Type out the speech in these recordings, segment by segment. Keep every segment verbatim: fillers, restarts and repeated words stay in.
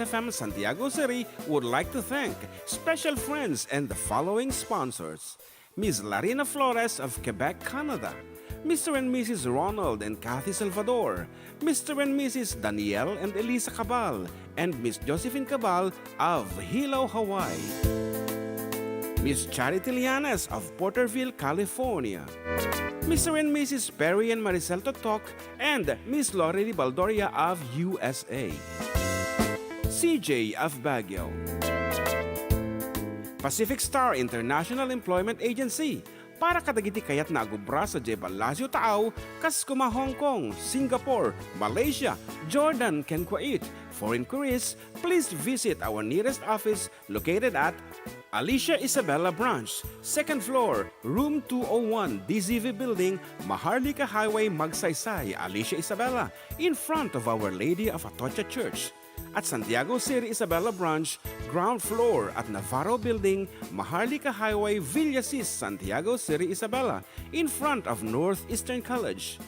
F M Santiago City would like to thank special friends and the following sponsors: Miss Larina Flores of Quebec, Canada, Mister and Missus Ronald and Kathy Salvador, Mister and Missus Daniel and Elisa Cabal, and Miss Josephine Cabal of Hilo, Hawaii. Miss Charity Lianes of Porterville, California. Mister and Missus Perry and Maricel Totok and Miss Lori Baldoria of U S A. C J of Baguio. Pacific Star International Employment Agency para kadagiti kayatna a agubra sadiay Palacio Taaw, kas kuma Hong Kong, Singapore, Malaysia, Jordan, ken Kuwait. For inquiries, please visit our nearest office located at Alicia Isabela Branch, second floor, room two oh one, D Z V Building, Maharlika Highway, Magsaysay, Alicia Isabela, in front of Our Lady of Atocha Church. At Santiago City Isabela Branch, ground floor at Navarro Building, Maharlika Highway, Villasis, Santiago City Isabela, in front of Northeastern College.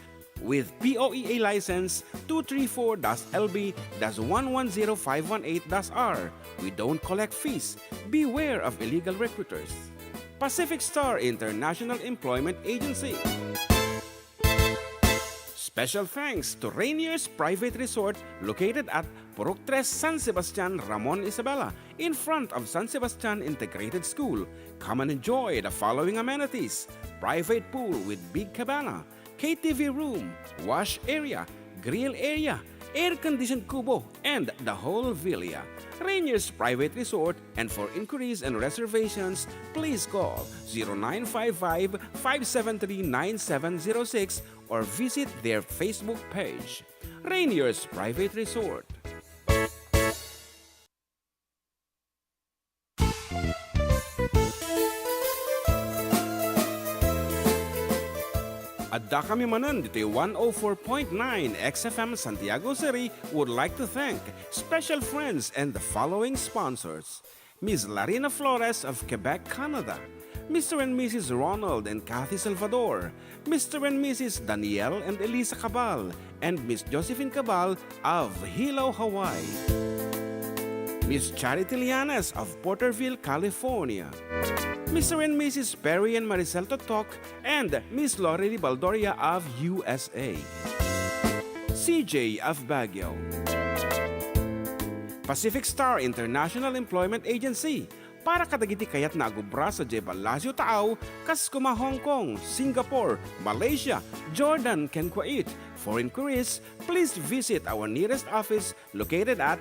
With P O E A license two three four dash L B dash one one zero five one eight dash R. We don't collect fees. Beware of illegal recruiters. Pacific Star International Employment Agency. Special thanks to Rainier's Private Resort located at Purok Tres, San Sebastian, Ramon, Isabela, in front of San Sebastian Integrated School. Come and enjoy the following amenities: private pool with big cabana, K T V room, wash area, grill area, air-conditioned kubo, and the whole villa. Rainier's Private Resort, and for inquiries and reservations, please call zero nine five five, five seven three, nine seven zero six or visit their Facebook page. Rainier's Private Resort. Addakami manen ditoy one oh four point nine X F M Santiago City would like to thank special friends and the following sponsors: Miss Larina Flores of Quebec, Canada, Mister and Missus Ronald and Kathy Salvador, Mister and Missus Daniel and Elisa Cabal, and Miss Josephine Cabal of Hilo, Hawaii. Miss Charity Lianes of Porterville, California. Mister and Missus Perry and Maricel Totok and Miss Lori Baldoria of U S A. C J of Baguio. Pacific Star International Employment Agency para kadagiti kayatna a agubra sadiay Palacio Taaw, kas kuma Hong Kong, Singapore, Malaysia, Jordan, ken Kuwait. For inquiries, please visit our nearest office located at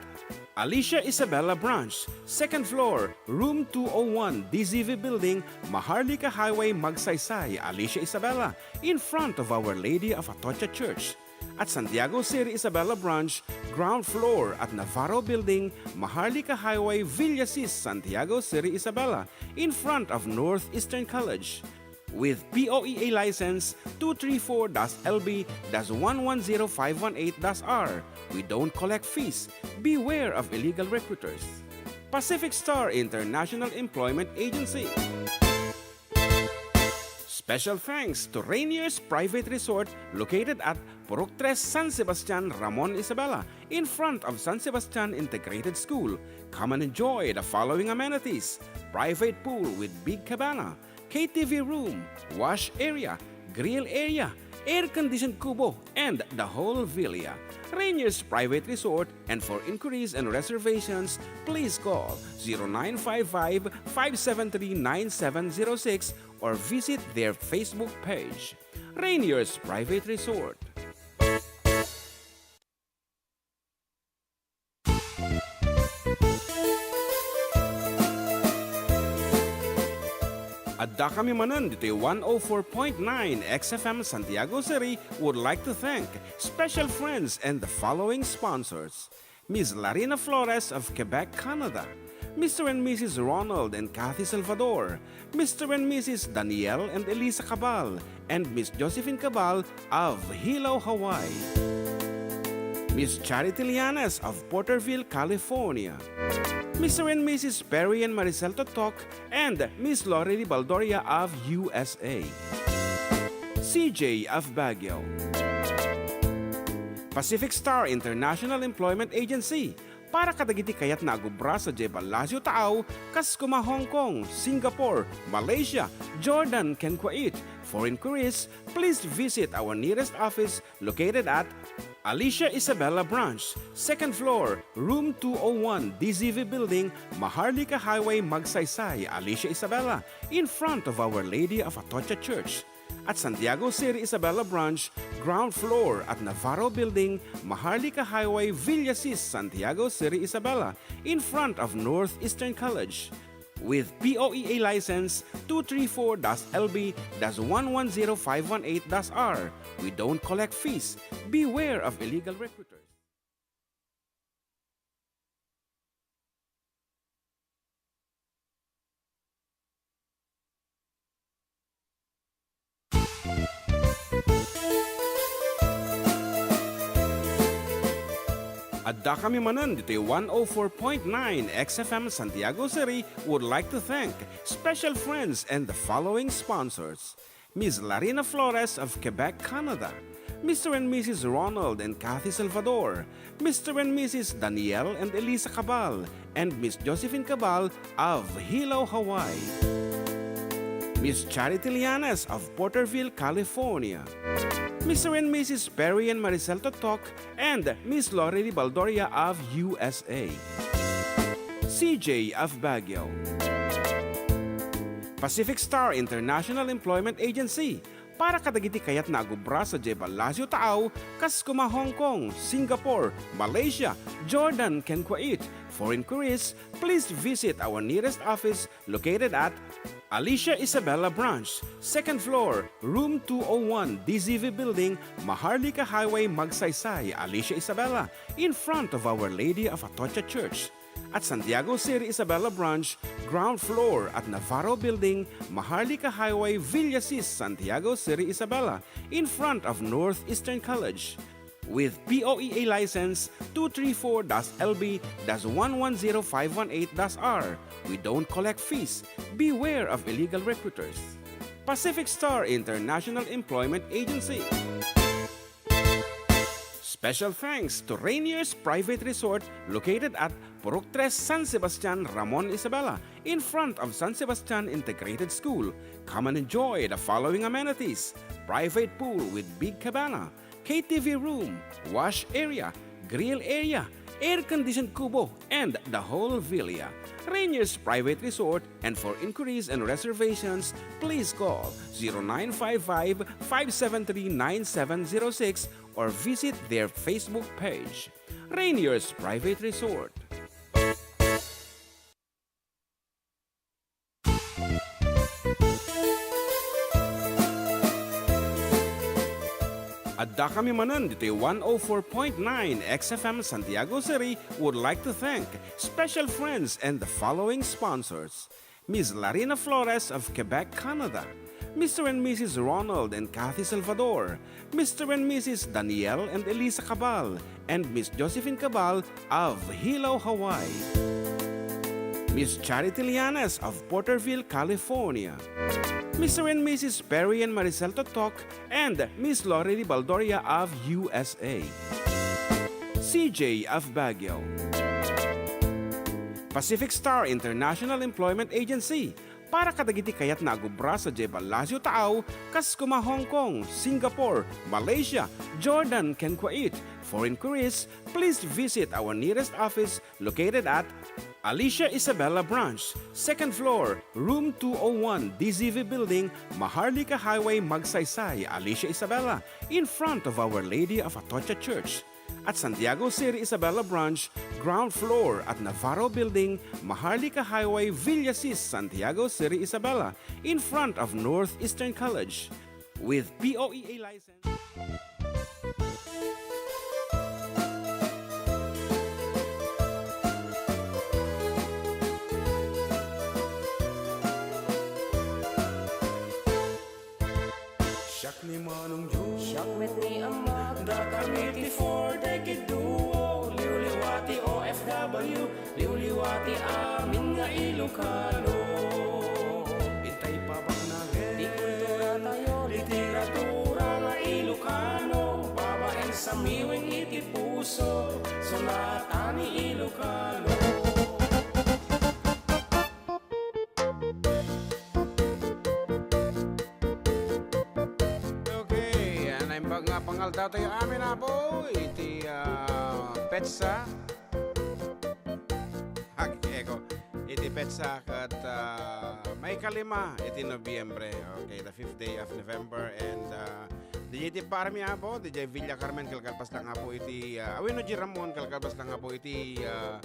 Alicia Isabela Branch, second floor, room two oh one, D Z V Building, Maharlika Highway, Magsaysay, Alicia Isabela, in front of Our Lady of Atocha Church. At Santiago City Isabela Branch, ground floor at Navarro Building, Maharlika Highway, Villasis, Santiago City Isabela, in front of Northeastern College. With P O E A license two three four dash L B dash one one zero five one eight dash R. We don't collect fees. Beware of illegal recruiters. Pacific Star International Employment Agency. Special thanks to Rainier's Private Resort located at Purok Tres, San Sebastian, Ramon, Isabela, in front of San Sebastian Integrated School. Come and enjoy the following amenities: private pool with big cabana, K T V room, wash area, grill area, air-conditioned kubo, and the whole villa. Rainier's Private Resort, and for inquiries and reservations, please call zero nine five five, five seven three, nine seven zero six or visit their Facebook page. Rainier's Private Resort. Addakami manen ditoy one oh four point nine X F M Santiago City would like to thank special friends and the following sponsors: Miss Larina Flores of Quebec, Canada, Mister and Missus Ronald and Kathy Salvador, Mister and Missus Daniel and Elisa Cabal, and Miss Josephine Cabal of Hilo, Hawaii. Miss Charity Lianes of Porterville, California. Mister and Missus Perry and Maricel Totok and Miss Lorely Baldoria of U S A. C J of Baguio. Pacific Star International Employment Agency, Para kadagiti kayatna a gubra sadiay Palacio Taaw, kas kuma Hong Kong, Singapore, Malaysia, Jordan, ken Kuwait. For inquiries, please visit our nearest office located at Alicia Isabela Branch, second floor, room two oh one, D Z V Building, Maharlika Highway, Magsaysay, Alicia Isabela, in front of Our Lady of Atocha Church. At Santiago City Isabela Branch, ground floor at Navarro Building, Maharlika Highway, Villasis, Santiago City Isabela, in front of Northeastern College. With P O E A license two three four dash L B dash one one zero five one eight dash R, we don't collect fees. Beware of illegal recruiters. Addakami manen ditoy one oh four point nine X F M Santiago City would like to thank special friends and the following sponsors: Miss Larina Flores of Quebec, Canada, Mister and Missus Ronald and Kathy Salvador, Mister and Missus Daniel and Elisa Cabal, and Miss Josephine Cabal of Hilo, Hawaii. Miss Charity Lianes of Porterville, California. Mister and Missus Perry and Maricel Totok and Miss Lorely Baldoria of U S A. C J of Baguio. Pacific Star International Employment Agency. Para kadagiti kayatna a gubra sadiay Palacio Taaw, kas kuma Hong Kong, Singapore, Malaysia, Jordan, ken Kuwait. For inquiries, please visit our nearest office located at Alicia Isabela Branch, second floor, room two oh one, D Z V Building, Maharlika Highway, Magsaysay, Alicia Isabela, in front of Our Lady of Atocha Church. At Santiago City Isabela Branch, ground floor at Navarro Building, Maharlika Highway, Villasis, Santiago City Isabela, in front of Northeastern College. With P O E A license two three four dash L B dash one one zero five one eight dash R, we don't collect fees. Beware of illegal recruiters. Pacific Star International Employment Agency. Special thanks to Rainier's Private Resort located at Purok Tres, San Sebastian, Ramon Isabela, in front of San Sebastian Integrated School. Come and enjoy the following amenities: private pool with big cabana, K T V room, wash area, grill area, air-conditioned kubo, and the whole villa. Rainier's Private Resort, and for inquiries and reservations, please call zero nine five five, five seven three, nine seven zero six or visit their Facebook page. Rainier's Private Resort. Addakami manen ditoy one oh four point nine X F M Santiago City would like to thank special friends and the following sponsors: Miss Larina Flores of Quebec, Canada, Mister and Missus Ronald and Kathy Salvador, Mister and Missus Daniel and Elisa Cabal, and Miss Josephine Cabal of Hilo, Hawaii, Miss Charity Lianes of Porterville, California, Mister and Missus Perry and Maricel Totok, and Miss Lorely Baldoria of U S A, C J of Baguio, Pacific Star International Employment Agency, para kadagiti kayatna a gubra sadiay Palacio Taaw, kas kuma Hong Kong, Singapore, Malaysia, Jordan, ken Kuwait. For inquiries, please visit our nearest office located at Alicia Isabela Branch, second floor, room two oh one, D Z V Building, Maharlika Highway, Magsaysay, Alicia Isabela, in front of Our Lady of Atocha Church. At Santiago City Isabela Branch, ground floor at Navarro Building, Maharlika Highway, Villasis, Santiago City Isabela, in front of Northeastern College. With P O E A license. Siak ni Manong Joe. Siak met ni Amak. Dakami ti Four Decade Duo. Liwliwa ti O F W. Liwliwa ti amin nga Ilocano. Intay pabaknangen ti kultura tayo, literatura nga Ilocano. Babaen Miwing iti puso, sonata ni Ilocano. Okay, ah, naimbag nga pangaldaw tayo amin, Apo, iti, ah, petsa. Ag-, eko, iti petsa ket, ah, maikalima iti Nobyembre. Okay, the fifth day of November. And, ah, didiay ti parmi, Apo, didiay Villa Carmen, kalkalpas lang, Apo, iti, ah, wenno diay Ramon, kalkalpas lang, Apo, iti, ah,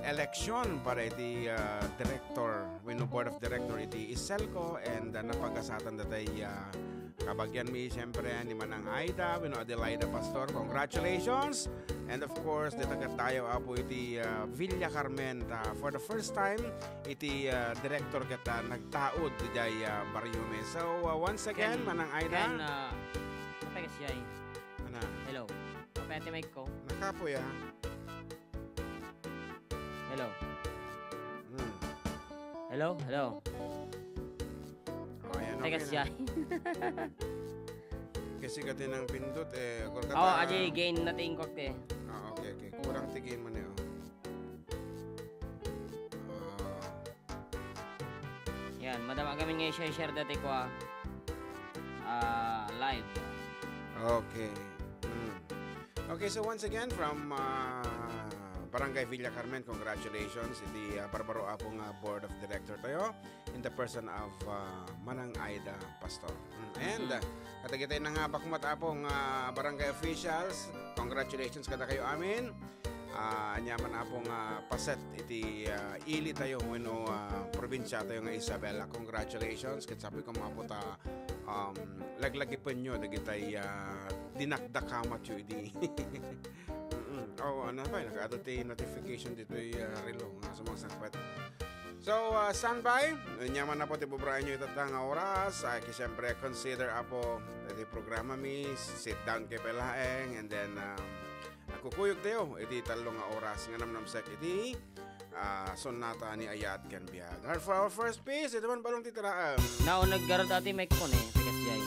election para iti, ah, director, wenno board of director iti ISELCO, and, ah, napagasatan datay, ah, kabagianmi, siyempre, ni Manang Aida, wenno Adelaida Pastor. Congratulations! And of course, dita ket tayo, Apo, iti, ah, Villa Carmen, ta, for the first time, iti, ah, director ket, ah, nagtaud diay, ah, barrio mi. So, ah, once again, Ken, Manang Aida. Ken, ah, apay ka siya, eh? Ana? Hello. Apay ti mic ko? Nakapoy, ah. Hello. Hmm. Hello? Hello? Oh, ayan, okay na. Teka siya. Kasi ka tinang pindot, eh. Agor ka ta. Oh, aji gain na ti ingkot, eh. Ah, okay, okay. Kurang ti gain mo na, oh. Ah. Yan, madama kami nga i-share dati ko, ah, ah, live. Okay. Mm. Okay, so once again, from, ah, Barangay Villa Carmen, congratulations iti, ah, barbaro a pong, ah, board of director tayo in the person of, ah, Manang Aida Pastor. Mm. And, Mm. ah, kadagiti nangabak met, Apo, nga barangay officials, congratulations kadakayo amin. Ah, ania man, Apo, nga paset iti, ah, ili tayo wenno, ah, probinsia tayo nga Isabela. Congratulations. Ket sabi ko, Apo, ta, um, laglagipenyo dagitay, ah, dinakdakamatyo idi. Mm-mm. Oo, ano pa, nakaadto ti notification ditoy, ah, relo nga sumangsangpet. So, ah, standby. Ania man, Apo, ti bubraenyo itata nga oras. Ah, ki-, siyempre, consider, Apo, iti programa mi, sit down kayo pay laeng, and then, ah, agkukuyog tayo iti tallo nga oras nga namnamsek iti, ah, sonata ni Ayat ken Biag. And for our first piece, iti man balong ti tiraem. Nauneg garud ati mic ko ne, pikas jay.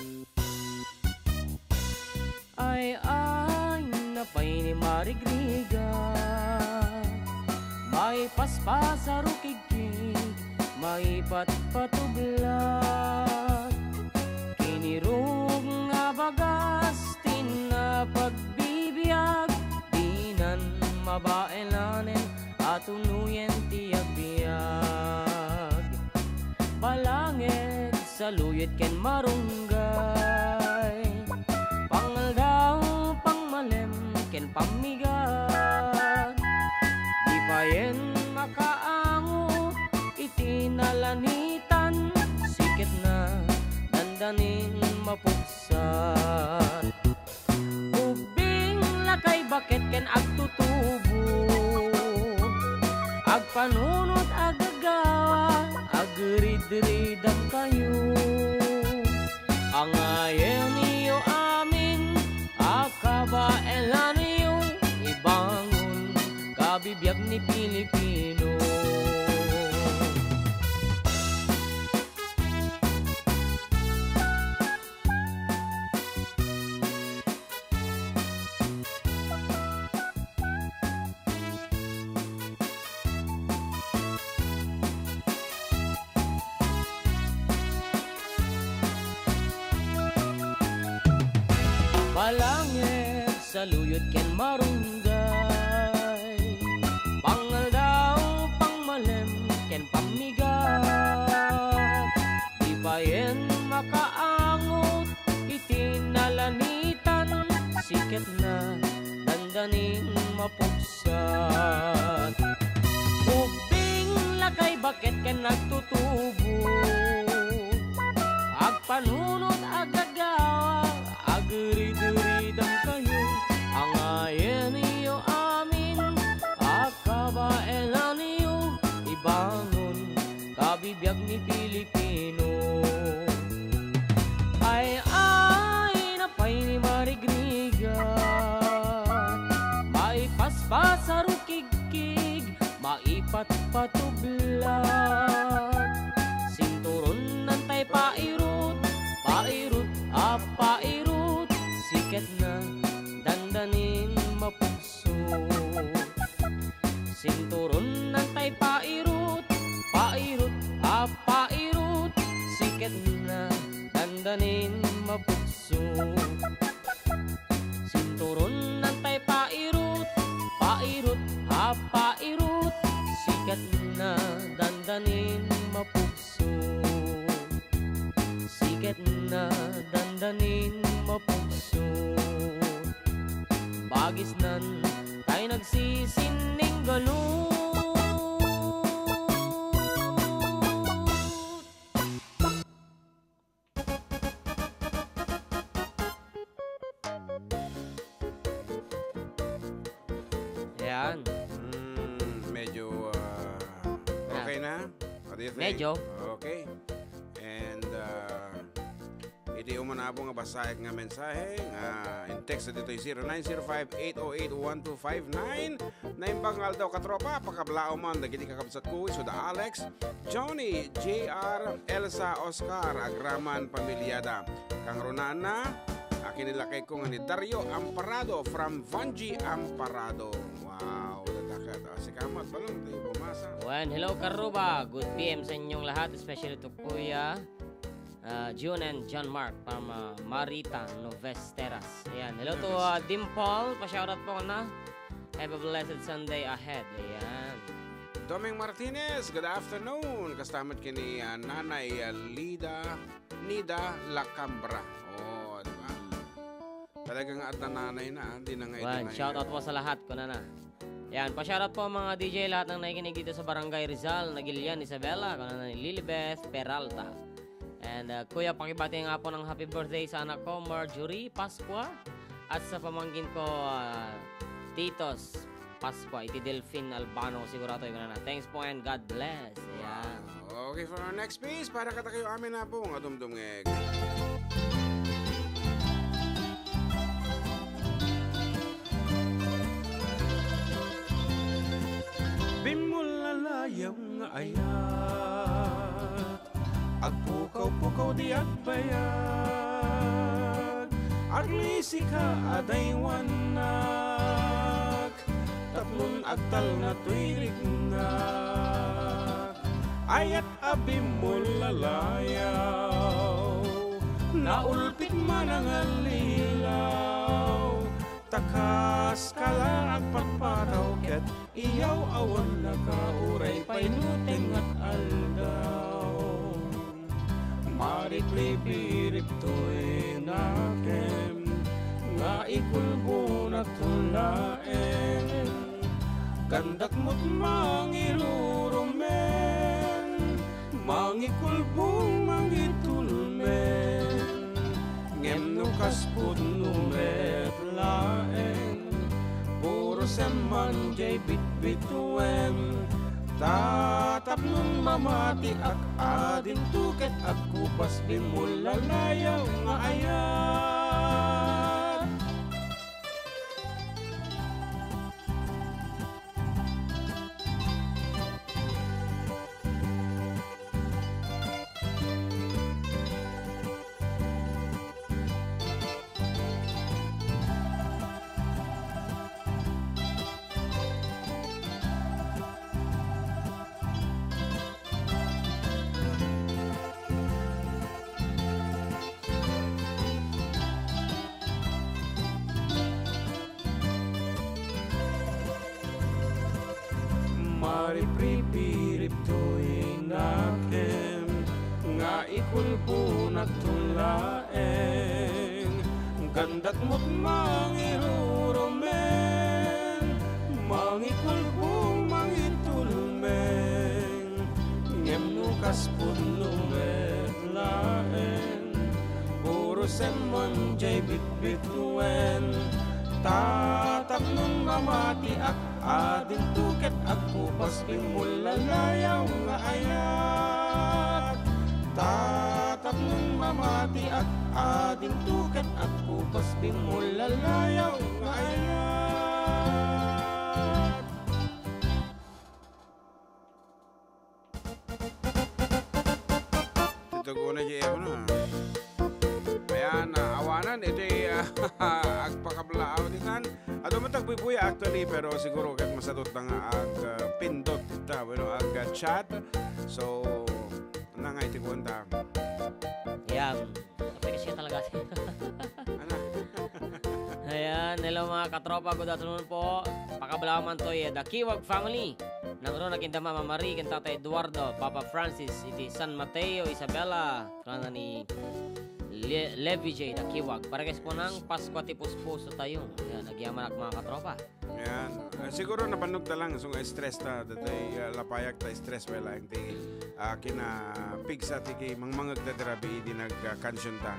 Ay, ay, napay ni marigriga. Maipaspas a rukigkig, maipatpatublat. Kinirog nga bagas, ti napagbibiag, dinan mabaelanen a tunuyen ti agbiag. Balanged, saluyot ken marunggay, pangaldaw, pangmalem ken pammigat. Di payen makaango iti nalanitan, siketna dandanin mapugsat. Ubbing, lakay, baket ken agtutubo, agpanunot, agagawa, agridridam kayo. Angayenyo amin a kabaelanyo, ibangon kabibiag ni Pilipino. Balanged, saluyot ken marunggay, pangaldaw, pangmalem ken pammigat. Di payen makaangot iti nalanitan, siketna dandanin mapugsat. Ubbing, lakay, baket ken agtutubo, agpanunot, agagawa, agridridam kayo. Angayenyo amin a kabaelanyo, ibangon kabibiag ni Pilipino. Ay, ay, napay ni marigrigat, maipaspas a rukigkig, maipatpatublat. Sinturon nantay pairut, pairut a pairut, siketna danda Sinturon nantay pairut, pairut a pairut, siketna dandanin mapukso. Sinturon nantay pairut, pairut a pairut, siketna dandanin mapukso. Siketna dandanin mapukso. Bagisnan tay nagsisininggalut. Ayan. Mm, medyo, ah, okay na? What do you think? Medyo. Okay. And, ah, iti umuna, Apo, nga basaek nga mensahe nga in text ditoy zero nine zero five, eight oh eight, one two five nine. Naimbag nga aldaw, katropa, pakablaom man dagiti kakabsatko, isu da Alex, Johnny, J R, Elsa, Oscar, agraman pamiliada. Kangrunana, a kinilakayko nga ni Dario Amparado from Vanji Amparado. Wow, dadaket. Ah, sika met, balong, di bumasa. Wen, hello, Karuba. Good P M sa inyong lahat, especially to Kuya, ah, June and John Mark from, ah, Marita, Noves Terras. Ayan. Hello to, Noves. Ah, Dimple. Pa-shoutout po na. Have a blessed Sunday ahead. Ayan. Doming Martinez, good afternoon. Kasta met ken ni, ah, Nanay, ah, Lida, Nida Lacambra. Oh, di ba? Talagang adda nanay na, ah. Di na nga Wan, idinaya. Shoutout po sa lahat, kunana. Yan, pa-shoutout po, mga D J, lahat ng nakikinig dito sa Barangay Rizal, Nagilian, Isabela, kunana ni Lilibeth Peralta. And, uh, Kuya, pakibati nga po ng happy birthday sa anak ko, Marjorie Pascua, at sa pamangkin ko, uh, Titos Pascua, iti Delfin Albano, sigurado yung na. Thanks po and God bless. Ayan. Wow. Okay, for our next piece, para kadakayo amin, Apo, nga dumdumngeg. Bimmulalayaw nga ayat, agpukaw-pukaw di agbayag, aglisika a daywannak, tapnon agtalna toy riknak. Ayat a bimmulalayaw, naulpit manangallilaw, ta kas ka la agpatpataw ket iyaw-awannaka uray pay no tengnga aldaw. Maripripirip toy nakem nga ikulbonakto laeng. Gandak met mangirurumen, mangikulbong, mangitulmen. Ngem no kas pudno met laeng, puro semman jay bitbituen. Ta tapnon mamatiak a dinto ket agkupas bimmulalayaw nga ayat. Maripripirip toy nakem nga ikulbonakto laeng. Gandak met mangirurumen, mangikulbong, mangitulmeng. Ngem no kas pudno met laeng, puro semman jay bitbituen. Ta tapnon mamatiak a dinto ket agkupas bimmulalayaw nga ayat. Ta tapnon mamatiak a dinto ket agkupas bimmulalayaw nga ayat. Tituguna di ako na. Ayan, ah, awan Nan, iti, ah, agpakablaaw ditan. Adu man tagbuybuya actually, pero siguro ket masadut na nga ag, ah, pindot ita, bueno, ag, ah, chat. So, na nga iti kuwanta. Yan. Apay kasi talaga. Ano? Ayan, hello mga katropa, good afternoon po. Pakablaaw man to, eh, the Kiwag family. Nangro na kinda Mama Marie, ken Tata Eduardo, Papa Francis, iti San Mateo, Isabela, kana ni Le-, Levi J. Dakiwag. Pareges po nang Paskua ti puspuso tayo. Ayan, agyamanak mga katropa. Ayan. Ah, siguro nabannog ta lang, so nga stress ta, datay, ah, lapayak ta stress, well, ang ti, ah, kinapigsa ti ki mangmangeg ta dirabi idi nag, ah, kansion ta.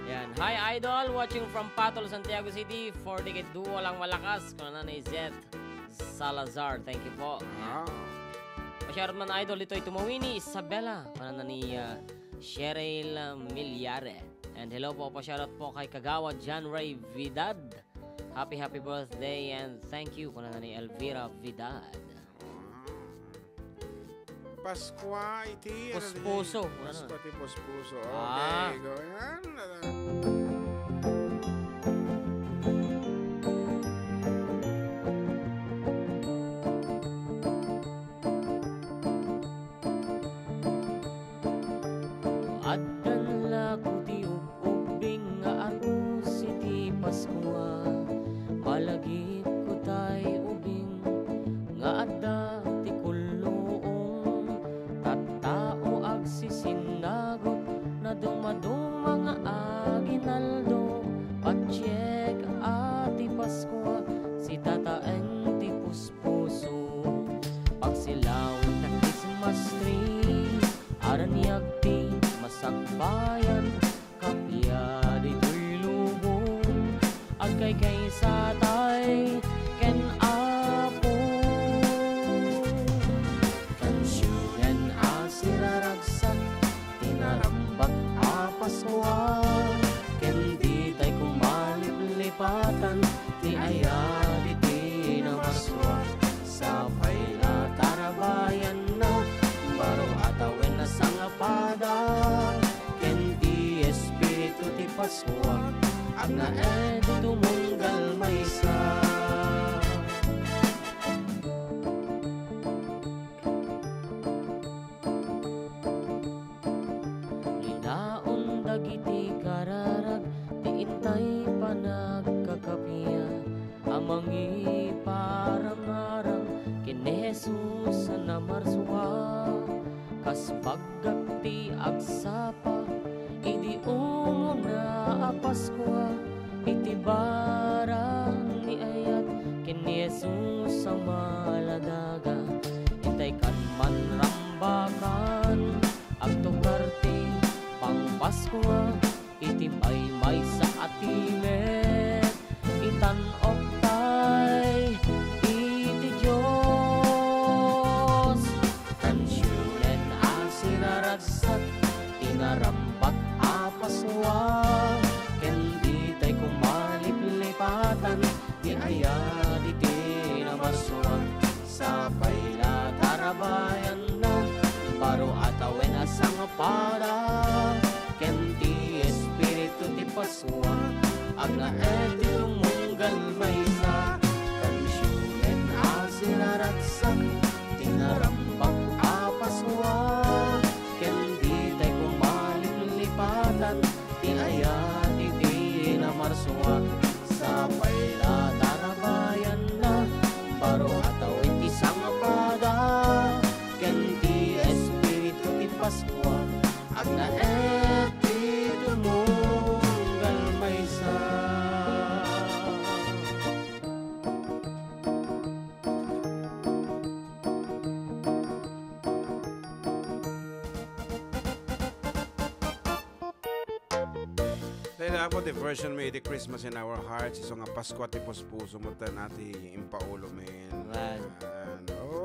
Yan. Hi, Idol. Watching from Patol, Santiago City. Forty kay duo lang malakas. Kuna ni Zeth Salazar. Thank you po. Yan. Ah. Pasyarot man, Idol, ditoy Tumawini, Isabela. Kuna ni, ah, Cheryl Milyare. And hello po, pasyarot po kay Kagawad John Ray Vidal. Happy, happy birthday and thank you. Kuna ni Elvira Vidal. Paskua iti, ano, puspuso, ano? Paskua ti puspuso. Ah. Okay, go. Yan. Addan la ko ti ub-ubbing nga arus iti Paskua. Malagipko tay ubing nga adda ti kulluong. Tattao agsisinnagop, nadumaduma nga aginaldo. Patiek a ti Paskua, sitataeng ti puspuso. Pagsilaw ta Christmas tree, araniag ti masagbayan, kappia ditoy lubong, agkaykaysa tay ken Apo. Kansionen a siraragsak ti narambak a Paskua, ken ditay koma liplipatan ti ayat iti namarsua. Sapay la tarabayanna, baro a tawen a sangapada, ken ti Espiritu ti Paskua, agnaed tumunggal maysa. Linaon dagiti kararag ti intay panagkakappia a mangiparangarang ken ni Jesus a namarsua. Kas baggak ti agsapa idi umuna a Paskua, iti barang ni ayat ken ni Jesus a maladaga. Intay kan man rambakan, agtukar ti pangpaskua iti maymaysa a timek. Itan-ok tay iti Dios. Kansionen a siraragsak ti narambak a Paskua, ken ditay koma liplipatan ti ayat iti namarsua. Sapay la tarabayanna, baro a tawen a sangapada, ken ti Espiritu ti Paskua, agnaed ti tumunggal maysa. Kansionen a siraragsak ti narambak a Paskua, ken ditay koma liplipatan ti ayat iti namarsua. Sapay la tarabayanna, baro a tawen ti sangapada, ken ti Espiritu ti Paskua, agnaed ti tumunggal maysa. Dahil ako, the version mi iti Christmas in Our Hearts, isu nga Paskua ti puspuso mo, tan ati impaulo, men. Right. Yan.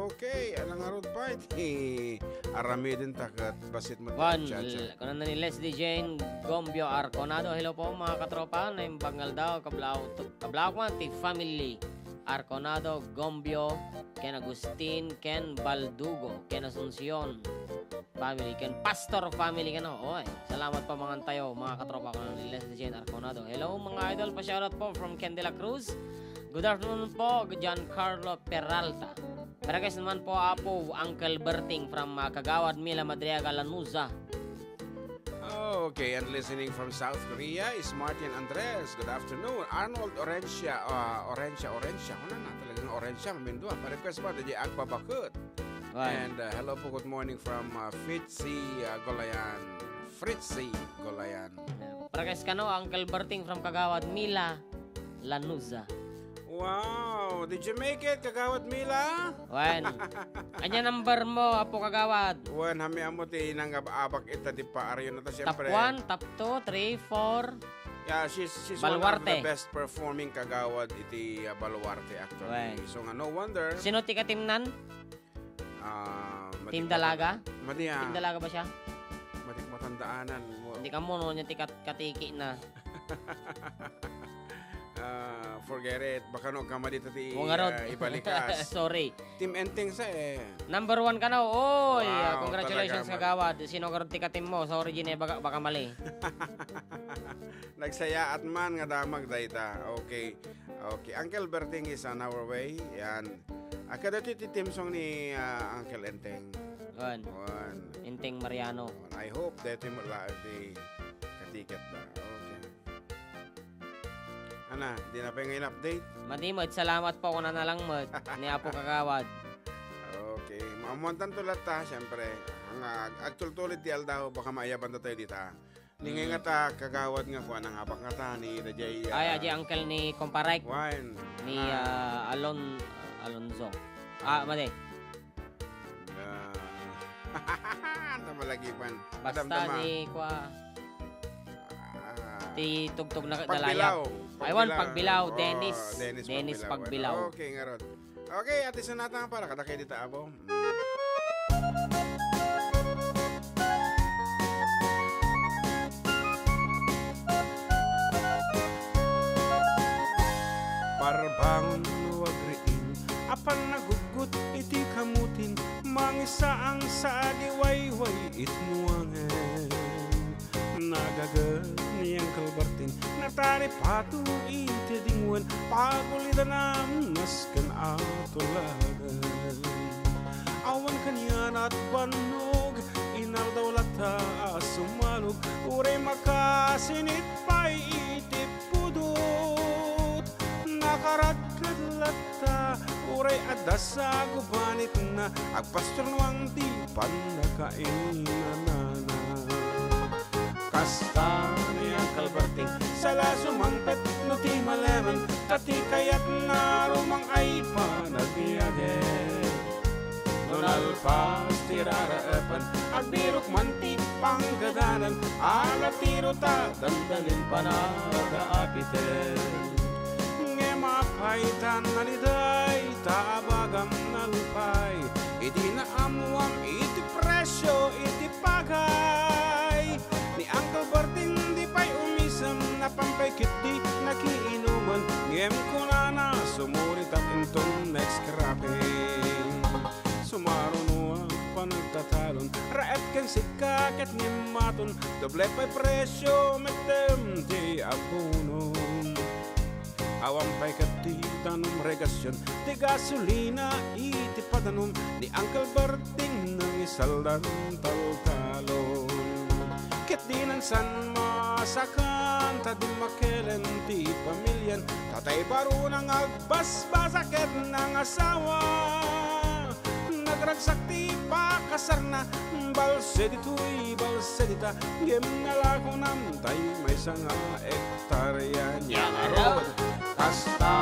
Okay, alang arud pa iti aramiden ta ket bassit mo ti Juan, chacha. L-, kunana ni Leslie Jane Gombio Arconado, "Hello po, mga katropa, naimbag nga aldaw, kablaaw, kablaaw man ti family Arconado, Gombio, ken Agustin, ken Baldugo, ken Asuncion." family, ken Pastor family kano. Oy, salamat po mangan tayo, mga katropa ko ng Iglesia de Jane Arconado. Hello, mga idol, pa-shoutout po from Ken de la Cruz. Good afternoon po, Giancarlo Peralta. Para guys naman po, Apo, Uncle Berting from, ah, Kagawad Mila Madriaga, Lanuza. Okay, and listening from South Korea is Martin Andres. Good afternoon. Arnold Orencia, ah, Orencia, Orencia. Ano na, talagang Orencia, mamindua. Pa-request po, DJ Agpabakut. Right. And, uh, hello po, good morning from, uh, Fritzy, uh, Golayan. Fritzy Golayan. Para kay kano, Uncle Berting from Kagawad, Mila Lanuza. Wow! Did you make it, Kagawad Mila? Wen. Anya number mo, Apo Kagawad? Wen, hami amo ti nangab-abak ita di paaryo na ta, top siyempre. One, top two, three, four. Yeah, she's, she's one of the Baluarte. Best performing kagawad iti, uh, Baluarte, actually. Wen. So nga, no wonder. Sino ti katimnan? Ah, Team madi-, Dalaga? Madi, ah. Team Dalaga ba siya? Madi, matandaanan mo. Hindi ka mo, no, niya ti kat-, katiki na. Ah, forget it. Baka no, agkamali ta ti, O, ngarud. Ah, ibalikas. Sorry. Team Enteng sa, eh. Number one ka na, oy. Wow, ah, congratulations, talaga, Kagawad. Sino ngarud ti ka-team mo? Sorry, Gine, baka, baka mali. Nagsayaat man nga damag dayta. Okay. Okay. Uncle Berting is on our way. Yan. Aka dati ti team song ni, ah, Uncle Enteng. Wan. Wan. Enteng Mariano. I hope dati mo la-, di katiket na. Okay. Ana, di na pa yung update? Madi met, salamat po, kuna na lang met, ni Apo Kagawad. Okay. Maamuan tanto latta, siyempre. Ang, ah, agtultulit ti aldaw, baka maiyaban tayo dita. Ni ngay nga ta, Kagawad nga kuan ang abak nga ta, ni Dajay, Ay, ah, aji uncle ni Komparek. Wine. Ni, Ah. ah, Alon-, Alonzo. Ah, madi. Ah. Anta malagi pan. Basta Adam tama. Ni kua, Ah. Ti tugtog na Pagbilaw. Dalayaw. Ay, wan, Pagbilaw. Pagbilaw, Oh, Dennis. Dennis Dennis Pagbilaw. Pagbilaw. Okay, ngarod. Okay, Ate Sonata, para kadakay dita, abo. Parbangon no agriing, apan naguggut iti kamutin, mangisaang sa agiwayway itnuangen. Nagaget ni Uncle Berting, nataripato iti dingwen, pagulidanam nasken a tulagen. Awan kanian at bannog, inaldaw latta a sumalog, uray makasinit pay iti pudot. Nakaradkad latta, uray adda sa gubanitna, agpasturnuan ti pannakainanana. Kasta ni Uncle Berting, sala sumangpet no ti malemen, ta ti kayatna rumang ay panagbiage. No nalpas ti raraepen, agbirok man ti panggadanan, ala ti ruta, dandalin panagapiten. Ngem apay ta naliday, ta abagam nalpay, idi naammuam iti presio iti pagay. Ni Uncle Berting di pay umisem, napan pay ketdi nakiinuman, ngem kunana, sumuritak inton next cropping. Sumaruno a panagtatalon, raet ken sika ket ngimmaton, doble pay presio, mettem ti abono. Awan pay ketdi danom regasion, ti gasolina iti padanom, ni Uncle Berting nangisaldan taltalon. Ket dinan san masakan, ta dimmakelen ti pamilian, tatay baruna nga agbasbasa ket nangasawa. Nagragsak ti pakasarna, balse ditoy, balse dita, ngem nalakonam tay maysa nga ektarya. Nia ngarud, kasta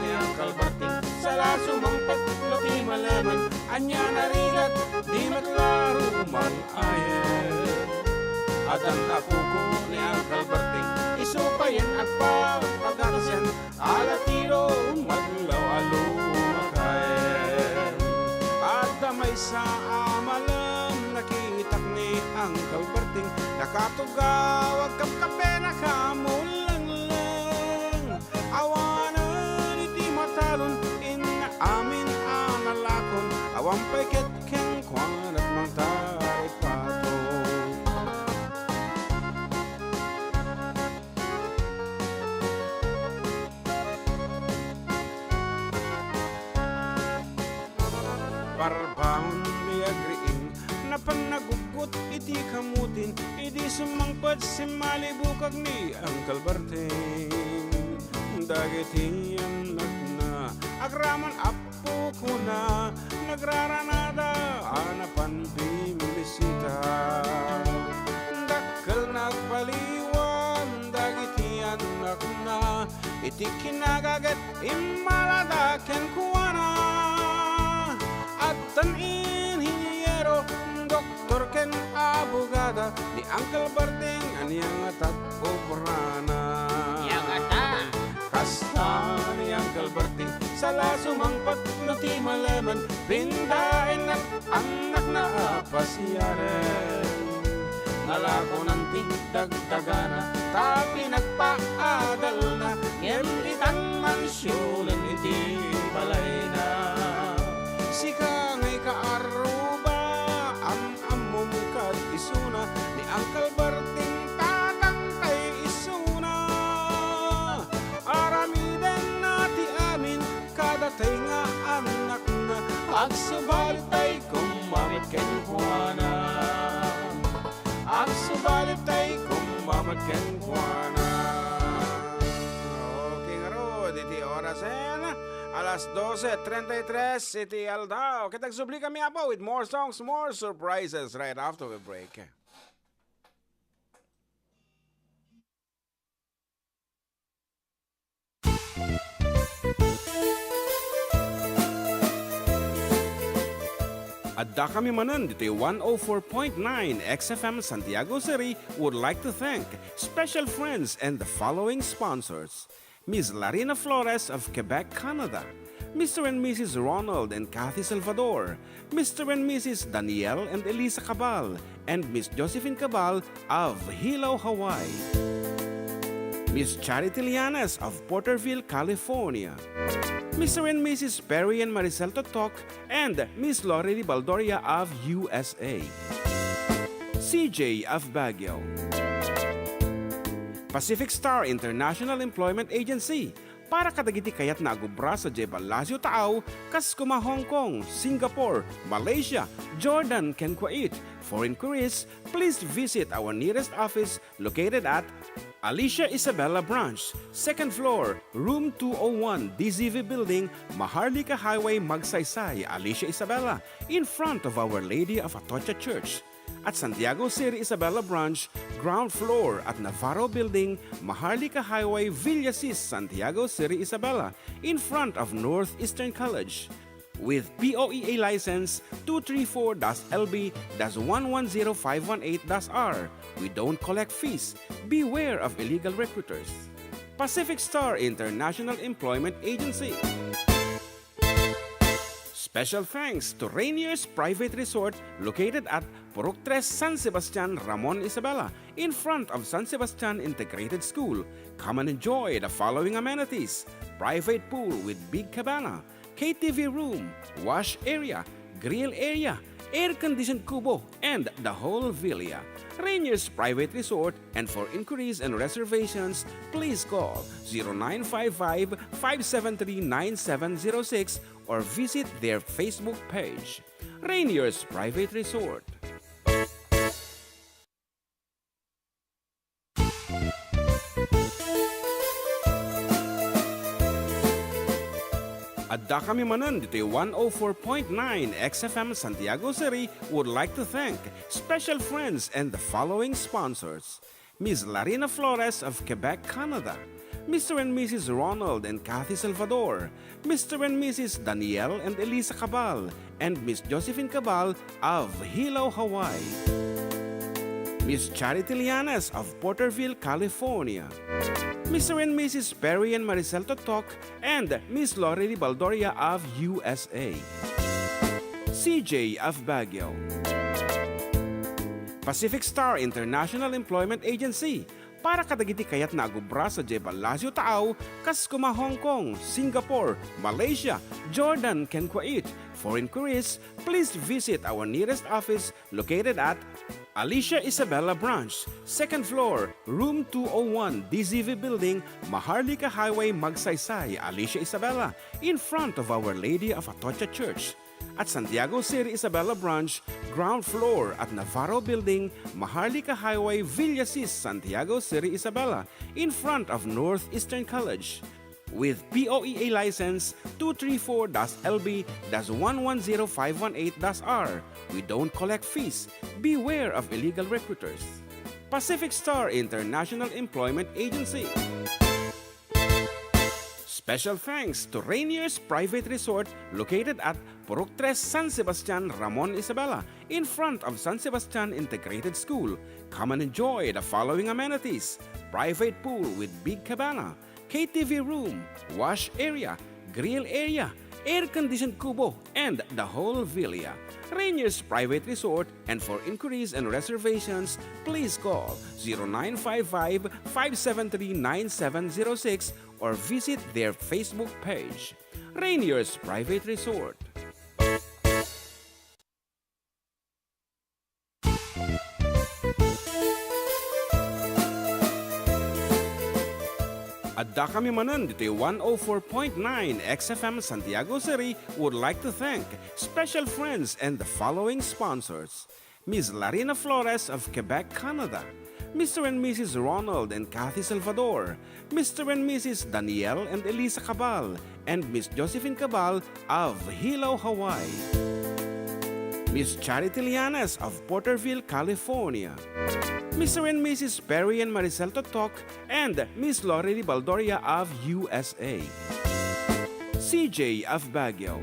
ni Uncle Berting, sala sumangpet no ti malemen, ania narigat, di met la rumang-ayen. Addan a kuko ni Uncle Berting, isu payen agpapagakasen, ala ti rumaglaw a lumakayen. Adda maysa a malem, nakitak ni Uncle Berting, nakatugaw, agkapkape, nakamulengleng. Awanen iti matalon, inna amin a nalakon, awan pay ket kenkuana mangtaripat. Parbaon ni agriing, napan naguggot iti kamutin, idi sumangpet simmalibukag ni Uncle Berting. Dagiti annakna, agraman appo kuna, nagraranada a napan bimmisita. Dakkel nagpaliwan dagiti annakna, iti kinagaget immalada kenkuana. Addan inhiniero, doktor ken abogada, ni Uncle Berting ania nga tat-, obrana. Ania ngata? Kasta ni Uncle Berting, sala sumangpet no ti malemen, pindaennak annakna a pasiaren. Nalakonan ti dagdagana, ta pinagpaadalna, ngem itan mansionen iti balayna. Sika nga ikaarruba, am-ammom kad isuna, ni Uncle Berting tatangkay isuna. Aramidenna ti amin, kadatay nga annakna, agsubalitay koma met kenkuana. Agsubalitay koma met kenkuana. Okay, ngarud, iti orasen, alas doce treinta y tres iti aldaw. Ket agsubli kami, Apo, with more songs, more surprises right after we break. Adda kami manen ditoy one oh four point nine X F M Santiago City would like to thank special friends and the following sponsors: Miss Larina Flores of Quebec, Canada, Mister and Missus Ronald and Kathy Salvador, Mister and Missus Daniel and Elisa Cabal, and Miss Josephine Cabal of Hilo, Hawaii. Miss Charity Lianes of Porterville, California. Mister and Missus Perry and Maricel Totok and Miss Lorely Baldoria of U S A. C J of Baguio. Pacific Star International Employment Agency, para kadagiti kayatna agubra sadiay Palacio Taaw, kas koma Hong Kong, Singapore, Malaysia, Jordan, ken Kuwait. For inquiries, please visit our nearest office located at Alicia Isabela Branch, second floor, room two oh one, D Z V Building, Maharlika Highway, Magsaysay, Alicia Isabela, in front of Our Lady of Atocha Church. At Santiago City Isabela Branch, ground floor at Navarro Building, Maharlika Highway, Villasis, Santiago City Isabela, in front of Northeastern College. With P O E A license two three four dash L B dash one one zero five one eight dash R, we don't collect fees. Beware of illegal recruiters. Pacific Star International Employment Agency. Special thanks to Rainier's Private Resort, located at Purok Tres, San Sebastian, Ramon, Isabela, in front of San Sebastian Integrated School. Come and enjoy the following amenities: private pool with big cabana, K T V room, wash area, grill area, air-conditioned kubo, and the whole villa. Rainier's Private Resort, and for inquiries and reservations, please call zero nine five five, five seven three, nine seven zero six or visit their Facebook page. Rainier's Private Resort. Adda kami manen ditoy one oh four point nine X F M Santiago City would like to thank special friends and the following sponsors: Miss Larina Flores of Quebec, Canada, Mister and Missus Ronald and Kathy Salvador, Mister and Missus Daniel and Elisa Cabal, and Miss Josephine Cabal of Hilo, Hawaii. Miss Charity Lianes of Porterville, California. Mister and Missus Perry and Maricel Totok and Miss Lorely Baldoria of U S A. C J of Baguio. Pacific Star International Employment Agency, para kadagiti kayatna agubra sadiay Palacio Taaw, kas koma Hong Kong, Singapore, Malaysia, Jordan, ken Kuwait. For inquiries, please visit our nearest office located at Alicia Isabela Branch, second floor, room two oh one, D Z V Building, Maharlika Highway, Magsaysay, Alicia Isabela, in front of Our Lady of Atocha Church. At Santiago City Isabela Branch, ground floor at Navarro Building, Maharlika Highway, Villasis, Santiago City Isabela, in front of Northeastern College. With P O E A license two three four dash L B dash one one zero five one eight dash R, we don't collect fees. Beware of illegal recruiters. Pacific Star International Employment Agency. Special thanks to Rainier's Private Resort located at Purok Tres, San Sebastian, Ramon Isabela, in front of San Sebastian Integrated School. Come and enjoy the following amenities: private pool with big cabana, K T V room, wash area, grill area, air-conditioned kubo, and the whole villa. Rainier's Private Resort, and for inquiries and reservations, please call zero nine five five, five seven three, nine seven zero six or visit their Facebook page. Rainier's Private Resort. Adda kami manen ditoy one oh four point nine X F M Santiago City would like to thank special friends and the following sponsors: Miss Larina Flores of Quebec, Canada, Mister and Missus Ronald and Kathy Salvador, Mister and Missus Daniel and Elisa Cabal, and Miss Josephine Cabal of Hilo, Hawaii, Miss Charity Lianes of Porterville, California, Mister and Missus Perry and Maricel Totok, and Miss Lorely Baldoria of U S A, C J of Baguio,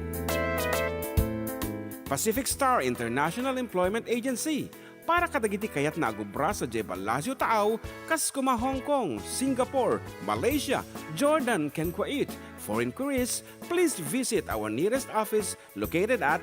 Pacific Star International Employment Agency, para kadagiti kayatna a agubra sadiay ballasiw taaw, kas kuma Hong Kong, Singapore, Malaysia, Jordan, ken Kuwait. For inquiries, please visit our nearest office located at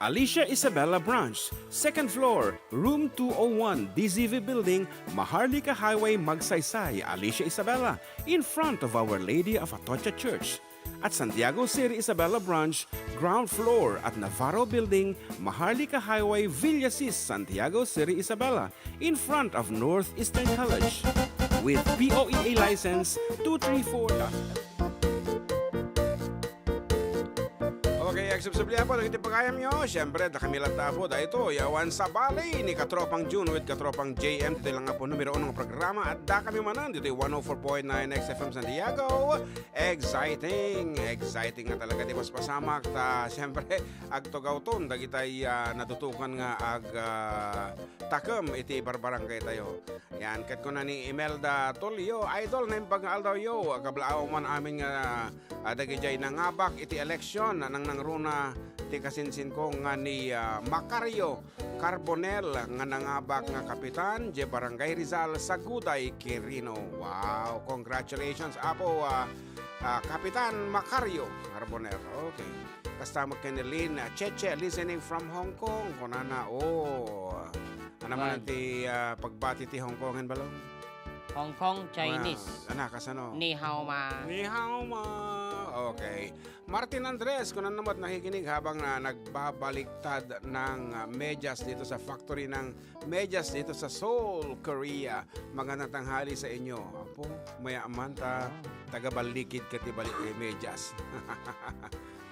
Alicia Isabela Branch, second floor, room two oh one, D Z V Building, Maharlika Highway, Magsaysay, Alicia Isabela, in front of Our Lady of Atocha Church. At Santiago City Isabela Branch, ground floor at Navarro Building, Maharlika Highway, Villasis, Santiago City Isabela, in front of Northeastern College, with P O E A license two three four. Okay, agsubsublian po dagiti pagayamyo. Siyempre, da kami latta po, daytoy awan sabali ni Katropang June with Katropang J M. Ditoy lang nga po numero uno nga programa. Adda kami manen ditoy one oh four point nine X F M Santiago. Exciting! Exciting nga talaga ti paspasamak. Ta, siyempre, agtugawton dagitay, ah, natutukan nga ag, ah, takem iti barbarangay tayo. Yan, ket kuna ni Imelda Tulio, "Idol, naimbag nga aldawyo. Kablaaw man amin nga, ah, dagidiay nangabak iti eleksyon, nangnangruna ti kasinsinko nga ni, ah, Macario Carbonel nga nangabak nga kapitan, diay Barangay Rizal, Saguday, Quirino." Wow! Congratulations, Apo, ah, ah, Kapitan Macario Carbonel. Okay. Kasta met ken ni Lynn, ah, "Cheche, listening from Hong Kong," kunana. Oh, ano man ti, ah, pagbati ti Hong Kong, Balong? Hong Kong, Chinese. Wow. Ana, kasano? Ni hao ma. Ni hao ma. Okay. Martin Andres, kunana met, nakikinig habang na nagbabaliktad ng, ah, medyas dito sa factory ng medyas dito sa Seoul, Korea. Magandang tanghali sa inyo. Apo, mayaman ta, taga-Balikid ka ti balik ni medyas.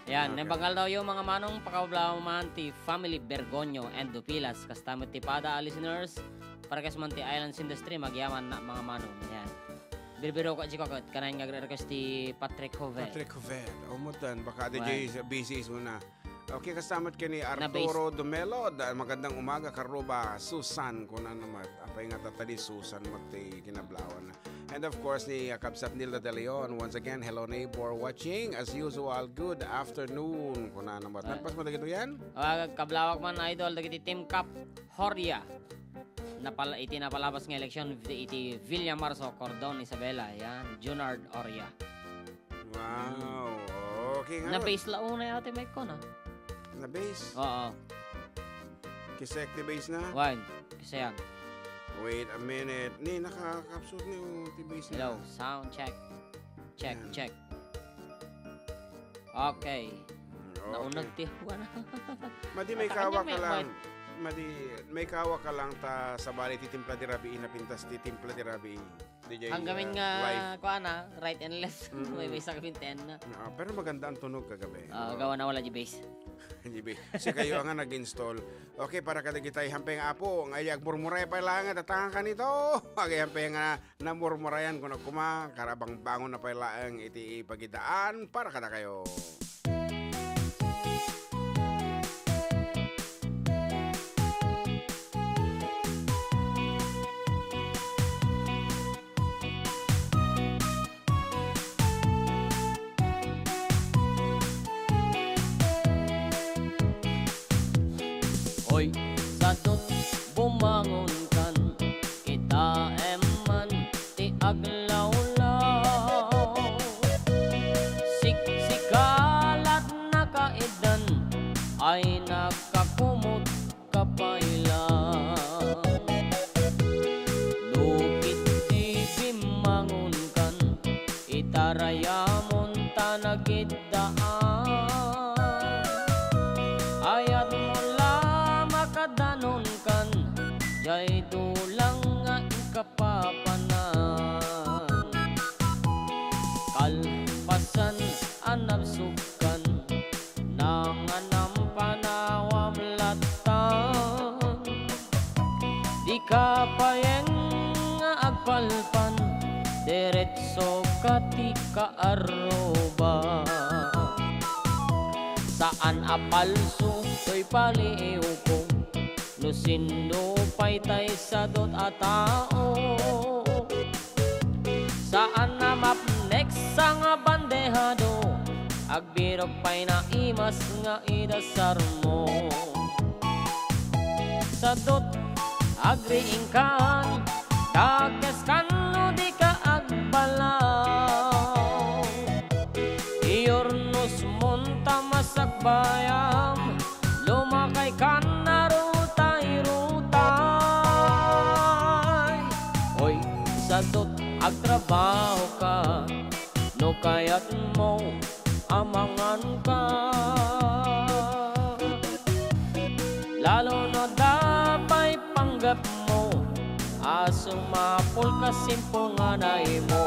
Yan, okay. Naimbag nga aldawyo, mga manong, pakablaaw man ti family Bergonyo and Dupilas. Kasta met ti pada a listeners, para kas man ti Islands Industry, magyaman na, mga manong. Yan. Birbiro ka, Chico, ket kanayon nga agre-request ti Patrick Jovet. Patrick Jovet. Umutan, baka di Well. jay busy is muna. Okay, kasta met ken ni Arturo Dumelo, da-, magandang umaga, Karuba, Susan, kunana met. Apay nga tatta ni Susan met ti kinablaawan. And of course, ni, uh, Kabsat Nilda De Leon. Once again, hello neighbor, watching. As usual, good afternoon, kunana met. Ah. Nagpas mo dagito yan? Ah, kablawak man, idol, dagiti Team Cup, Horia. Napal-, iti napalabas nga eleksyon iti Villa Marzo, Cordon, Isabela. Yan, Junard Horia. Wow. Okay nga. Na-base la unay ate Mike ko na. Na-base? Oo. Kisek ti base na? Wan. Kisek. Wait a minute. Ni, nakakapsut ni, oh, ti base na. Hello, sound check. Check, Yan. check. Okay. Mm, okay. Naunag ti Juan. Madi, may Ata kawak kanya ka may lang. Madi, may kawak ka lang ta sabali ti timpla di rabii, napintas ti timpla di rabii. D J, Hanggamin ah, nga, live. Kuan, ah, right and left. Mm. May, may sakit ten na. Ah, pero maganda ang tunog kagabi. Ah, Oo. gawa na wala di bass. Di bass. Si kayo nga nag-install. Okay, para kadagitay hampeng apo, nga iya agmurmuray pay laeng, tatangan kanito. Agay hampeng nga namurmurayan kuno kuma, karabang bangon na pay laeng iti ipagidaan para kadakayo. Oy, sadot, bumangonkan, kitaem man ti aglawlaw. Siksikalat nakaiddan, ay nakakumot ka pay la. No ketdi bimmangonkan, itarayamon ta nagid daan. Ayat mo la makadanonkan, jay dulang nga inkapapanan. Kalpasan a nabsugkan, nanganam panawam lattan. Dika pay nga agpalpan, diretso ka ti kaarruba. Saan a palso toy paliiwko, no sino pay tay sadot a tao. Saan a mapnexa nga bandehado, agbirok pay naimas nga idasarmo. Sadot, agriingkan, dakeskan no dika agbalaw. Iyurnosmon ta masakbayam, lumakaykan a rutay-rutay. Oy, sadot, agtrabahoka, no kayatmo, amanganka. Lalo no adda pay panggepmo a sumapul ka simpo nga naimo.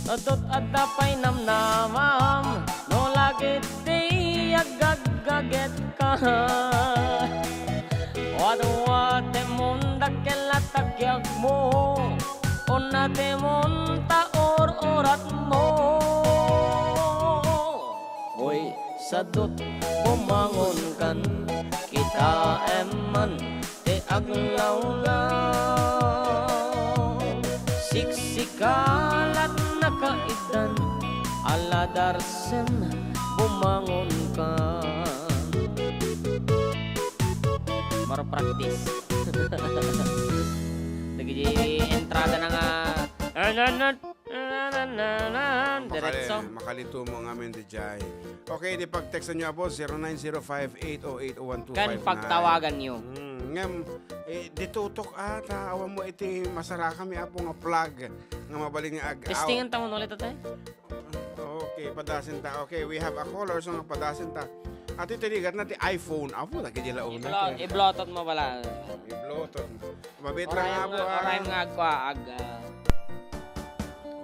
Sadot, adda pay namnamam, no lagid ti aggaggaget ka. Wadwatemon dakkel a takiagmo, unnatemon ta ur-uratmo. Oy, sadot, bumangonkan, kitaem man ti aglawlaw. Siksikalat nakaiddan, aladarsen, bumangonkan. More practice. Dagiti entrada na nga, ah, na, na, na, na, na, na, Makali-, diretso. Makalitumo nga amin di jay. Okay, di pagtextan nyo, Apo, zero nine zero five eight oh eight one two five nine. Kan pagtawagan nyo. Hmm, ngem, eh, di tutok ata, awan mo iti masarakami, Apo, nga plug nga mabalin nga ag-, Testingan ta mo ulit, tatay. Okay, padasen ta. Okay, we have a caller, so nga padasen ta. Ato iti ligat na ti iPhone. Apo, lagi di la una. I-blo-, i-Bluetooth mo bala. I-Bluetooth mo. Mabit lang nga, Apo, ah. Uray nga agkua, ag, ah.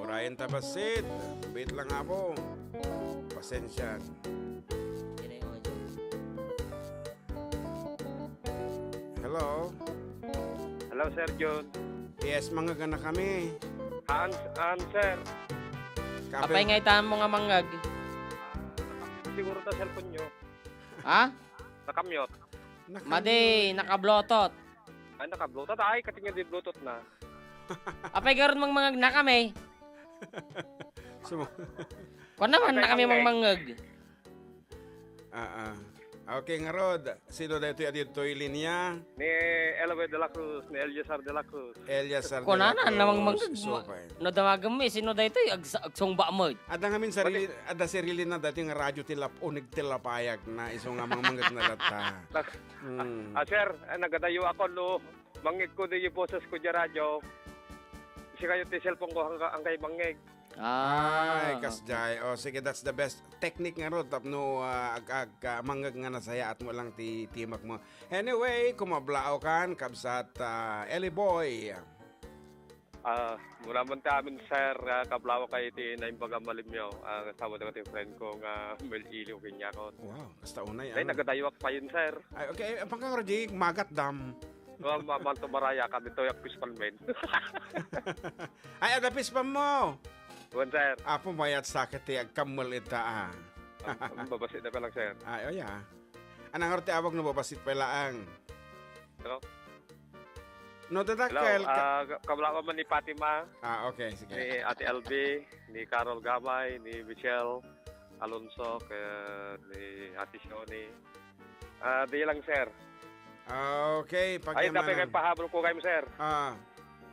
Urayen ta bassit. Mabit lang nga, Apo. Pasensya. Hello? Hello, Sir John. Yes, mangagana kami. Haan, haan, sir. Apay nga itan mo nga mangag? Siguro ta cellphone nyo. Ha? Nakamute. Nakamute. Madi, naka-Bluetooth. Ay, naka-Bluetooth. Ay, katingin di Bluetooth na. Apay garud mangmangag na kami. Sumo- Kuwan naman na kami mangmangag. Ah, ah. Okay, ngarud, sino daytoy a ditoy linya? Ni Elway de la Cruz, ni Eliazar de la Cruz. Eliazar de la Kunana, Cruz, namangmangag, isu ma-, pay. Nadamagen mi, sino daytoy? Agsa-, agsungba met. Adda ngamin sarili, Pati adda sarili na daytoy nga radyo ti lap-, uneg ti lapayag na isu nga mangmangag na latta. Hmm. Ah, sir, ah, nagadayo ako, no. Mangngeg ko di boses ko di radyo. Sikayo ti cellphone ko, hangka-, hangkay mangngeg. Ah. Ay, kasdiay. O, sige, that's the best technique ngarud tapno, ah, ag-, ag-, ah, mangngeg nga nasayaat mo lang ti timek mo. Anyway, kumablaaw kan, kabsat, ah, Eli Boy. Ah, muna man ti amin, sir, ah, kablaaw kay ti naimbag a malimyo. Ah, sama da ti friend ko nga Mel Iliw kaniakon. Wow, kasta unay, Ay, ah. Nagadayoak payen, sir. Ay, okay. Apang ka, Roger, magat dam. Wa-, ma-, manto maraya ka ditoy a Pispan men. Ay, adda Pispan mo? Wen, sir. Apo, mayat sa ket ti agkammel ita, ah. Am-, am-, babasi na pa lang, sir. Ay, o, ya. Anang ti awag no babasi pa laang? Hello? No, dadakkel Hello, ka- ah, ka-, kablaaw man ni Fatima, Ah, okay, sige. ni Ate L B, ni Carol Gamay, ni Michelle Alonso, kay ni Ate Shoni. Ah, di lang, sir. Ah, okay, Ay, pagyaman. Dapat kay pahabol ko kayo, sir. Ah.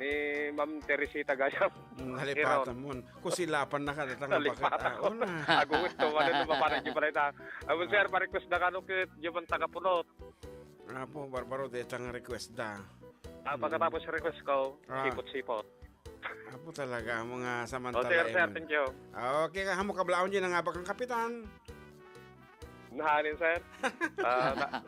Ni Ma'am Teresita Gayam. Mm, nalipatan Iron. Mo. Kusilapan na ka, datang Nalipatan bakit, ah, ko. Una. Agunget to, wala na mapanan yung balita. Ah, well, sir, Ah. pa-request na kano kit, yung man taga Pulot. Apo, barbaro, detang request da. Ah, Mm. pagkatapos request ko, Ah. sipot-sipot. Apo talaga, mga Oh, samantala, sir, sir, Eman. Thank you. Ah, okay, ka, hamo kablaon dyan, ang abak ng kapitan. Nahanin, sir. Ah, na-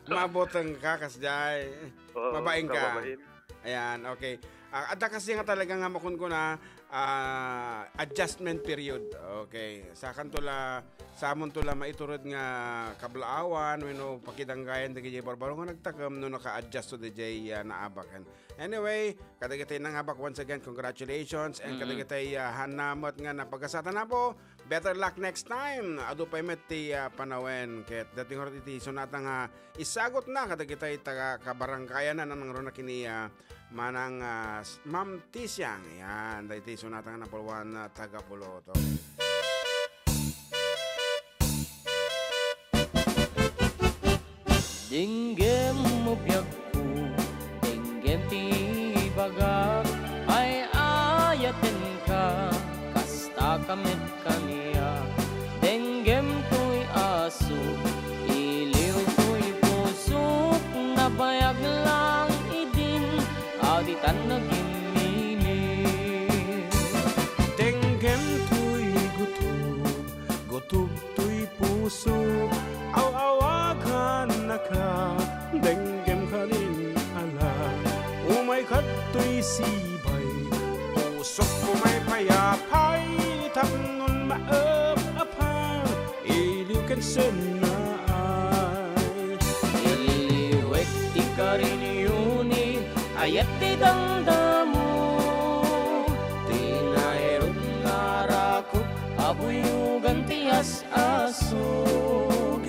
Mabuteng ka, kasjay. Oo, Mabaing ka. Mabaing. Ayan, okay. Ah, adda kasi nga talaga nga makunkuna, ah, adjustment period. Okay. Sa kanto la, sa amon to la maiturod nga kablaawan, wenno pakidanggayan dagiti barbaro nga nagtakem no naka-adjust to D J, ah, naabaken. Anyway, kadagiti nangabak, once again, congratulations, and Mm. kadagiti, ah, hannamet nga napagasatan na po. Better luck next time. Adu pay met ti, ah, panawen ket dating iti sunata nga isagot na kadagiti taga kabaranggayan na nangruna kini, ah, manang, ah, s-, Ma'am Tisiang. Yan, daytoy sunata nga napulwan, ah, taga Pulot. Okay. Denggem mo biagko, denggem ti ibagak, ay-ayatenka, kasta ka met kaniak. Denggem toy asuk, iliw toy pusok, nabayag lang idin, a ditan nagimmilim. Denggem toy gutom, gutom toy pusok, aw-awagannaka, denggem kanin ala. Umay kadtoy sibay, pusok umaypayapay, tapnon maep-apan, iliw ken sennaay. Iliwek ti karinyo ni ayat ti damdamo, ti nairut nga rakop a buyogan ti as- asuk.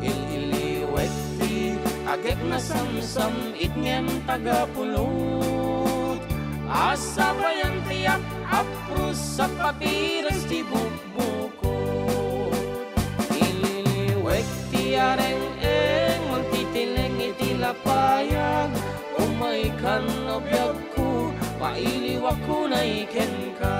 Il-iliwek ti agek nasamsam-it ngem taga Pulot. Asabayan ti ap-apros a papiras ti bukbukot. Il-iliwek ti areng-eng mangtitileng iti lapayag. Umaykan a biagko, pailiwak unay kenka.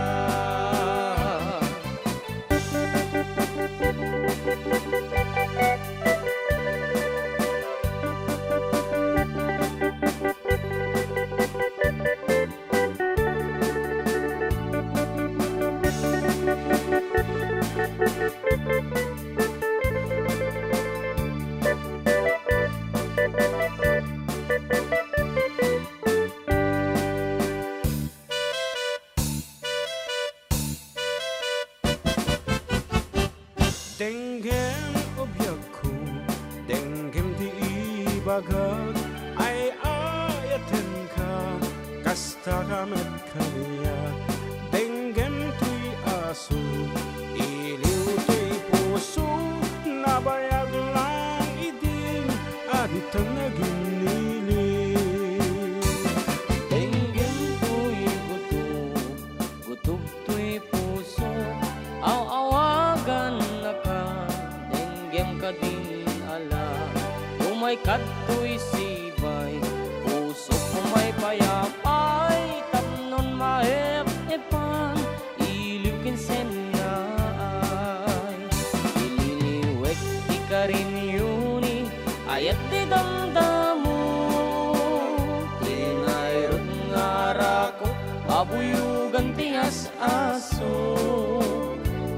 Denggem a biagko, denggem ti ibagak, ay-ayatenka, kasta ka met kaniak. Denggem toy asuk, iliw toy pusok, nabayag lang idin, a ditan nagimmilim. Denggem toy gutom, gutom toy puso, aw-awagannaka, denggem Din ala, umay kadtoy sibay, pusok umay payapay, tapnon maep-epan, iliw ken sennaay. Ililiwek ti karinyo ni ayat ti damdamo, ti nairut nga arakot, mabuyogan ti as- aso,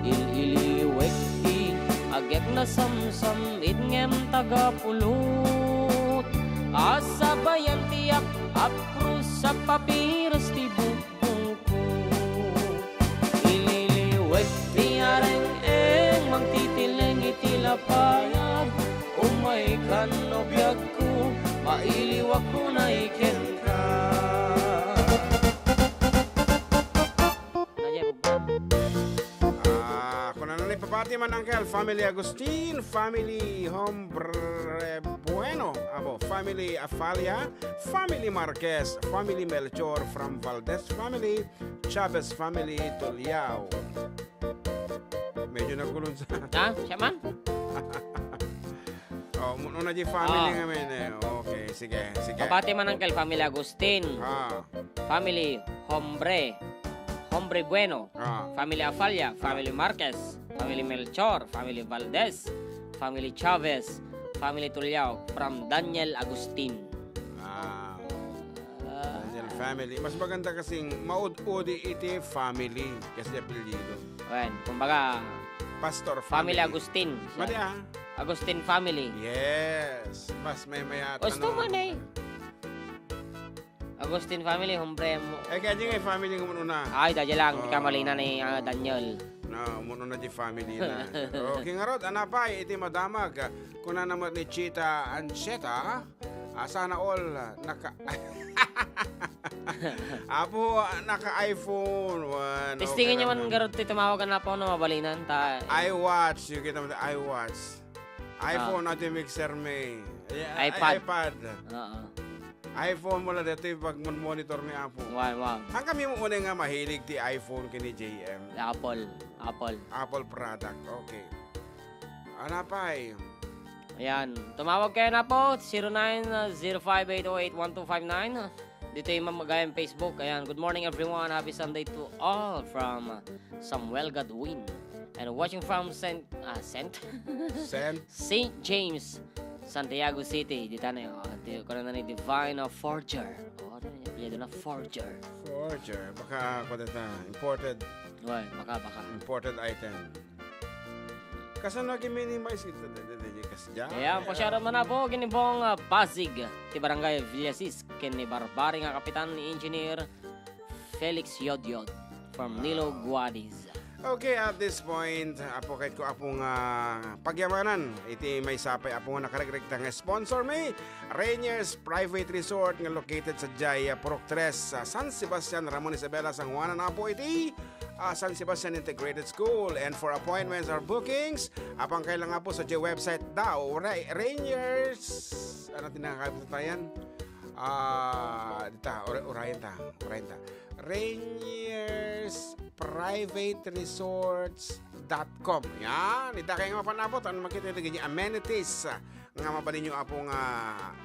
il-iliwek ti agek nasamsam-it ngem tagapulot. Asabayan ti ap-apros a papiras ti bukbukot. Ililiwek ti areng-eng mangtitileng iti lapayag. Umay kan no biagko, mailiwak unay kenka. Nadya, bugtan. Ah, kunana ni, pabati man, Uncle, family Agustin, family Hombre Bueno, abo, family Afalia, family Marquez, family Melchor, from Valdez family, Chavez family, Tuliao. Medyo nagkulong sa Ha? Siya man? Oh, mun-, una di family Ah. nga men, eh. Okay, sige, sige. Pabati man, Uncle, family Agustin. Ah. Family Hombre, Hombre Bueno, Ah. family Afalla, Ah. family Marquez, family Melchor, family Valdez, family Chavez, family Tuliao, from Daniel Agustin. Ah. Ah. Daniel family. Mas maganda kasing maud-udi iti family kasi apelyido. Wen, kumbaga, Pastor family family. Agustin. Madi, ah. Agustin family. Yes. Mas may mayat, Gusto ano. man, eh. Agustin family, hombre mo. Eh, kaya di nga yung family nga muna. Ay, dadya lang, di ka Oh. malina ni, ah, Daniel. No, muna na di family na. Okay, ngarod, anapay, iti madamag. Kuna naman ni Chita Ancheta, ah, sana all, ah, naka-, Apo, ah, naka-iPhone. Wan, Testingan okay nyo lang man, yan. Garod, ti tumawag na po, no, mabalinan, ta. iWatch, yung kita mo, iWatch. iPhone, Ah. ati mixer may. Ay, ay, iPad. iPad. Oo. iPhone mo lang dito yung pag-monitor ni Apo. Wow, wow. Ang kami mo una nga mahilig ti iPhone kini J M. Apple. Apple. Apple product. Okay. Anapay. Ayan. Tumawag kayo na po. Zero nine zero five eight oh eight one two five nine. Dito yung mamagayan Facebook. Ayan. Good morning, everyone. Happy Sunday to all from Samuel Godwin. And watching from Saint, ah, Saint? Saint? Saint James, Santiago City. Dita na yun. Ah, di, ko na ni Divine, ah, Forger. Oh, di na niya, apelyido na Forger. Forger. Baka, kung ito, imported. Uy, baka, baka. Imported item. Kasano gi-minimize ito? Dede, dede, kas-, dyan. Ayan, pasyaro man na po, ginibong, ah, Pasig, ti Barangay Villasis, ken ni Barbari nga Kapitan, ni Engineer Felix Yodyod from Nilo Guadis. Okay, at this point, Apo, kayat ko, Apo, nga pagyamanan iti maysa pay, Apo, nga nakaregregta nga sponsor mi, Rainier's Private Resort nga located sa Jaya Purok Tres, sa San Sebastian, Ramon Isabela, San Juanan, Apo, iti, ah, San Sebastian Integrated School. And for appointments or bookings, apang kailang, Apo, sa Jaya website daw, Ra-, Rainier's, ano tinakakabit tayan? Ah, dita, ura-, urayan ta, urayan ta. Rainier's Private Resorts dot com. Yan, ita kayo nga mapanabot, ano makita ito, ganyan, amenities, ah, nga mabalin nyo, Apo, nga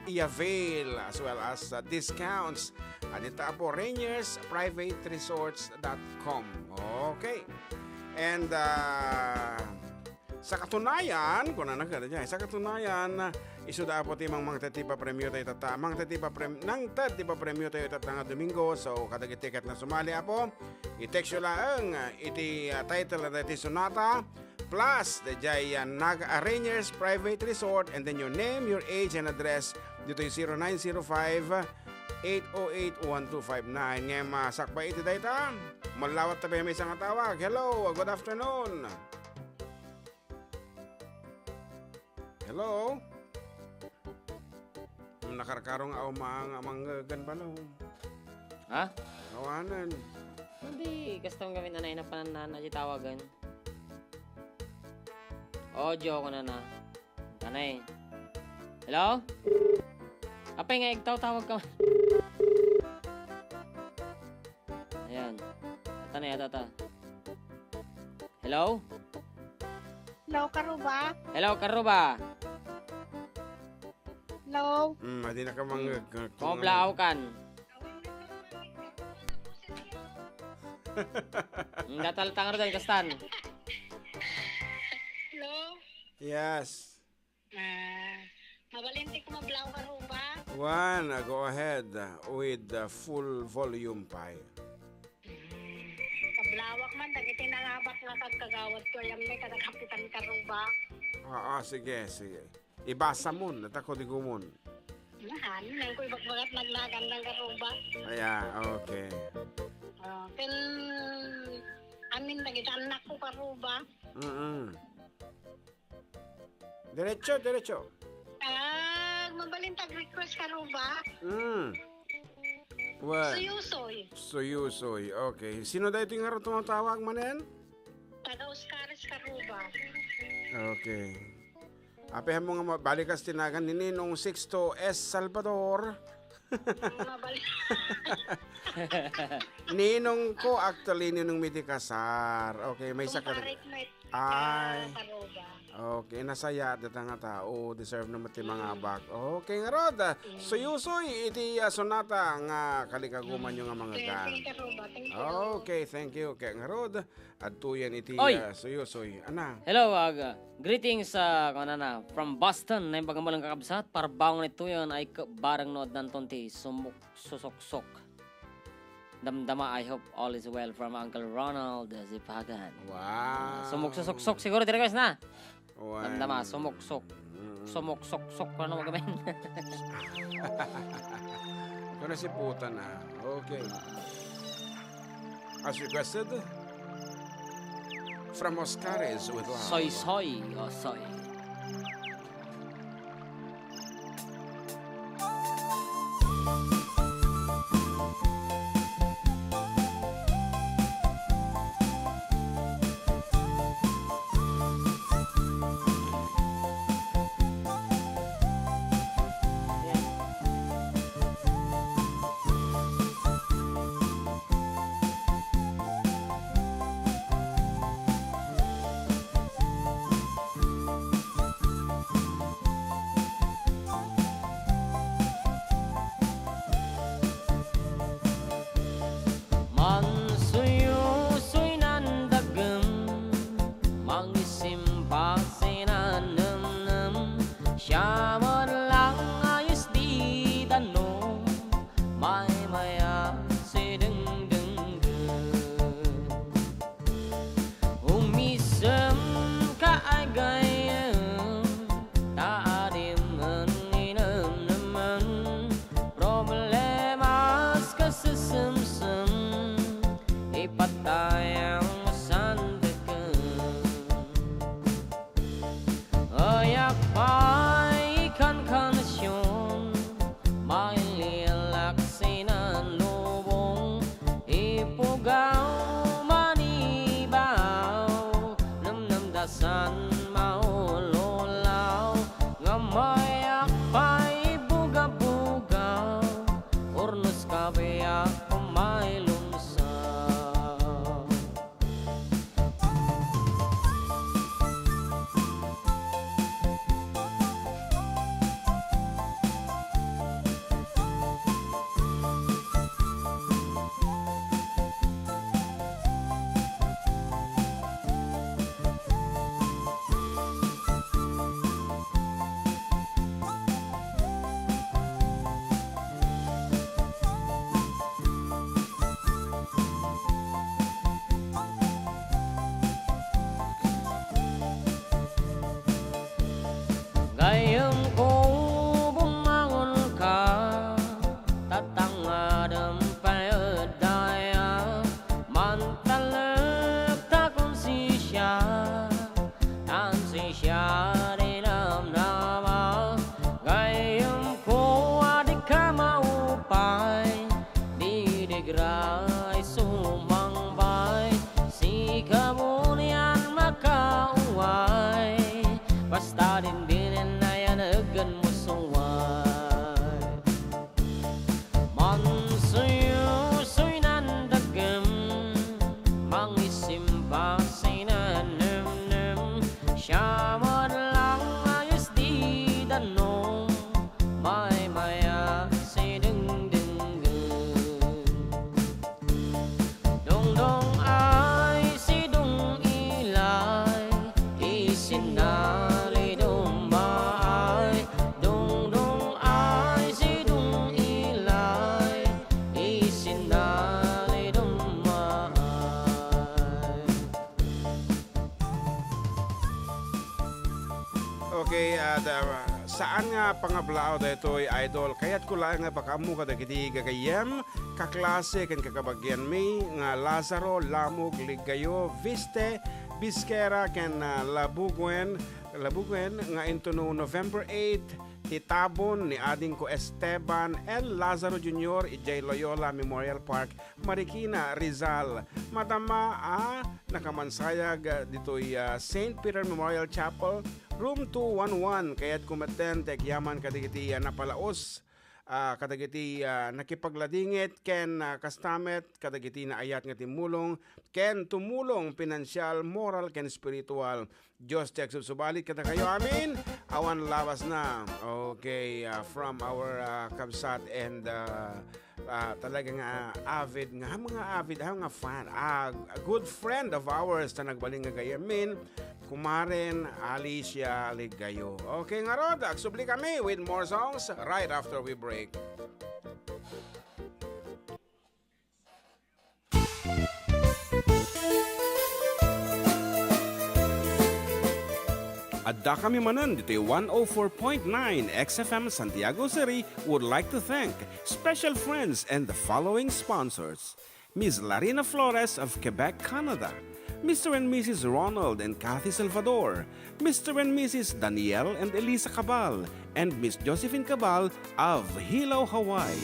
i-avail, as well as, ah, discounts. Ah, dita, Apo, Rainier's Private Resorts dot com. Okay. And, ah, sa katunayan, kuna na kada dyan, sa katunayan, isu da, Apo, ti mang-, mangted ti papremyo tayo tata, mangted ti paprem-, nangted ti papremyo tayo tata nga Domingo. So, kadagiti ket na sumali, Apo, i-text yo laeng iti, ah, title na ti sonata, plus, dayjay, ah, nag-, ah, Rainier's Private Resort, and then your name, your age, and address, ditoy zero nine zero five, eight oh eight, one two five nine. Ngem, ah, sakbay iti dayta, malawat tabi may isang tawag. Hello, good afternoon. Hello? Nakarkarong aw maang a manggegan balo. Ha? Awanan. Hindi, custom kami nanay na pananana di tawagan. Audio ko na na. Kanay. Hello? Apay nga, igtaw-tawag ka. Ayan. Ata na yata ta. Hello? Hello, Karuba. Hello, Karuba. Hello. Hmm, adi na ka mang-, hmm, kung ano. Mablaaw kan. Hmm, datal tangar doon, kastan. Hello? Yes. Ah, mabalin ti kumablaaw, Karuba? Wen, ah, go ahead, ah, with, ah, full volume pay. Mm. Kablaawak man dagiti nangabak nga kagkagawad ko, ayan, may kada Kapitan Karuba. Oo, sige, sige. Ibasa mo, natako di gumon. Nahan, nang ko ibagbagat nagnagan ng Karuba. Aya, okay. Ah, ken amin dagiti anak ko, Karuba. Mm-mm. Diretso, diretso. Ah, mabalin tag-request, Karuba? Mm. Well, Suyusoy. Suyusoy. Okay. Sino daytoy nga tumatawag manen? Taga Oscares, Karuba. Okay. Apay mo nga ma-, balikas tinagan ni Ninong Sixto S. Salvador. Mabalik. Ninong ko, actually, ninong mi ti kasar. Okay, may isa ka. Kumpare ko may, ay, ah, Karuba. Okay, nasaya data nga tao. Deserve naman ti mga, mm, abak. Okay, ngarod. Mm. Suyusoy, iti, ah, sonata nga kalikaguman nyo nga mga, mm, gan. Thank you, Karuba. Thank you. Okay, thank you. Kaya ngarod, adtoyen iti, oy, ah, suyusoy. Ana? Hello, aga. Greetings, ah, kanana, from Boston. Naimbag a malang kakabsat, parbaong nituyon ay ke-, bareng no addanton ti sumuk-, susuksok. Damdama, I hope all is well from Uncle Ronald Zipagan. Wow. Sumuksusuksok siguro ti request na. Wow. Damdama, sumuksok. Mm. Sumuksok-sok, ano magamin? Kung nasiputan na. Okay. As requested, from Oscares with love. Soy, soy, oh, soy. Mansuyusoy nan dagem, mangisimba sinan nemnem, siya met lang ayes di danom, maymayat si dengdenggen. Umisem ka ay gayyem, ta adim met inemnemen, problemas kasesemsem, ipatay a sandeken. Ayak pay ikankanasyon, maililak sinan lubong, ipugaw manibaw, nemnem dasan maululaw, ngem ayak pay ibugabugaw, urnos kabiak pay lumsaw. Gayyemko, bumangonka, tatangadem pay ed daya, mantalek ta konsisia, Ansi siya di namnama, gayyemko a dika maupay, didigra isu mangbay, sika bunian makauway, basta dindinnen a yaneggen mo suay. Mansuyusoy nan dagem, mangisimba sinan nemnem, siya Okay, at, ah, saan nga pangablaaw daytoy, idol? Kayatko laeng nga ipakaammo kadagiti gagayyem, kaklase, ken kakabagianmi nga Lazaro, Lamog, Liggayo, Viste, Bisquera, ken, ah, Labuguen, Labuguen nga intono November eight, ti tabon ni adingko Esteban L. Lazaro Junior idiay Loyola Memorial Park, Marikina, Rizal. Madama a nakamansayag, ah, ditoy, ah, Saint Peter Memorial Chapel, room two one one. Kayatko metten ti agyaman kadagiti, ah, napalaos, ah, kadagiti, ah, nakipagladingit ken, ah, kasta met kadagiti naayat nga timmulong ken tumulong pinansial, moral, ken spiritual. Dios ti agsubsubalit kadakayo amin. Awan labasna. Okay, ah, from our, ah, kabsat and, ah, ah, talaga nga avid nga, mga avid, ah, nga fan. Ah, a good friend of ours ta nagbalin nga gayam, kumaren Alicia Liggayo. Okay, ngarud, agsubli kami with more songs right after we break. Adda kami manen ditoy one oh four point nine X F M Santiago City would like to thank special friends and the following sponsors: Miss Larina Flores of Quebec, Canada, Mister and Missus Ronald and Kathy Salvador, Mister and Missus Daniel and Elisa Cabal, and Miss Josephine Cabal of Hilo, Hawaii.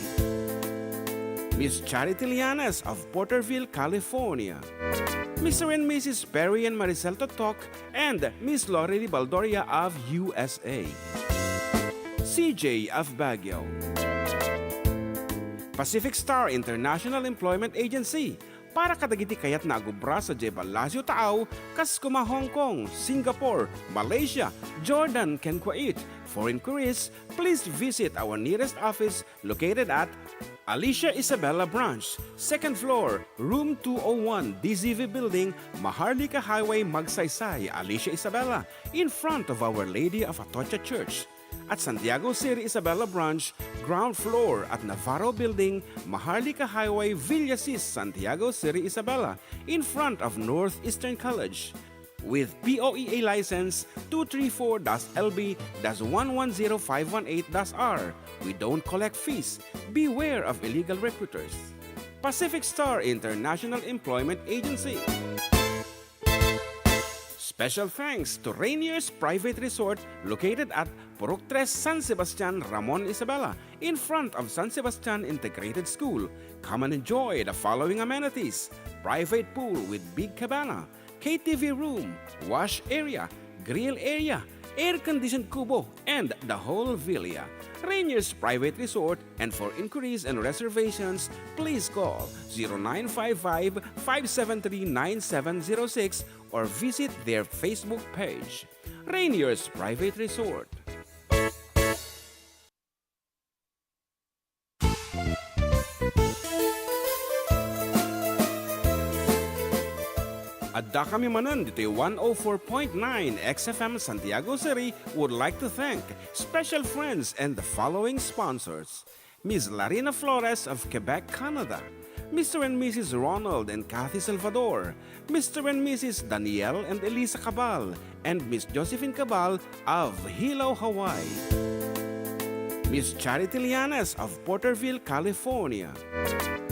Miss Charity Lianes of Porterville, California. Mister and Missus Perry and Maricel Totok and Miss Lorely Baldoria of U S A. C J of Baguio. Pacific Star International Employment Agency, para kadagiti kayatna a agubra sadiay Palacio Taaw, kas koma Hong Kong, Singapore, Malaysia, Jordan, ken Kuwait. For inquiries, please visit our nearest office located at Alicia Isabela Branch, second floor, room two oh one, D Z V Building, Maharlika Highway, Magsaysay, Alicia Isabela, in front of Our Lady of Atocha Church. At Santiago City Isabela Branch, ground floor at Navarro Building, Maharlika Highway, Villasis, Santiago City Isabela, in front of Northeastern College. With P O E A license two three four dash L B dash one one zero five one eight dash R, we don't collect fees. Beware of illegal recruiters. Pacific Star International Employment Agency. Special thanks to Rainier's Private Resort located at Purok Tres, San Sebastian, Ramon, Isabela, in front of San Sebastian Integrated School. Come and enjoy the following amenities: private pool with big cabana, K T V room, wash area, grill area, air-conditioned kubo, and the whole villa. Rainier's Private Resort, and for inquiries and reservations, please call zero nine five five, five seven three, nine seven zero six or visit their Facebook page. Rainier's Private Resort. Adda kami manen ditoy one oh four point nine X F M Santiago City would like to thank special friends and the following sponsors: Miss Larina Flores of Quebec, Canada, Mister and Missus Ronald and Kathy Salvador, Mister and Missus Daniel and Elisa Cabal, and Miss Josephine Cabal of Hilo, Hawaii. Miss Charity Lianes of Porterville, California.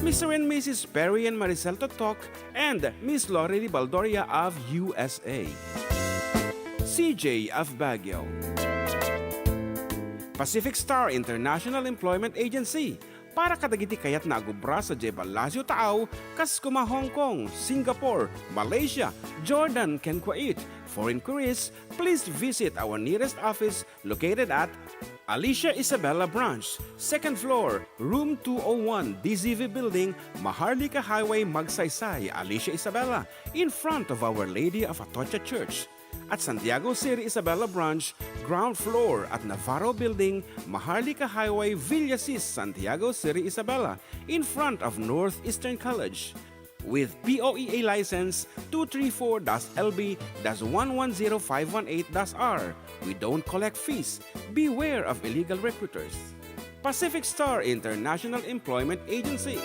Mister and Missus Perry and Maricel Totok and Miss Lorely Baldoria of U S A. C J of Baguio. Pacific Star International Employment Agency, para kadagiti kayatna a gubra sadiay Palacio Taaw, kas kuma Hong Kong, Singapore, Malaysia, Jordan, ken Kuwait. For inquiries, please visit our nearest office located at Alicia Isabela Branch, second floor, room two oh one, D Z V Building, Maharlika Highway, Magsaysay, Alicia Isabela, in front of Our Lady of Atocha Church. At Santiago City Isabela Branch, ground floor at Navarro Building, Maharlika Highway, Villasis, Santiago City Isabela, in front of Northeastern College. With P O E A license two three four dash L B dash one one zero five one eight dash R, we don't collect fees. Beware of illegal recruiters. Pacific Star International Employment Agency.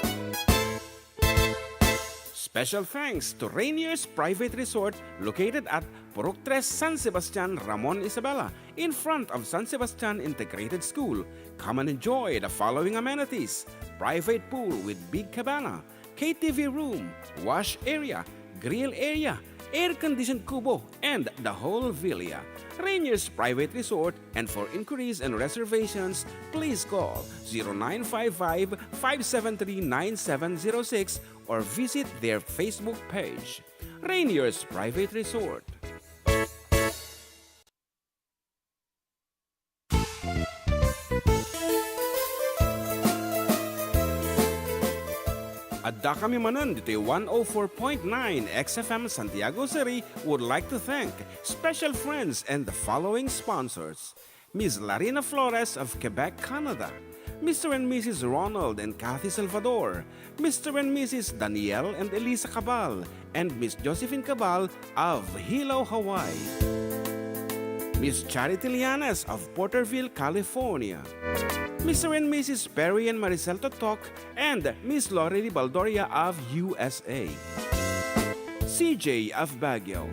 Special thanks to Rainier's Private Resort located at Purok Tres, San Sebastian, Ramon, Isabela, in front of San Sebastian Integrated School. Come and enjoy the following amenities: private pool with big cabana, K T V room, wash area, grill area, air-conditioned kubo, and the whole villa. Rainier's Private Resort, and for inquiries and reservations, please call zero nine five five, five seven three, nine seven zero six or visit their Facebook page. Rainier's Private Resort. Adda kami manen ditoy one oh four point nine X F M Santiago City would like to thank special friends and the following sponsors: Miss Larina Flores of Quebec, Canada, Mister and Missus Ronald and Kathy Salvador, Mister and Missus Daniel and Elisa Cabal, and Miss Josephine Cabal of Hilo, Hawaii, Miss Charity Lianes of Porterville, California, Mister and Missus Perry and Maricel Totok, and Miss Lorely Baldoria of U S A, C J of Baguio,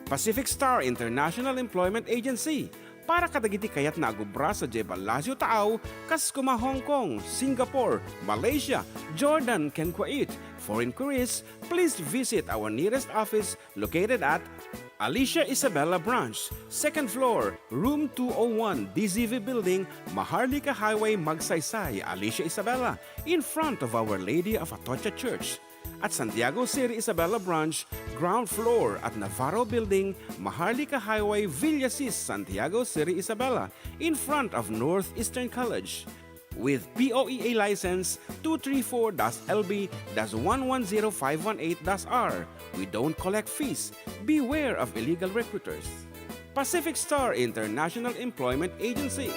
Pacific Star International Employment Agency, para kadagiti kayatna a agubra sadiay ballasiw taaw, kas kuma Hong Kong, Singapore, Malaysia, Jordan, ken Kuwait. For inquiries, please visit our nearest office located at Alicia Isabela Branch, second floor, room two oh one, D Z V Building, Maharlika Highway, Magsaysay, Alicia Isabela, in front of Our Lady of Atocha Church. At Santiago City Isabela Branch, ground floor at Navarro Building, Maharlika Highway, Villasis, Santiago City Isabela, in front of Northeastern College. With P O E A license two three four dash L B dash one one zero five one eight dash R, we don't collect fees. Beware of illegal recruiters. Pacific Star International Employment Agency.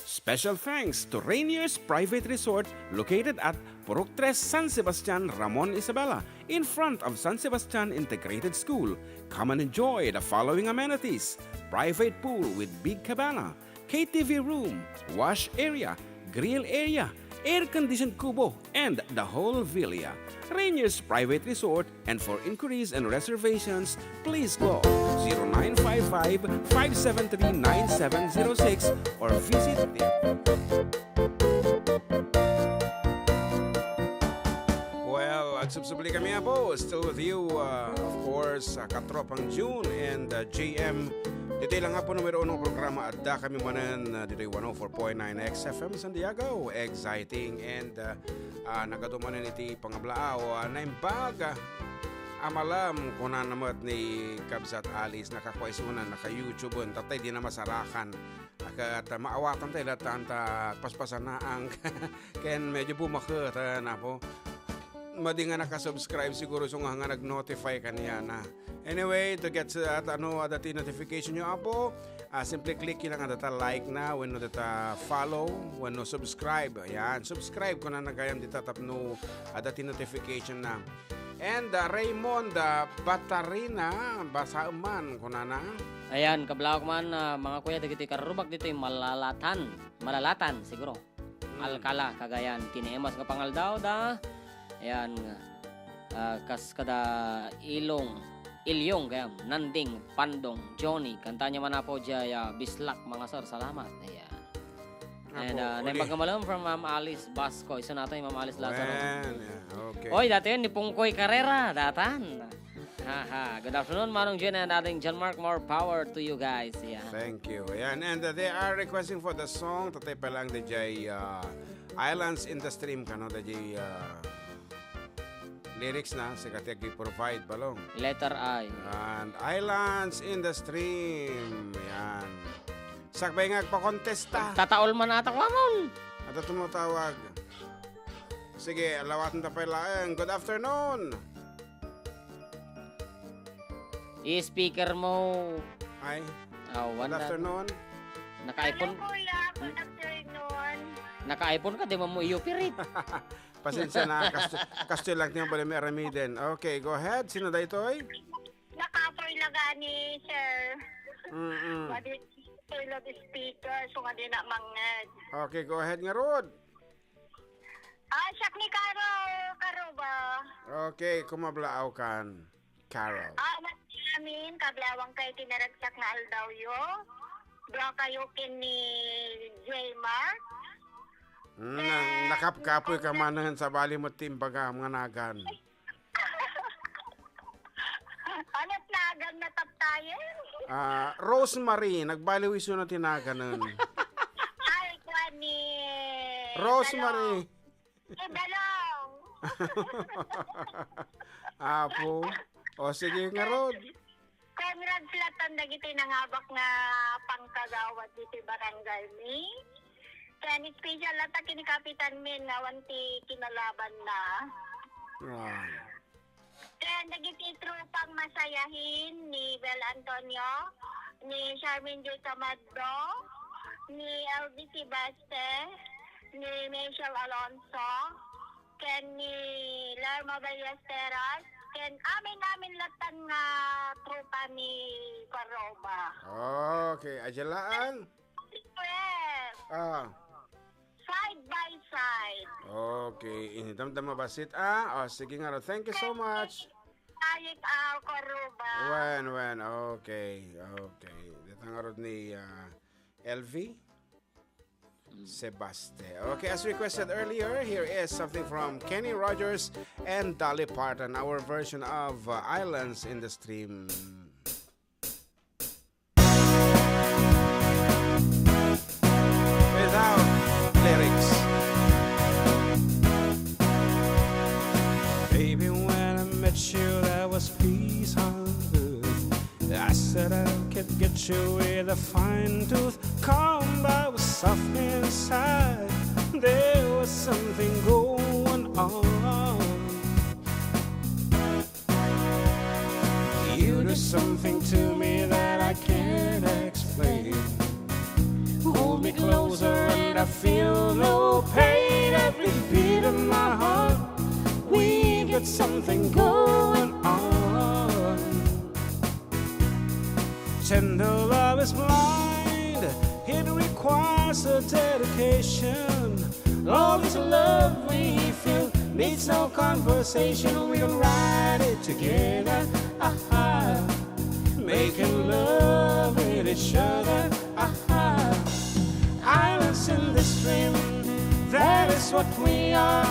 Special thanks to Rainier's Private Resort located at Purok Tres, San Sebastian, Ramon, Isabela, in front of San Sebastian Integrated School. Come and enjoy the following amenities: private pool with big cabana, K T V room, wash area, grill area, air-conditioned kubo, and the whole villa. Rainier's Private Resort, and for inquiries and reservations, please call zero nine five five, five seven three, nine seven zero six or visit the Well, agsubsubli kami, Apo. Still with you, uh, of course, uh, Katropang June and, uh, J M. Ditoy lang, Apo, numero uno programa. Adda kami manen, uh, ditoy one oh four point nine X F M San Diego. Exciting and, uh, uh, nagadu manen iti pangablaaw. Uh, naimbag, uh, a malem, kunana met ni Kabsat Alice, nakakuaisonan, naka-YouTube-en, tatay di na masarakan. Ket maawatan tayo datan ta paspasanaang ken medyo bumaket, ah, napo. Madi nga naka-subscribe siguro isu nga, nga nag-notify kaniana. Anyway, to get sa at ano, adda ti notification yo, Apo, ah, simply click lang adda ta like na, wenno adda ta follow, wenno subscribe. Ayan, subscribe ko na nagayam dita tapno adda ti notification na. And, ah, Raymond, ah, Batarina, basaem man, kunana. Ayan, kablawak man, ah, mga kuya, dagiti karrubak ditoy Malalatan. Malalatan, siguro. Mm. Alcala, Cagayan. Kinaemas nga pangaldaw da. Ayan, ah, kas kada Ilong, Ilyong, kaya Nanding, Pandong, Johnny. Kanta niya man, Apo, diay, ah, Bislak, mga sir. Salamat. Ayan. And, Apo, uh, uli. Naimbag a malem from Ma'am Alice Basco. Isu nato ni Ma'am Alice Lazaro. Wen, yeah, okay. Oy, datan ni Pungkoy Carrera, datan. Haha. Good afternoon, Manong Jen and Aling John Mark. More power to you guys. Yeah. Thank you. Ayan, and, uh, they are requesting for the song, tatay pa lang, diay, uh, Islands in the Stream, kano, diay, uh, lyrics na, sika ti agi-provide, balong. Letter I. And Islands in the Stream. Yan. Sakbay nga agpakontesta. Tataol man ata, kuamon. Adda tumutawag. Sige, lawaten ta pay laeng. Good afternoon. I-speaker mo. Ay. Awan na. Good afternoon. Naka-iPhone. Hello, kuya. Good afternoon. Naka-iPhone ka, di mo mo i-operate. Pasensya na, kasto-, kastoy lang ti mabalin mi aramiden. Okay, go ahead. Sino daytoy? Nakapoy lagani, sir. Mm-mm. Madi, toy loudspeaker, so nga di na mangngeg. Okay, go ahead ngarud. Ah, siak ni Carol Karuba. Okay, kumablaaw kan, Carol. Ah, amin, kablaawan kayo ti naragsak nga aldawyo. Dua kayo ken ni J Mark. Hmm, na-, nakapkapoy ka manen, sabali mo ti imbagam nga nagan. Ano nagan na taptayen? Ah, Rosemary, nagbaliw isu na ti naganen. Ay, kuan ni Rosemary. Dalong. Ni Dalong. Apo. O, sige nga, Rod. Congrats latta dagiti nangabak nga pangkagawad diti barangay mi. Ken special latta ken ni Kapitan Min nga awan ti kinalabanna. Ah. Ken dagiti tropang masayahin ni Bel Antonio, ni Charmaine J Camadro, ni L B C Baste, ni Michelle Alonso, ken ni Lerma Ballesteros, ken amin-amin latta nga tropa ni Corroba. Okay, adya laeng. Yes. Ah. Side by side. Okay, inidamdama bassit. Ah, oh, sige nga, Rod. Thank you so much. Ayit, ah, Corroba. Wen, wen. Okay, okay. Dita nga, Rod, ni, ah, L V Sebaste. Okay, as requested earlier, here is something from Kenny Rogers and Dolly Parton, our version of, uh, Islands in the Stream. Without lyrics. Baby, when I met you, there was peace on earth. I said I could get you with a fine tooth comb, but I was soft inside. There was something going on. You do something to me that I can't explain. Hold me closer and I feel no pain. Every beat of my heart, we got something going on. Tender love is blind, it requires a dedication. All this love we feel needs no conversation. We can ride it together, aha. Making love with each other, aha. Islands in the stream, that is what we are.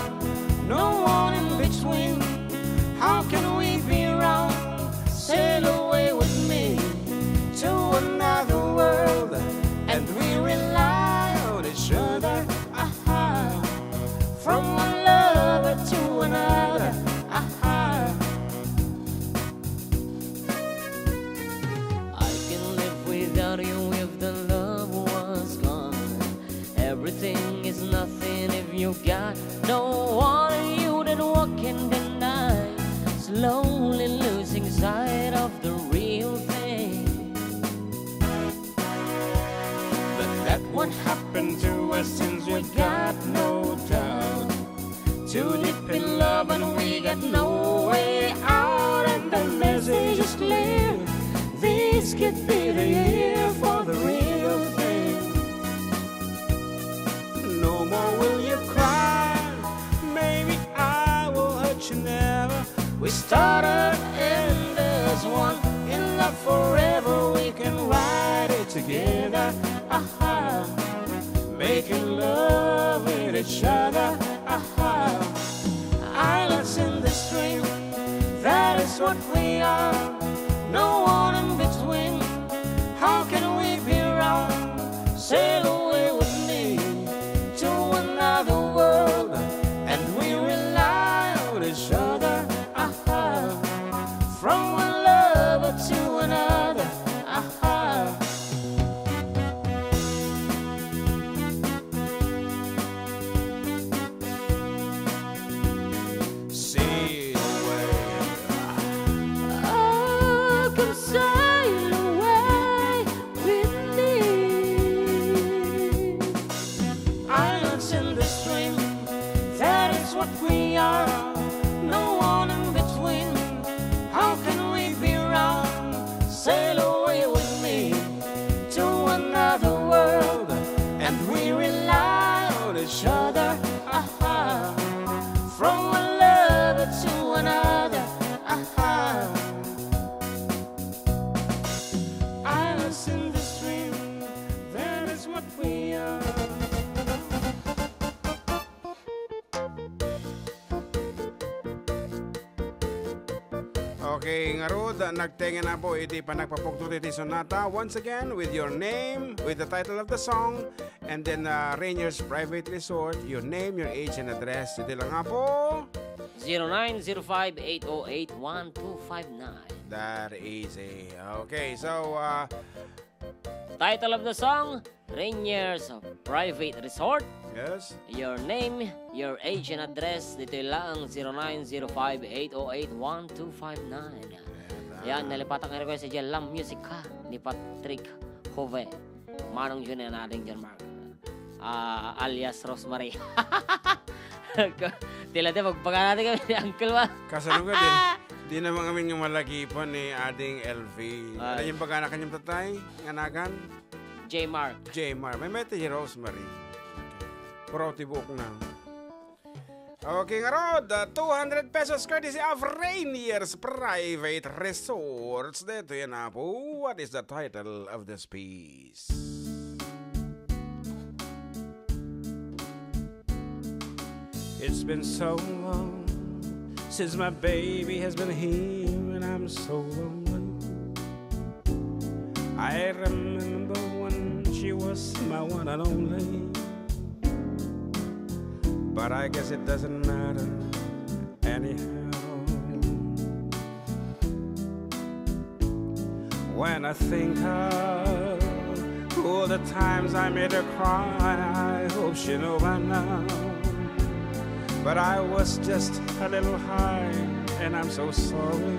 No one in between. How can we be wrong? Sail away with me to another world, and we rely on each other. Aha. From one lover to another. Aha. I can live without you if the love was gone. Everything is nothing if you got no one. You that walk in the night, slowly losing sight of the real thing. But that won't happen to us since we got no doubt. Too deep in love and we got no way out, and the message is clear. This could be the year for the real thing. No more will you cry. Maybe I will hurt you never. We started and there's one in love forever. We can ride it together. Aha. Making love with each other. Aha. Islands in the stream. That is what we are. No one in between. How can we be wrong? Sail away with me to another world, and we rely on each other. Aha. From one lover to another. Aha. Sail away. Oh, come Okay, ngarud, ah, nagtengen na po iti panagpapugtot iti sonata. Once again, with your name, with the title of the song, and then, ah, Rainier's Private Resort, your name, your age, and address. Iti lang nga po. Zero nine zero five eight oh eight one two five nine. That easy. Okay, so, ah, Title of the song, Rainier's Private Resort. Yes. Your name, your age, and address. Ditoy lang, zero nine zero five eight oh eight one two five nine. Ayan, nalipatan nga request sa Lam Music ka ni Patrick Jove. Manong Junior na ading John Mark. Ah, alias Rosemary. Tila di, magpagana ti kami ni Uncle, wa? Kasano nga din? Di naman kami nga malagipan ni Ading L V. Ay. Ano yung pagana kanyang tatay? Nga nagan? J Mark. J Mark. May mete si Rosemary. Okay. Puro ti buok na. Okay, ngarud, ah, two hundred pesos courtesy of Rainier's Private Resorts. Dito yan na po. What is the title of this piece? It's been so long since my baby has been here, and I'm so lonely. I remember when she was my one and only, but I guess it doesn't matter anyhow. When I think of all the times I made her cry, I hope she know by now. But I was just a little high, and I'm so sorry.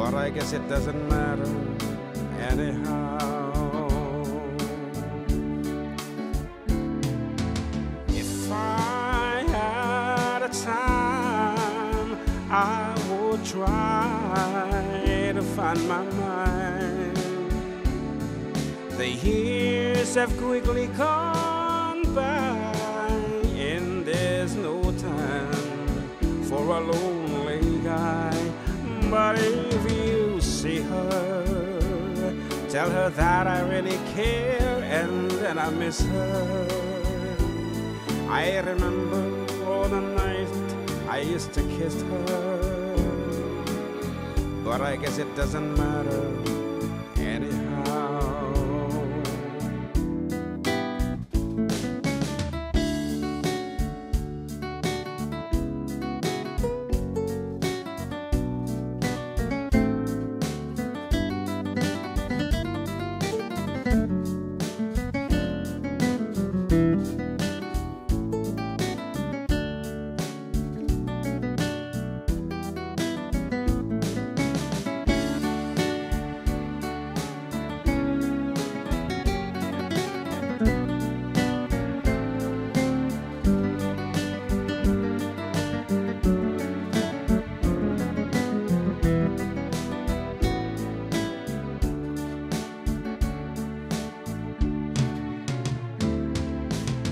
But I guess it doesn't matter anyhow. If I had a time, I would try to find my mind. The years have quickly gone by, and there's no time for a lonely guy. But if you see her, tell her that I really care and then I miss her. I remember all the night I used to kiss her, but I guess it doesn't matter anyhow.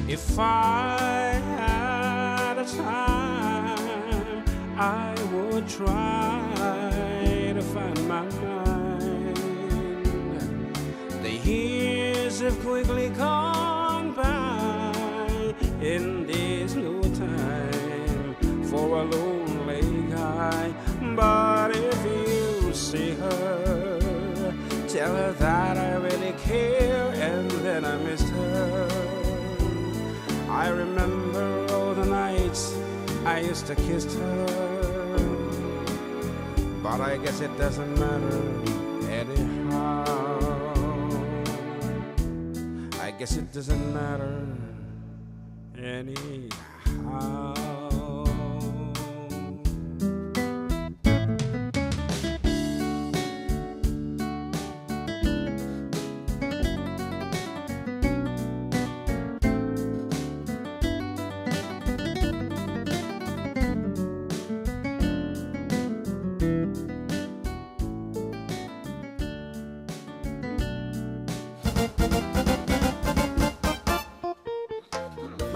If I had a time, I would try to find my mind. The years have quickly gone by, and there's no time for a lonely guy. But if you see her, tell her that I really care and then I missed her. I remember all the nights I used to kiss her, but I guess it doesn't matter anyhow. I guess it doesn't matter anyhow.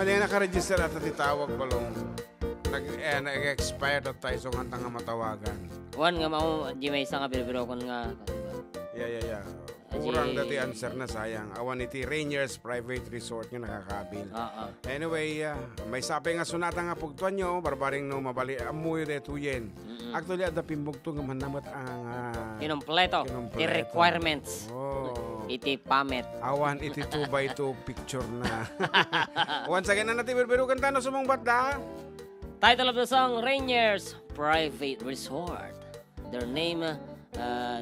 Madi nga nakaregister ata ti tawag, Balong. Nag-, eh, nag-expire tayo, so kanta nga matawagan. Wan nga mao, di maysa nga birbirokon nga, kasi ba? Yeah, yeah, yeah. Kurang dati answer na, sayang. Awan iti Rainier's Private Resort nga nakakabil. Oo. Anyway, ah, maysa pay nga sonata nga pugtoanyo, barbareng no mabali-, ammoyo daytoyen. Mm-mm. Actually, adda pimmugto nga manna met ang, ah, kinumpleto ti kinumpleto. Requirements. Oh. Iti pamit. Awan iti two by two picture na. Once again, ano ti birbirukanta no sumungbat da? Title of the song, Rainier's Private Resort. Their name, uh,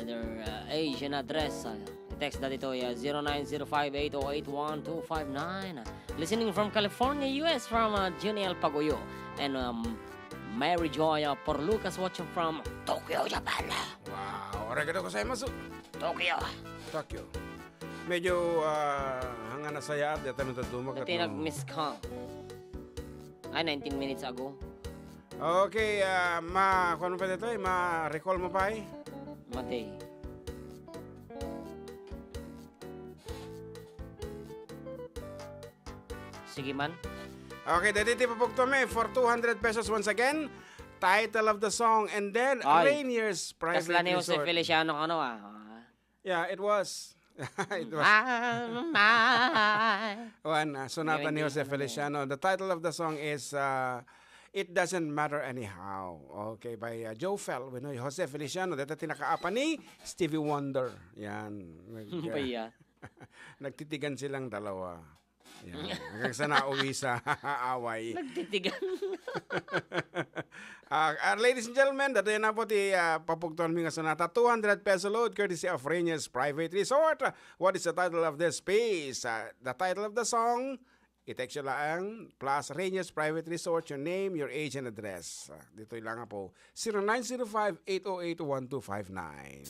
their, uh, age and address. Uh, text that ito, uh, zero nine zero five eight oh eight one two five nine. Listening from California, U S, from, uh, Juniel Pagoyo and, um, Mary Joy, uh, Porlucas watching from Tokyo, Japan. Wow, arigato gozaimasu. Tokyo. Tokyo. Medyo, ah, hanga nasayaat, deta no dadduma ket no nag-miss call. Ay, nineteen minutes ago. Okay, ah, ma-, kuwan mo pa dito, eh, ma-recall mo pa, eh? Matay. Sige man. Okay, dati ti pupugto mi for two hundred pesos once again. Title of the song and then Ay, Rainier's Private Resort. Kasla ni Jose Feliciano, ano, ah. Yeah, it was. It was. Ah, my. One, ah, sonata ni Jose Feliciano. The title of the song is, uh, It Doesn't Matter Anyhow. Okay, by, uh, Joe Fel, wenno Jose Feliciano. Deta ti nakaapa ni Stevie Wonder. Yan. Nag-, Ba iya? Nagtitigan silang dalawa. Yan. Hanggang sa nauwi sa away. Nagtitigan. Ah, ah, ladies and gentlemen, datoy na po ti, ah, papugtuan mi nga sonata, two hundred peso load, courtesy of Rainier's Private Resort. What is the title of this piece? Ah, the title of the song, i-text nyo lang, plus Rainier's Private Resort, your name, your age, and address. Ah, ditoy lang po, zero nine zero five, eight oh eight, one two five nine.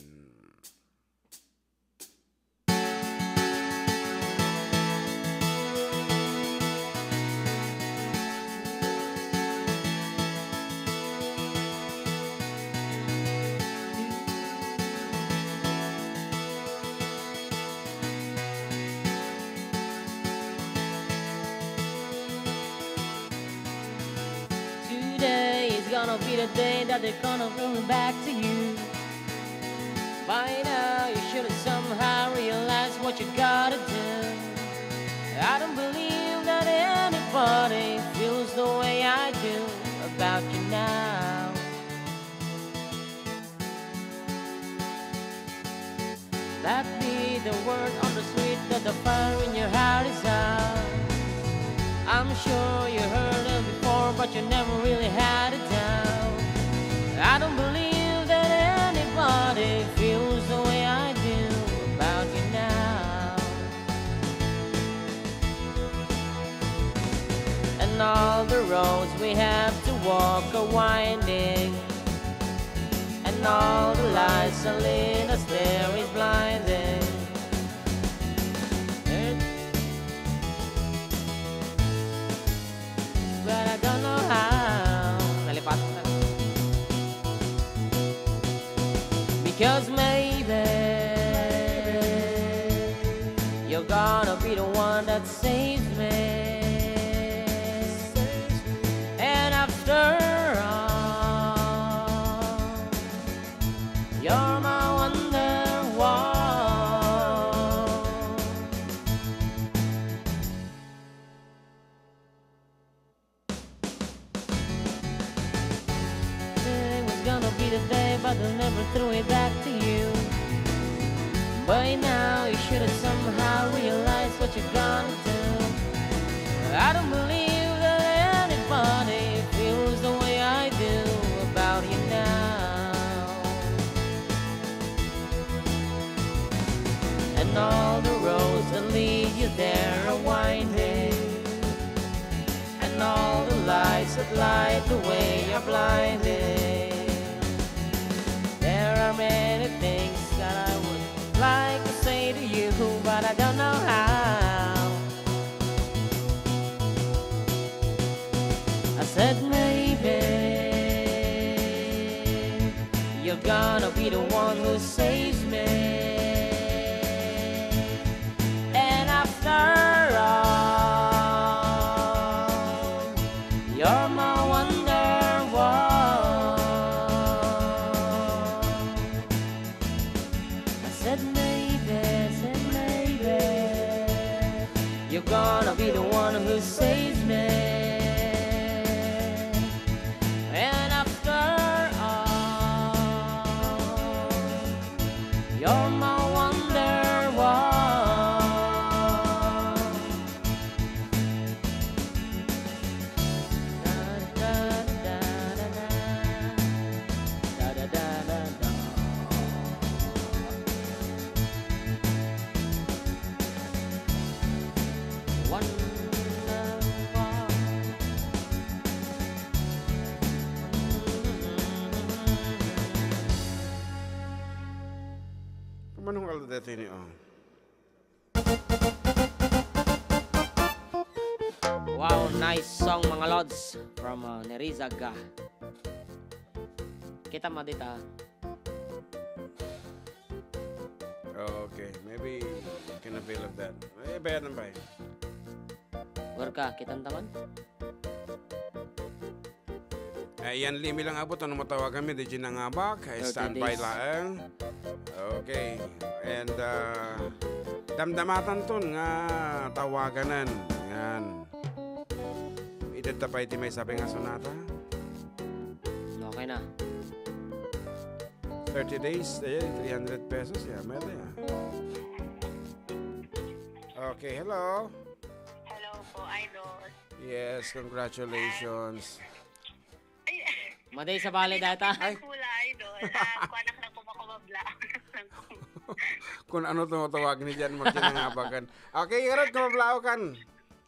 Today is gonna be the day that they're gonna bring me back to you. By now, you should have somehow realized what you gotta do. I don't believe that anybody feels the way I do about you now. That be the word on the street that the fire in your heart is out. I'm sure you heard it before, but you never really had it down. I don't believe that anybody feels the way I do about you now. And all the roads we have to walk are winding, and all the lights that lead us there is blinding. But I don't know how. Nalipat. Because maybe you're gonna be the one that saves me. And after all, you're my wonder wall. Today was gonna be the day, but I never threw it back to you. By now, you should have somehow realized what you're gonna do. I don't believe that anybody feels the way I do about you now. And all the roads that lead you there are winding, and all the lights that light the way are blinding. There are many things that I would like to say to you, but I don't know how. I said maybe you're gonna be the one who saves me. And after all, you're my wonder wall. I said maybe Anong aldaw daytoy ni, oh? Wow, nice song, mga lods, from, uh, Nerizaga. Kita mo dita. Okay, maybe you can avail of that. Eh, bayaran ba eh? Work ka, kitam taman? Ay, yan, limi lang abot, ano matawagan mi, di Gina nga bak, ay, thirty standby days. Laeng. Okay. And, uh, damdamatan ton nga tawaganan. Yan. Itad ta pay ti may sabi nga sonata? Okay na. Thirty days, eh, three hundred pesos, ya, meron ya. Okay, hello. Hello po, Idol. Yes, congratulations. Ay, Maday sa bali data. Ay. Pula, Idol. Ah, kuanak na po, makumabla. Kung ano to tawag ni Jan Martin ang abagan. Okay, Rod, kumablaw kan.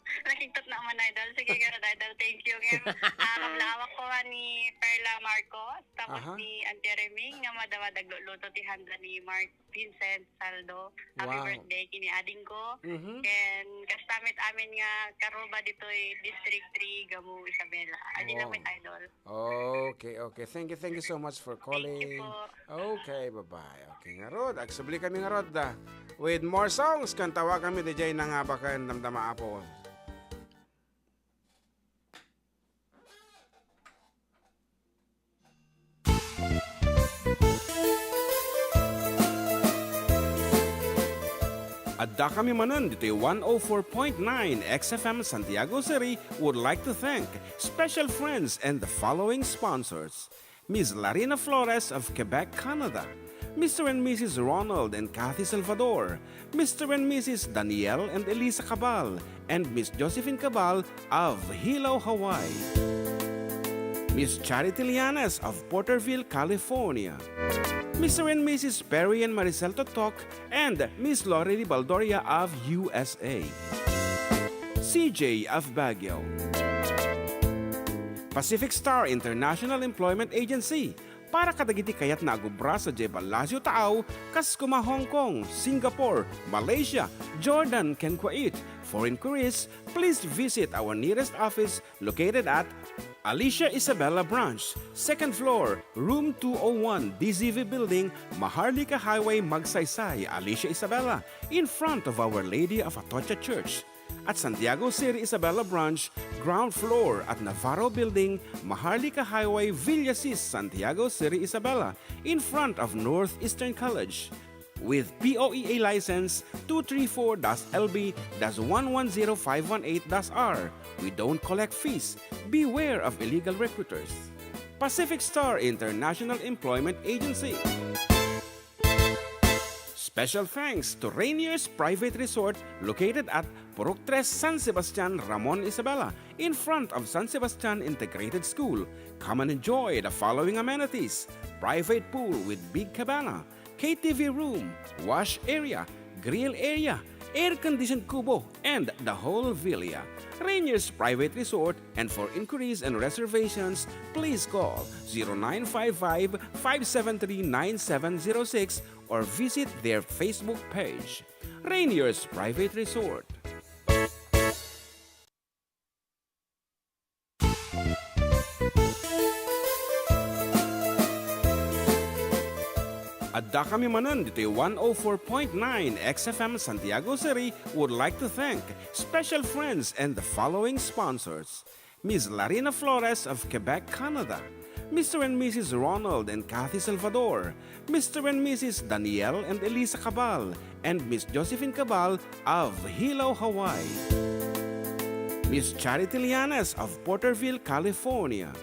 Nakikita naman, Idol. Sige, Idol. Thank you. Ngayon, ah, kablawak ko, ah, ni Perla Marcos, tapos Aha. ni Auntie Reming, nga madama dagluluto ti handa ni Mark Vincent Saldo. Happy Wow. birthday, kini ading ko. Mhm. Ken, kastamit amin nga karuba ditoy District three, Gamo, Isabela. Ading Wow. amin, Idol. Okay, okay. Thank you, thank you so much for Thank you calling. po. Okay, bye-bye. Okay, ngarud, agsubli kami ngarud, ah, with more songs. Kan tawagan mi, D J, na nga ba kayo damdama, apo? Adda kami manen ditoy one oh four point nine X F M Santiago City would like to thank special friends and the following sponsors: Miss Larina Flores of Quebec, Canada, Mister and Missus Ronald and Kathy Salvador, Mister and Missus Daniel and Elisa Cabal, and Miss Josephine Cabal of Hilo, Hawaii. Miss Charity Lianes of Porterville, California. Mister and Missus Perry and Maricel Totok and Miss Lori Baldoria of U S A. C J of Baguio. Pacific Star International Employment Agency, para kadagiti kayatna a gubra sadiay Palacio Taaw, kas kuma Hong Kong, Singapore, Malaysia, Jordan, ken Kuwait. For inquiries, please visit our nearest office located at Alicia Isabela Branch, second floor, room two oh one, D Z V Building, Maharlika Highway, Magsaysay, Alicia Isabela, in front of Our Lady of Atocha Church. At Santiago City Isabela Branch, ground floor at Navarro Building, Maharlika Highway, Villasis, Santiago City Isabela, in front of Northeastern College. With P O E A license two three four dash L B dash one one zero five one eight dash R, we don't collect fees. Beware of illegal recruiters. Pacific Star International Employment Agency. Special thanks to Rainier's Private Resort located at Purok Tres, San Sebastian, Ramon, Isabela, in front of San Sebastian Integrated School. Come and enjoy the following amenities: private pool with big cabana, K T V room, wash area, grill area, air-conditioned kubo, and the whole villa. Rainier's Private Resort, and for inquiries and reservations, please call zero nine five five, five seven three, nine seven zero six or visit their Facebook page, Rainier's Private Resort. Adda kami manen ditoy one oh four point nine X F M Santiago City would like to thank special friends and the following sponsors: Miss Larina Flores of Quebec, Canada, Mister and Missus Ronald and Kathy Salvador, Mister and Missus Daniel and Elisa Cabal, and Miss Josephine Cabal of Hilo, Hawaii. Miss Charity Lianes of Porterville, California.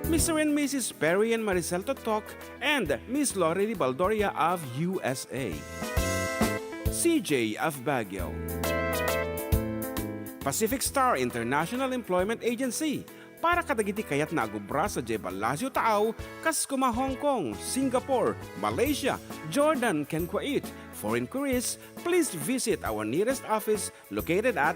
Mister and Missus Perry and Maricel Totok and Miss Lori Baldoria of U S A. C J of Baguio. Pacific Star International Employment Agency, para kadagiti kayatna a gubra sadiay Palacio Taaw, kas kuma Hong Kong, Singapore, Malaysia, Jordan, ken Kuwait. For inquiries, please visit our nearest office located at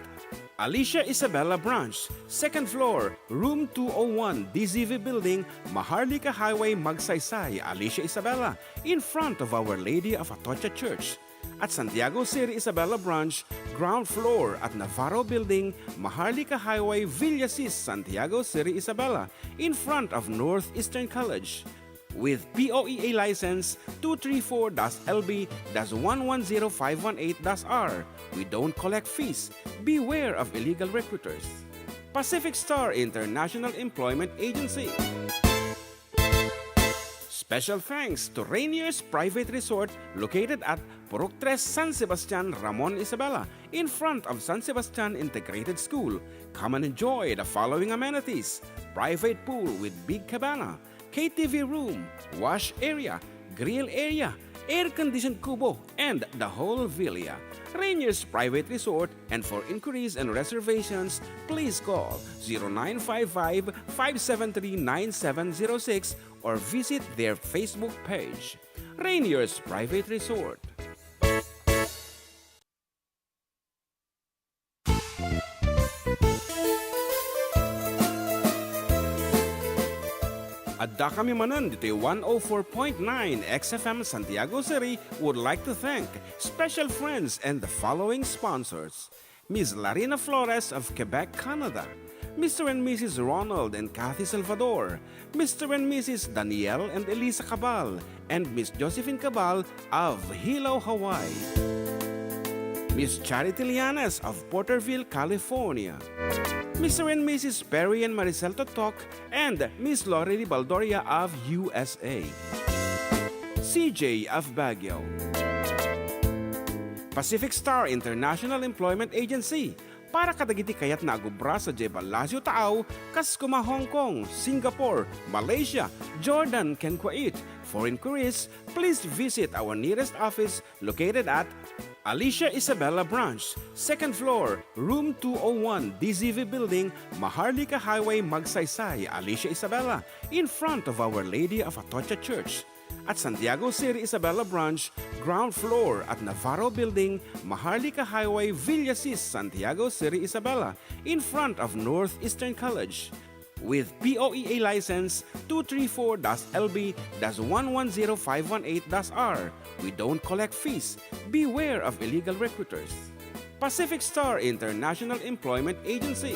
Alicia Isabela Branch, second floor, room two oh one, D Z V Building, Maharlika Highway, Magsaysay, Alicia Isabela, in front of Our Lady of Atocha Church. At Santiago City Isabela Branch, ground floor at Navarro Building, Maharlika Highway, Villasis, Santiago City Isabela, in front of Northeastern College. With P O E A license two three four dash L B dash one one zero five one eight dash R. We don't collect fees. Beware of illegal recruiters. Pacific Star International Employment Agency. Special thanks to Rainier's Private Resort, located at Purok Tres, San Sebastian, Ramon Isabela, in front of San Sebastian Integrated School. Come and enjoy the following amenities: private pool with big cabana, K T V room, wash area, grill area, air-conditioned kubo, and the whole villa. Rainier's Private Resort, and for inquiries and reservations, please call zero nine five five, five seven three, nine seven zero six or visit their Facebook page. Rainier's Private Resort. Adda kami manen ditoy one oh four point nine X F M Santiago City would like to thank special friends and the following sponsors: Miss Larina Flores of Quebec, Canada, Mister and Missus Ronald and Kathy Salvador, Mister and Missus Daniel and Elisa Cabal, and Miss Josephine Cabal of Hilo, Hawaii, Miss Charity Llanes of Porterville, California, Mister and Missus Perry and Maricel Totok, and Miss Lorely Baldoria of U S A, C J of Baguio, Pacific Star International Employment Agency, para kadagiti kayatna a gubra sadiay Palacio Taaw, kas kuma Hong Kong, Singapore, Malaysia, Jordan, ken Kuwait. For inquiries, please visit our nearest office located at Alicia Isabela Branch, second floor, room two oh one, D Z V Building, Maharlika Highway, Magsaysay, Alicia Isabela, in front of Our Lady of Atocha Church. At Santiago City Isabela Branch, ground floor at Navarro Building, Maharlika Highway, Villasis, Santiago City Isabela, in front of Northeastern College. With P O E A license two three four dash L B dash one one zero five one eight dash R. We don't collect fees. Beware of illegal recruiters. Pacific Star International Employment Agency.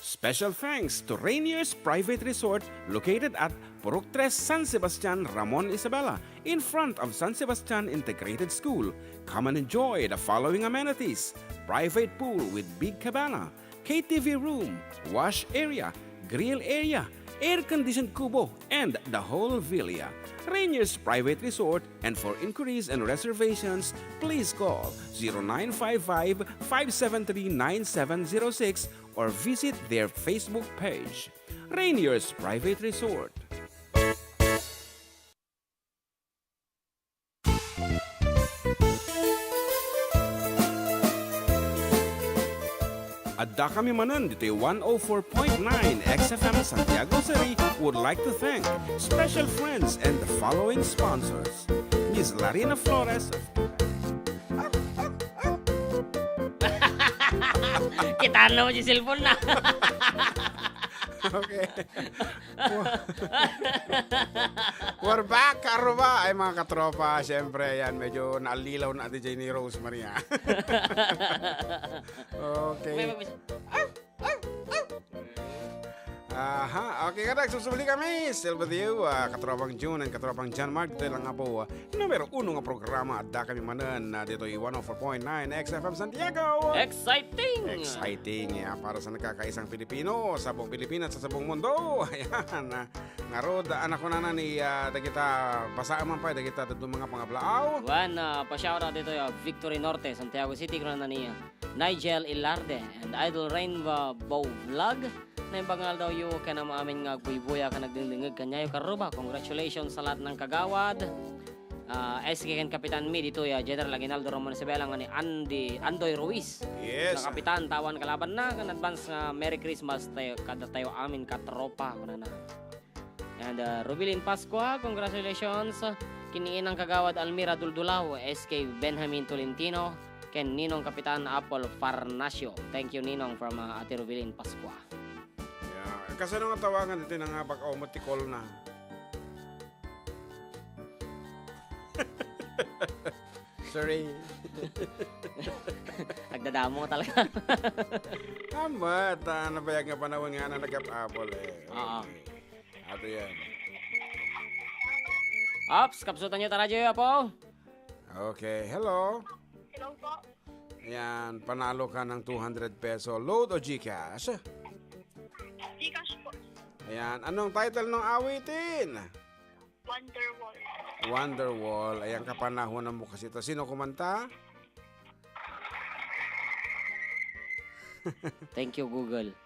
Special thanks to Rainier's Private Resort, located at Purok Tres, San Sebastian, Ramon Isabela, in front of San Sebastian Integrated School. Come and enjoy the following amenities: private pool with big cabana, K T V room, wash area, grill area, air-conditioned kubo, and the whole villa. Rainier's Private Resort, and for inquiries and reservations, please call zero nine five five, five seven three, nine seven zero six or visit their Facebook page. Rainier's Private Resort. Adda kami manen ditoy one oh four point nine X F M Santiago City would like to thank special friends and the following sponsors: Miss Larina Flores of Kita na mo di cellphone na. Okay. We're back, Aruba. Ay, mga katropa, siyempre, yan, medyo naalilaw na di ni Rose Maria. Okay. May mag- Aha, okay, kada, susubli kami. Still with you, ah, katropang June and katropang John Mark. Ito lang nga po, ah, numero uno nga programa. Adda kami manen, ah, ditoy one oh four point nine X F M Santiago. Exciting! Exciting, ya, para sa nagkakaisang Pilipino, sa buong Pilipinas, sa buong mundo. Ayan, ah, ngarud, anak ko na ni, ah, dagita, basa man pa, dagita, daduma nga pangablaaw. Wan, ah, pa-shoutout ditoy, ah, Victory Norte, Santiago City, kunana ni, ah, Nigel Ilarde and Idol Rainbow Vlog. Naimbag nga aldawyo ken amin nga agbuybuya ken agdengdengngeg kaniayo, Karuba. Congratulations sa lahat ng kagawad. Ah, S K ken Kapitan mi ditoy, ah, General Aguinaldo Ramon Isabela nga ni Andy, Andoy Ruiz. Yes. Nga kapitan, tawan kalabanna, ken advance nga Merry Christmas tayo, kadatayo amin katropa, kunana. And, uh, Rubilin Pascua, congratulations. Ken ni Inang Kagawad Almira Duldulao, S K Benjamin Tolentino, ken Ninong Kapitan Apple Farnacio. Thank you, Ninong, from, ah, Ate Rubilin Pascua. Yeah. Kasano nga tawagan iti nangabak? O, multi-call na. Sorry. Agdadamo talaga. Tama, ta nabayag nga panahon nga na nagkapabol eh. Oo. Okay. Ato yan. Ops, kapsutan niyo ta radyo, Apo. Okay, hello. Hello po. Ayan, panalo ka ng two hundred peso. Load o GCash? GCash po. Ayan, anong title ng awitin? Wonderwall. Wonderwall. Ayan, kapanahonan mo kasi ito. Sino kumanta? Thank you, Google.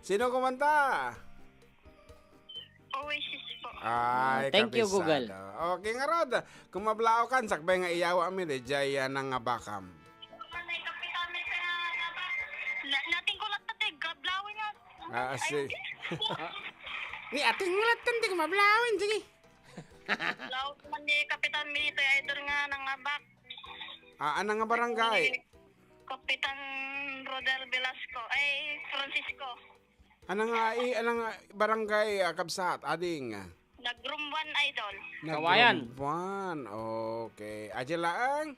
Sino kumanta? Oasis po. Ay, thank you, kabisado. Google. Okay, ngarud. Kung mablaokan, sakbay nga iyawa mi, di jay, ah, nangabakam. Na, nating ko lang tatay, gablawi nga. Ah, ay, si-, ni ating mo lang tatay, mablawin, sige. Law man ni Kapitan Milito, idol nga nangabak. Ah, ano nga barangay? Ni Kapitan Rodel Velasco, ay, Francisco. Ano nga, i-, ano nga barangay, ah, kabsat, ading? Nagrumban, idol. Kawayan. Nagrumban, okay. Adya laang?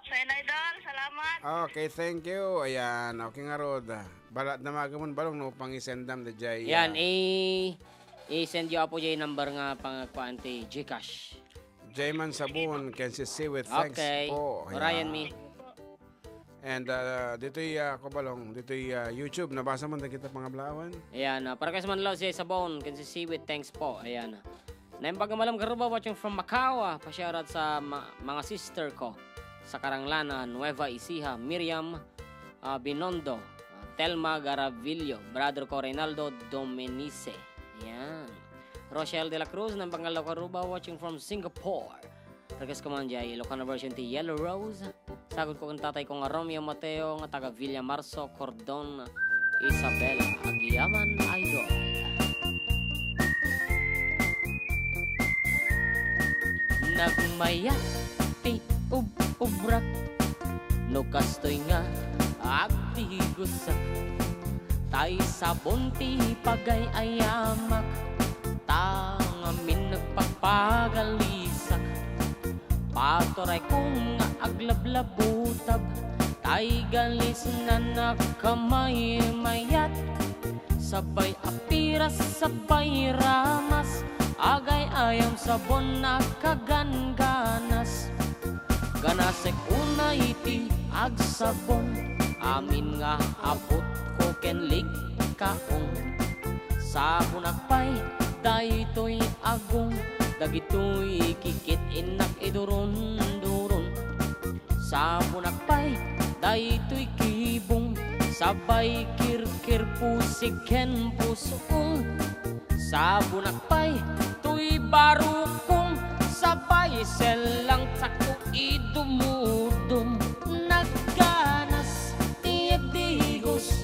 Sen, idol, salamat. Okay, thank you. Ayan, okay ngarud. Bala, damagan mo balong no, pangisendam da jay, yan, ah, i-, i-send yo, Apo, jay number nga pangkuan ti GCash. Jayman Sabon, can see with thanks po. Okay. Orion, yeah, me. And, ah, ditoy, ah, ako balong, ditoy, ah, YouTube, nabasa man da kita pangablawan. Ayan, ah, para kay man law si Sabon, can see with thanks po. Ayan, ah. Naimbag nga malem Garuba watching from Macau, ah, pa-shoutout sa ma-, mga sister ko sa Karanglan, ah, Nueva Ecija, Miriam, ah, Binondo, ah, Telma Garavillo, brother ko Reynaldo Domenice. Yan. Rochelle de la Cruz, naimbag nga Garuba watching from Singapore. Request ko man jay Ilocano version ti Yellow Rose. Sagut ko ken tatay ko nga Romeo Mateo nga taga Villamarzo, Cordon, Isabela. Agyaman, idol. Nagmayat ti ub-ubrak, no kastoy nga agdigosak. Tay sabon ti pagay-ayamak, ta ngamin nagpagpagalisak. Paturayko nga aglablabutab, tay galisnan a kamaymayat. Sabay a piras, sabay ramas, agay-ayam sabon a kagangganas. Ganasek unay ti agsabon, amin nga abutko ken likkaon. Sabonak pay daytoy agong, dagitoy kikit-innak iduron-duron. Sabonak pay daytoy kibong, sabay kirkir pusig ken pusong. Sabonak pay toy barukong, sabay sellang takko idumudum. Nagganas ti agdigos,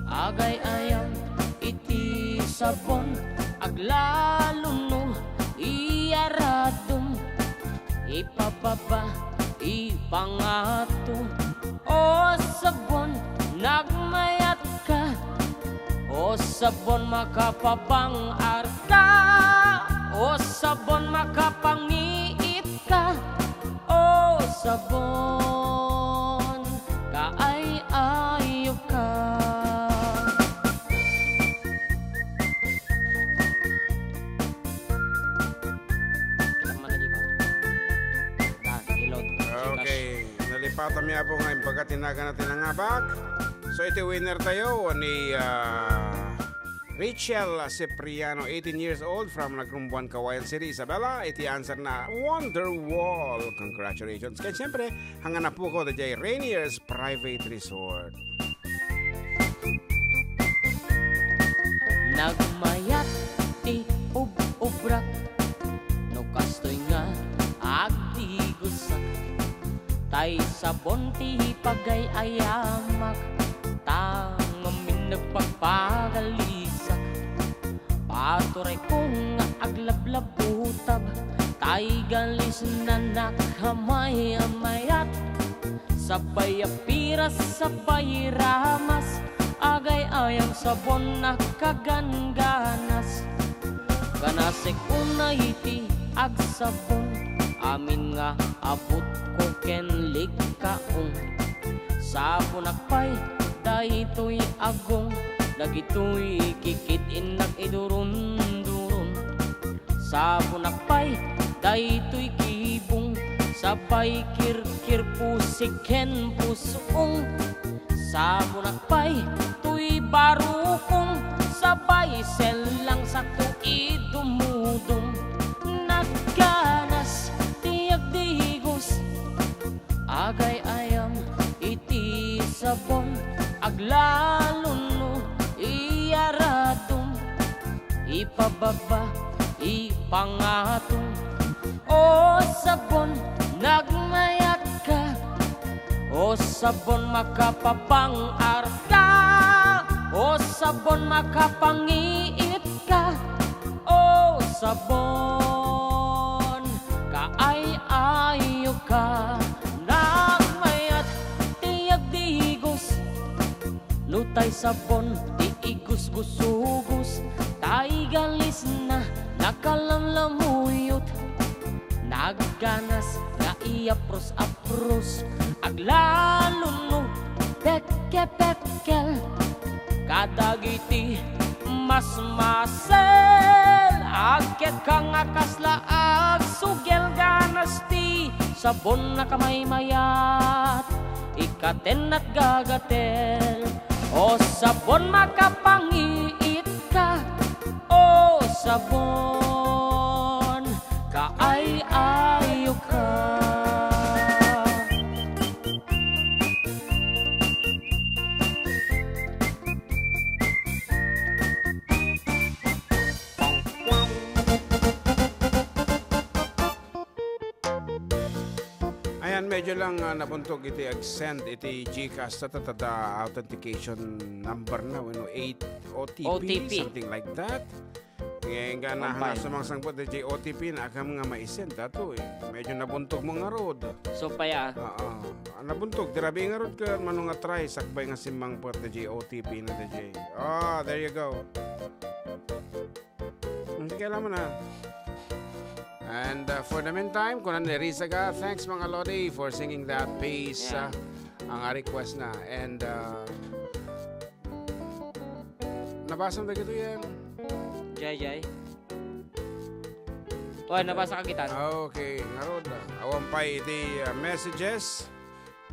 agay-ayam iti sabon, aglalo no iyaradom. Ipababa, ipangato, o sabon, nagmayat ka. O sabon, makapapang-arta. O sabon, makapangiit ka. O sabon, kaay-ayo ka. Kita man nalipat. Ah, reload. Okay. Nalipatan mi, Apo, nga imbag ti nagan ti nangabak. So, iti winner tayo ni, ah, Rachel Cipriano, eighteen years old, from Nagrumbuan, Cauayan City, Isabela. Iti answer na Wonderwall. Congratulations. Ken siyempre, hangan a pukaw daydiay Rainier's Private Resort. Nagmayat ti ub-ubrak, no kastoy nga agdigosak. Tay sabon ti pagay-ayamak, ta ngamin nagpagpagalisak. Paturayko nga aglablabutab, Ay galisna nakamay a mayat, sabay a piras, sabay ramas, agay-ayam sabon nakagangganas. Kanasek unay ti agsabon, amin nga abutko ken likkaon. Sabonak pay daytoy agong, dagitoy kikit-innak idurunduron. Sabonak pay daytoy kibong, sabay kirkir pusik ken pusong. Sabonak pay toy barukong, sabay sellang sakto idumudum. Nagganas ti agdigos, agay-ayam iti sabon, aglalunno iyaradum, ipababa, ipangatum. O sabon, nagmayatka. O sabon, makapapang-arka. O sabon, makapangiitka. O sabon, kaay-ayoka. Nagmayat ti agdigos. Nutay sabon ti igusgusugos, tay galisna nakalamlamuyot. Nagganas nga iyapros-apros, aglalunno, pekke-pekkel. Kadagiti masmasel, agketka nga kasla agsugel, ganas ti sabon nakamaymay-at, ikatennat gagatel. O sabon, makapangiitka. O sabon, kaay-ayoka. Ayan, medyo lang, ah, nabuntog iti ag-send iti GCash ta, ta, ta, ta authentication number na, wenno eight O T P, O T P, something like that. Ngayon nga na, Pampay. Nasa mga sangpot, di O T P na akam nga maisend, ato eh. Medyo nabuntog mo nga road. So, paya. Oo. Ah, nabuntog, tirabi nga road ka, mano nga try, sakbay nga simmangpot, di O T P na, di. Ah, there you go. Hindi kailangan na. And, uh, for the meantime, kunan ni Rizaga, thanks, mga lodi, for singing that piece, Yeah. uh, ang request na. And, uh, nabasa mo dagito yan? Jay, Jay. Oy, nabasa ka kita. Okay, ngarud, ah. Awan pay iti, uh, messages.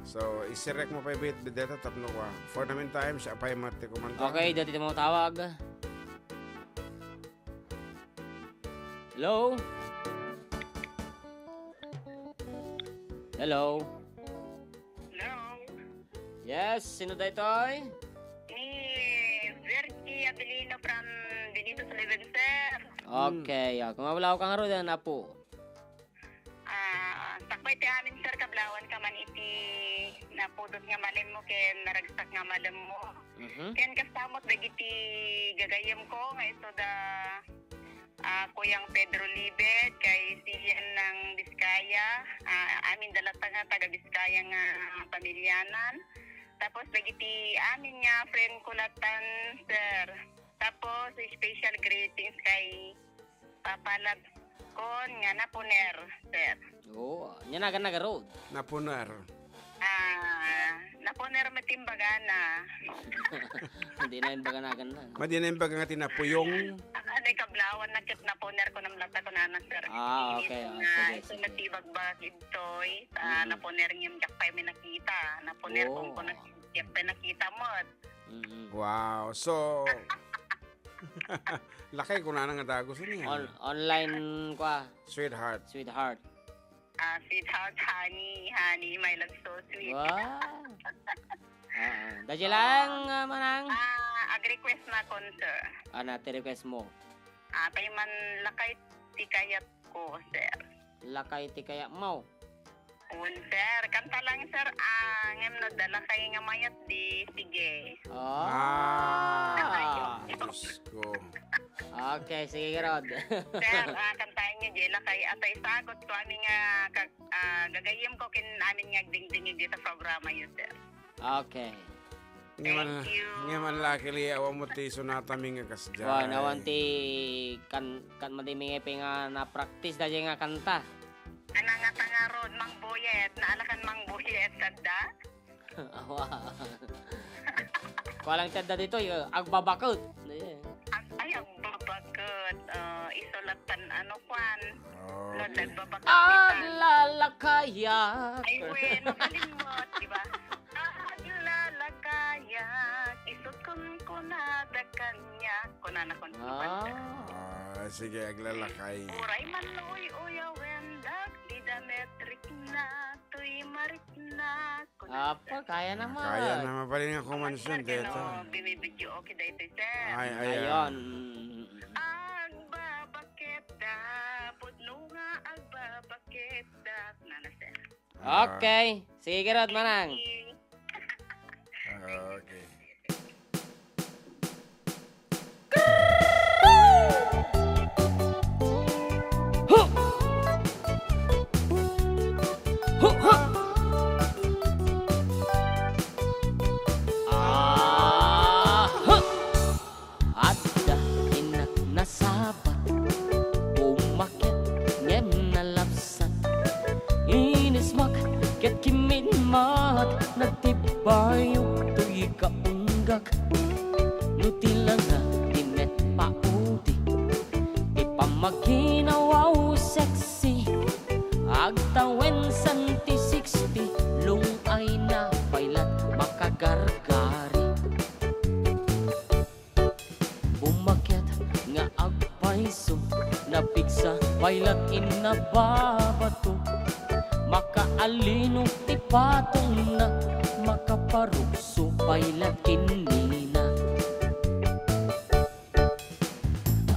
So, isirek mo pay bit, bideta tapno kwa. For the meantime, siya pay mati kumanta. Okay, dati mo tawag. Hello? Hello? Hello? Yes, sino daytoy? Ni Vergie Abilino from Benito Sullivan, sir. Okay, ah, kung mawala ka nga ron, apo. Ah, sakbay ti amin, sir, kablawan ka man iti napudot nga malemmo ken naragsak nga malemmo. Mhm. Ken kasta met dagiti gagayyemko nga isu da, ah, Kuyang Pedro Libet, kay Sian ng Biskaya, ah, amin da latta nga taga Biskaya nga pamilyanan. Tapos dagiti amin nga friend ko latan, sir. Tapos special greetings kay Papa Labs kon nga napuner, sir. Oo, nya nagan nagarod. Napuner. Ah, napuner met imbagana. Hindi na imbaganagan na. Madi na imbaga nga ti napuyong. Ah, ano, kablawan na ket napuner ko ng lata ko nana, sir. Ah, okay. Ah, sige, sige. Ito na ti bagbag itoy. Ah, mm, napuner ngem jak pay mi nakita. Napuner ko na jak pay nakita mo. Mm-mm. Wow. So, lakay kunana nga dagus ini, ah. On-, online kwa. Sweetheart. Sweetheart. Ah, sweetheart, honey, honey, my love, so sweet. Wow. Ah, ah. Dadya lang, ah, manang. Ah, ag-request na kon, sir. Ano, ti request mo? Ah, pay man lakay ti kayat ko, sir. Lakay ti kayat mo. Un, sir. Kanta lang, sir. Ah, ngem no adda lakay nga mayat, di, sige. Ah. Ah, Diyos ko. Okay, sige, Rod. Sir, ah, kantaen Jela kay atay sagot ko amin nga kag-, ah, gagayyem ko ken amin nga agdingdingig dita programa yo, sir. Okay. Thank you. Ngem, ngem, luckily, awan met ti sonata mi nga kasdiay. Wen, awan ti kan-, kan-, madami nga ipi nga na-practice daydiay nga kanta. Ana nga tangaron, Mang Boyet, naalakan Mang Boyet, sadda? Awa. Kuan lang ti adda ditoy, eh, agbabaket. Ag-, ay, agbabaket. Ah, isu lattan, ano, kuan. Oh, no, okay. Nagbabaket. Aglalakayak. Ay, wen, mabalin mo, di ba? Aglalakayak, isu kunkunada kaniak. Kunana kun-, Ah. Ah, sige, aglalakay. Uray man no uy-uyawen, dagdida met rikna, toy marikna. Apo, kaya naman. Kaya naman pala nga kumansion, Kaya deta. Bimibidyo, okay, dahil, sir. Ay, ay, ay. Ayon. Agbabaketa, pudno nga agbabaketa. Nana, sir. Ah. Okay. Sige, Rod, manang. Sige. Ah, okay. Adda innak nasabat, bumaket ngem nalapsat. Inismak ket kimminmat, nagtibbayo toy kaunggak. No ti langa ti met paudi, ti pammaginawaw sexy. Agtawen san ti sixty, lung-ayna pay lat makagargari. Bumaket nga agpayso, napigsa pay lat inna babato. Makaalino ti patongna, makaparukso pay lat ken nina.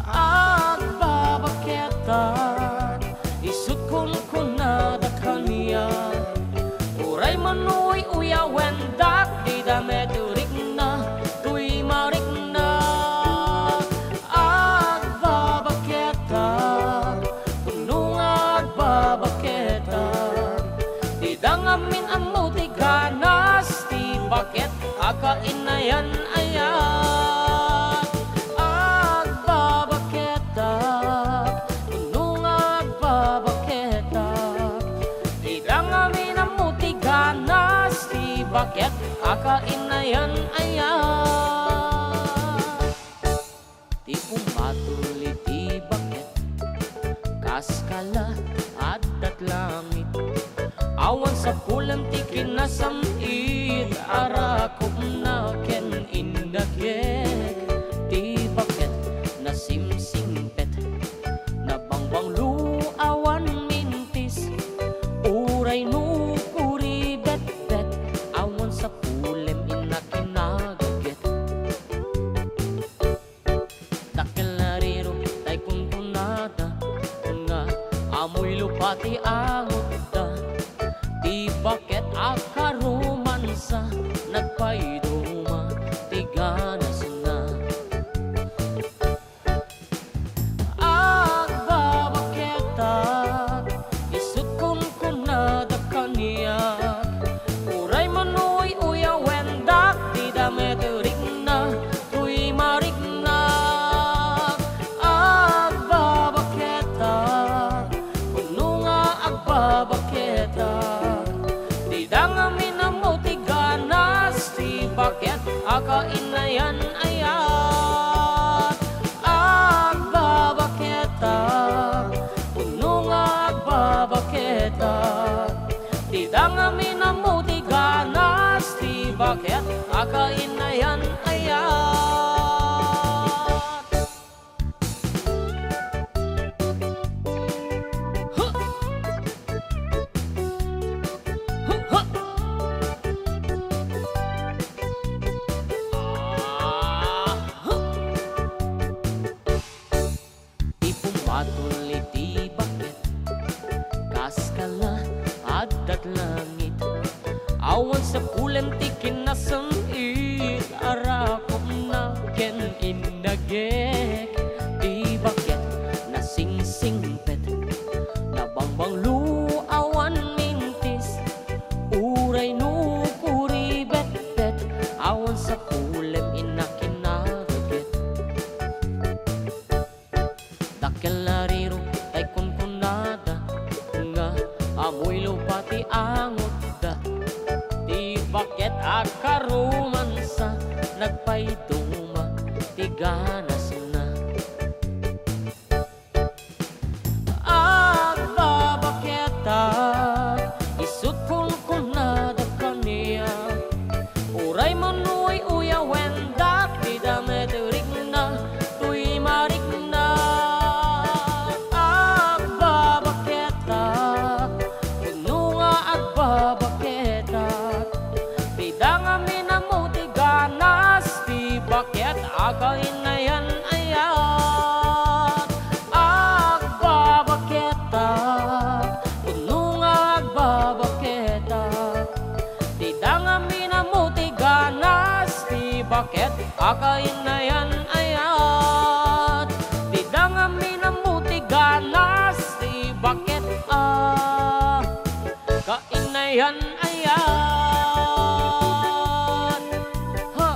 Agbabaketak, isut' kunkunada kaniak. Uray man uy-uyawen, dagdida met rikna, toy marikna. Agbabaketak, pudno nga agbabaketak. Dida ngamin ammo ti ganas ti baket a kainayan-ayat. Agbabaketak, pudno nga agbabaketak. Dida ngamin ammo ti ganas ti baket a kainayan-ayat. Ti ummatol iti baket, kas kala, addat langit. Awan sapulem ti kinasam-it, arakupna ken indagek. Ti baket, nasimsingpet, nabangbanglo, awan mintis. Uray no kuribetbet, awan sapulem inna kinagaget. Dakkel a riro tay kunkunada nga amoy lupa ti angotda. Ti baket a karomansa, nagpaiduma ti ganasna. Agbabaketak, isut' kunkunada kaniak. Uray man uy-uyawen, dagdida met rikna, toy marikna. Agbabaketak, pudno nga agbabaketak. Dida ngamin ammo ti ganas ti baket a kainayan-ayat. Agbabaketak, pudno nga agbabaketak. Dida ngamin ammo ti ganas ti baket a kainayan-ayat. Ti pummatol iti baket, kas kala, addat langit. Awan sapulem ti kinasam-it, arakupna ken indagek. Ti baket, nasingsingpet, Ay duma ti ganasna. Agbabaketak, isut' kunkunada kaniak. Uray manuy-uyawen dati damet rikna, toy marikna. Agbabaketak, wenno nga agbabaketak. Dida ngamin ammo ti ganas ti baket a kainayan-ayat. Agbabaketak, wenno nga agbabaketak. Dida ngamin ammo ti ganas ti baket a kainayan-ayat. Dida ngamin ammo ti ganas ti baket a kainayan-ayat. Ha!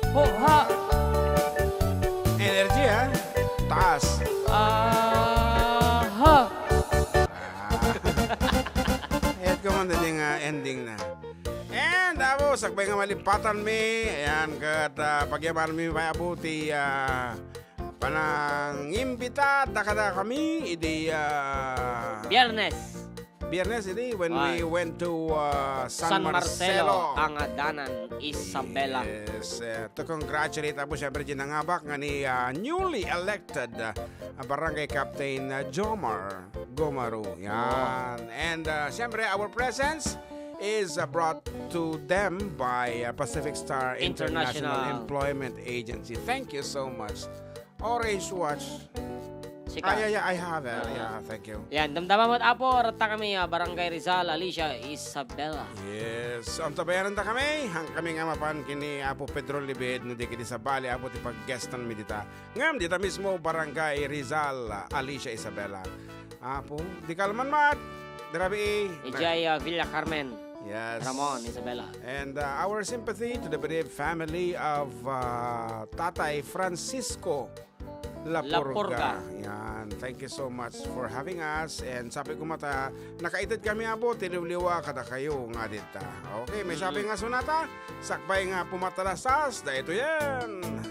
Ho, ha! Energy, ha? Taas. Ah, ha! Ah. Ayat ko man din yung, ah, ending na. And, abo, sakbay nga malipatanmi, ayan, ket, ah, pagyamanmi pay, abo, ti, ah, panangimbita da kadakami idi, ah, Biyernes. Biyernes idi when we Ay. went to, ah, San San Marcelo, Marcelo. Angadanan, Isabela. Yes, eh, to congratulate, abo, siyempre, di nangabak nga ni, ah, newly elected, ah, barangay captain, ah, Jomar Gomaro. Yan. And, ah, siyempre, our presence is, uh, brought to them by, uh, Pacific Star International International. Employment Agency. Thank you so much. Orange Watch. Sika. Ah, yeah, yeah, I have it. Ah. Yeah, thank you. Yan, damdama met, Apo, aratta kami, ah, Barangay Rizal, Alicia, Isabela. Yes. Antabayanan ta kami, han kami nga mapan kini Apo Pedro Libid, no di kiti sabali, Apo, ti paggestan mi dita. Ngem dita mismo, Barangay Rizal, Alicia Isabela. Apo, di kalman met. Dirabi, eh. Ijay, uh, Villa Carmen. Yes. Ramon, Isabela. And, uh, our sympathy to the bereaved family of, uh, Tatay Francisco Lapurga. Lapurga. Yan. Thank you so much for having us. And sabi ko mata, nakaited kami, Apo, ti liwliwa kadakayo nga dita. Okay, may Mm. sabi nga sunata, sakbay nga pumatarasas, daytoyen.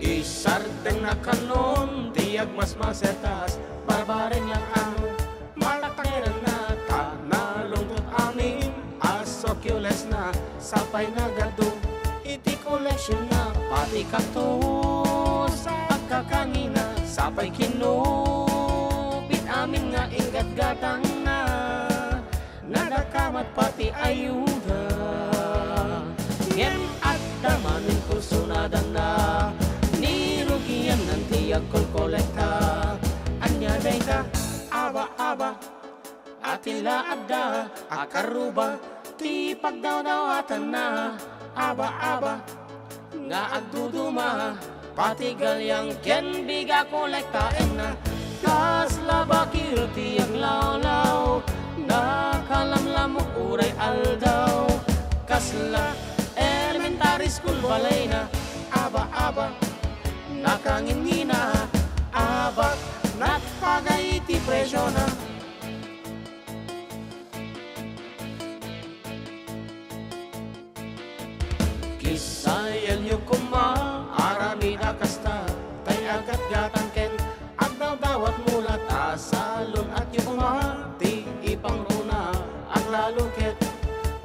Isardengna kanon ti agmasmasetas, barbareng lang ano, matakderanna, ta nalungtot amin a succulents-na, sapay nga gaddum iti collection-na, pati cactus, agkakangina, sapay kinupit amin nga inggatgatangna. Nadakamat pati ayuda, ngem adda manen kursonadanna, nirugiannan ti agkolkolekta. Ania dayta? Aba, aba, a ti la adda a karruba ti pagdawdawatanna. Aba, aba, nga agduduma, pati galiang ken biga kolektaenna. Kasla bakir ti aglawlaw, nakalamlamok uray aldaw. Kasla elementary school balayna, aba, aba, nakangingina, aba, nagpagay ti presiona. Kisayanyo koma aramid a kasta, tay aggatgatang ken agdawdawat mula ta salun-atyo koma ti ipangruna. Aglalo ket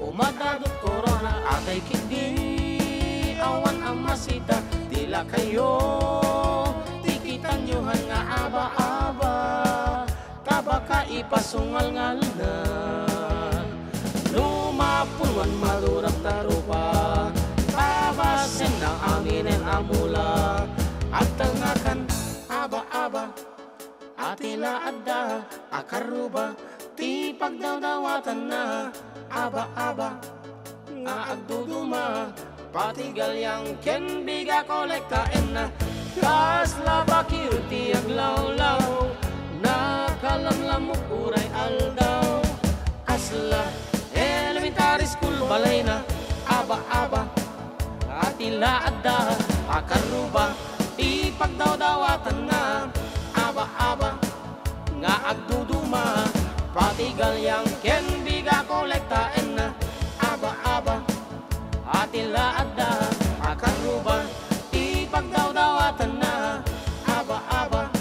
umadadot korona, atay ketdi awan a masita ti lakayo, ti kitanyo han nga aba-aba. Kabaka ipasungalngalna. No mapulwan madurak ta rupa, tabasenna aminen a mula. Agtalnakan aba-aba, a ti la adda a karruba ti pagdawdawatanna. Aba-aba nga agduduma, pati galiang ken biga kolektaenna. Kasla bakir ti aglawlaw, nakalamlamok uray aldaw. Kasla elementary school balayna, aba-aba, a ti la adda a Pagdawdawatanna, aba-aba nga agduduma, pati galiang ken biga kolektaenna, aba-aba a ti la adda a karruba. Ti pagdawdawatanna, aba-aba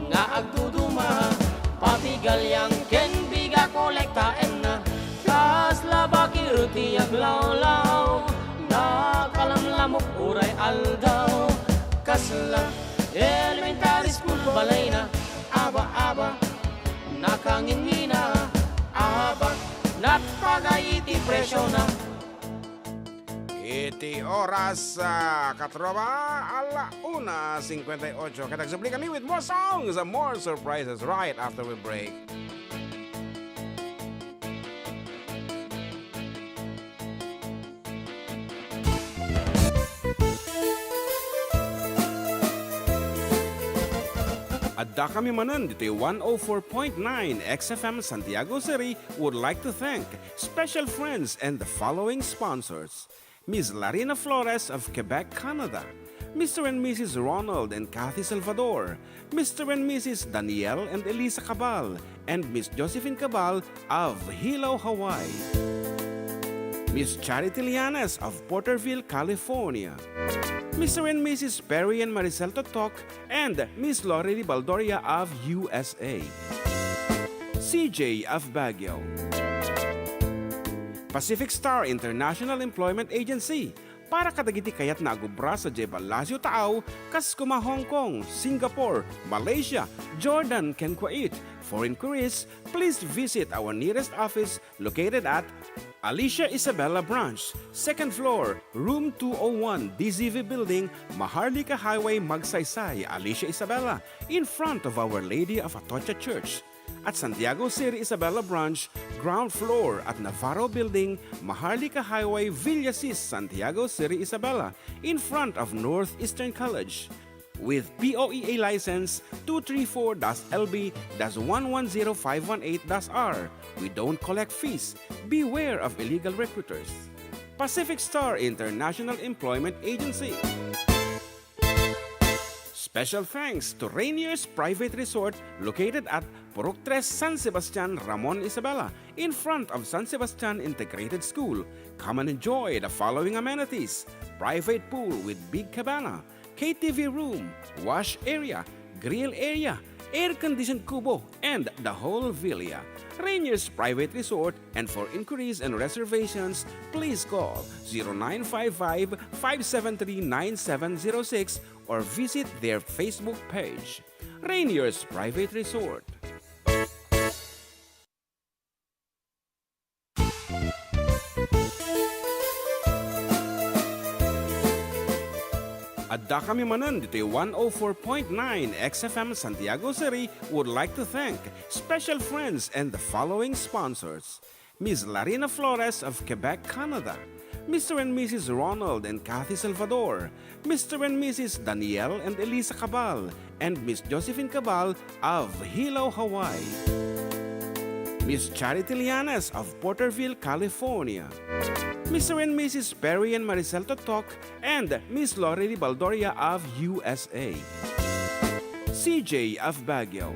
nga agduduma, pati galiang ken biga kolektaenna. Kasla bakir ti aglawlaw, nakalamlamok uray aldaw. Kasla elementary school balayna, aba-aba, nakangingina, aba, nagpagay iti presiona. Iti oras, ah, katropa, ala una cincuenta y ocho. Ket agsublikamin with more songs and more surprises right after we break. Addakami manen ditoy one oh four point nine X F M Santiago City would like to thank special friends and the following sponsors: Miss Larina Flores of Quebec, Canada, Mister and Missus Ronald and Kathy Salvador, Mister and Missus Daniel and Elisa Cabal, and Miss Josephine Cabal of Hilo, Hawaii, Miss Charity Lianes of Porterville, California, Mister and Missus Perry and Maricel Totok, and Miss Lorely Baldoria of U S A, C J of Baguio, Pacific Star International Employment Agency, para kadagiti kayatna a gubra sadiay Palacio Taaw, kas koma Hong Kong, Singapore, Malaysia, Jordan, ken Kuwait. For inquiries, please visit our nearest office located at Alicia Isabela Branch, second floor, room two oh one, D Z V Building, Maharlika Highway, Magsaysay, Alicia Isabela, in front of Our Lady of Atocha Church. At Santiago City Isabela Branch, ground floor at Navarro Building, Maharlika Highway, Villasis, Santiago City Isabela, in front of Northeastern College. With P O E A license two three four dash L B dash one one zero five one eight dash R, we don't collect fees. Beware of illegal recruiters. Pacific Star International Employment Agency. Special thanks to Rainier's Private Resort located at Purok Tres, San Sebastian, Ramon, Isabela, in front of San Sebastian Integrated School. Come and enjoy the following amenities: private pool with big cabana, K T V room, wash area, grill area, air-conditioned kubo, and the whole villa. Rainier's Private Resort, and for inquiries and reservations, please call zero nine five five, five seven three, nine seven zero six or visit their Facebook page. Rainier's Private Resort. Addakami manen ditoy one oh four point nine X F M Santiago City would like to thank special friends and the following sponsors: Miss Larina Flores of Quebec, Canada, Mister and Missus Ronald and Kathy Salvador, Mister and Missus Daniel and Elisa Cabal, and Miss Josephine Cabal of Hilo, Hawaii, Miss Charity Lianes of Porterville, California, Mister and Missus Perry and Maricel Totok, and Miss Lorely Baldoria of U S A, C J of Baguio,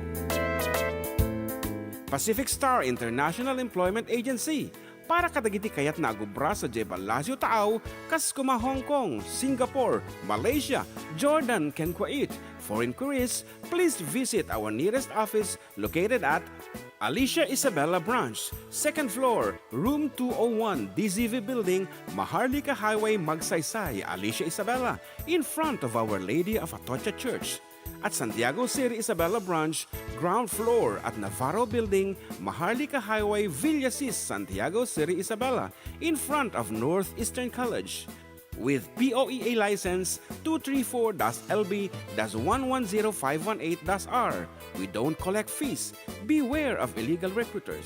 Pacific Star International Employment Agency, para kadagiti kayatna a gubra sadiay Palacio Taaw, kas koma Hong Kong, Singapore, Malaysia, Jordan, ken Kuwait. For inquiries, please visit our nearest office located at Alicia Isabela Branch, second floor, room two oh one, D Z V Building, Maharlika Highway, Magsaysay, Alicia Isabela, in front of Our Lady of Atocha Church. At Santiago City Isabela Branch, ground floor at Navarro Building, Maharlika Highway, Villasis, Santiago City Isabela, in front of Northeastern College. With P O E A license two three four dash L B dash one one zero five one eight dash R, we don't collect fees. Beware of illegal recruiters.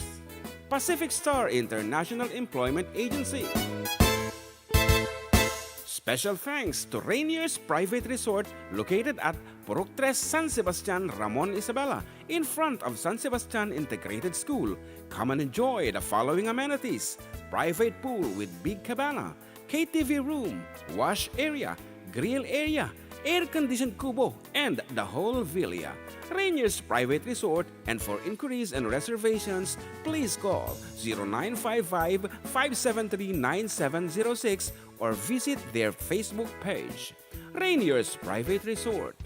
Pacific Star International Employment Agency. Special thanks to Rainier's Private Resort located at Purok Tres, San Sebastian, Ramon, Isabela, in front of San Sebastian Integrated School. Come and enjoy the following amenities: private pool with big cabana, K T V room, wash area, grill area, air-conditioned kubo, and the whole villa. Rainier's Private Resort, and for inquiries and reservations, please call zero nine five five, five seven three, nine seven zero six or visit their Facebook page. Rainier's Private Resort.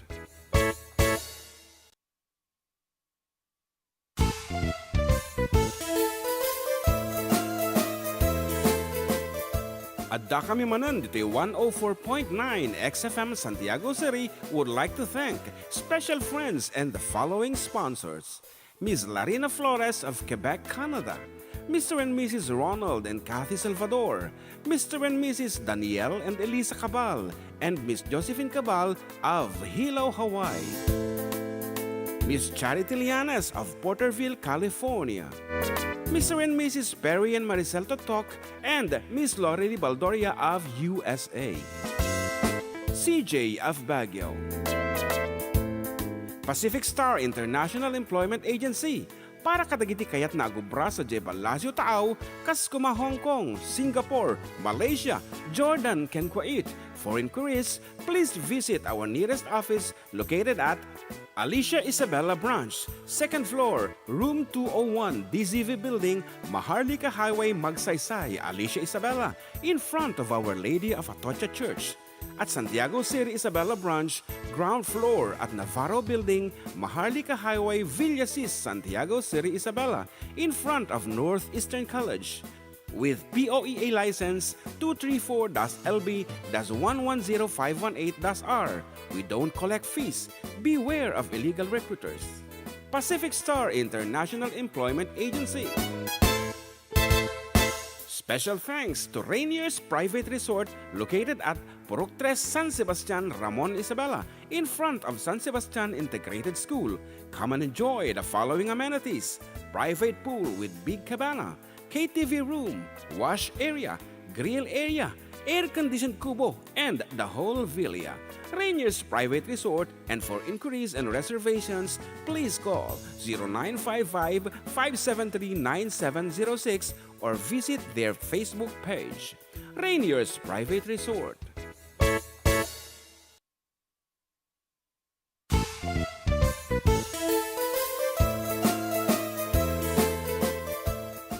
Addakami manen ditoy one oh four point nine X F M Santiago City would like to thank special friends and the following sponsors: Miss Larina Flores of Quebec, Canada, Mister and Missus Ronald and Kathy Salvador, Mister and Missus Daniel and Elisa Cabal, and Miss Josephine Cabal of Hilo, Hawaii. Miss Charity Lianes of Porterville, California. Mister and Missus Perry and Maricel Totok and Miss Lorely Baldoria of U S A. C J of Baguio. Pacific Star International Employment Agency, para kadagiti kayatna a agubra sadiay Palacio Taaw, kas koma Hong Kong, Singapore, Malaysia, Jordan, ken Kuwait. For inquiries, please visit our nearest office located at Alicia Isabela Branch, second floor, room two oh one, D Z V Building, Maharlika Highway, Magsaysay, Alicia Isabela, in front of Our Lady of Atocha Church. At Santiago City Isabela Branch, ground floor at Navarro Building, Maharlika Highway, Villasis, Santiago City Isabela, in front of Northeastern College. With P O E A license two three four dash L B dash one one zero five one eight dash R, we don't collect fees. Beware of illegal recruiters. Pacific Star International Employment Agency. Special thanks to Rainier's Private Resort located at Purok Tres, San Sebastian, Ramon Isabela, in front of San Sebastian Integrated School. Come and enjoy the following amenities: private pool with big cabana, K T V room, wash area, grill area, air-conditioned kubo, and the whole villa. Rainier's Private Resort, and for inquiries and reservations, please call zero nine five five, five seven three, nine seven zero six or visit their Facebook page, Rainier's Private Resort.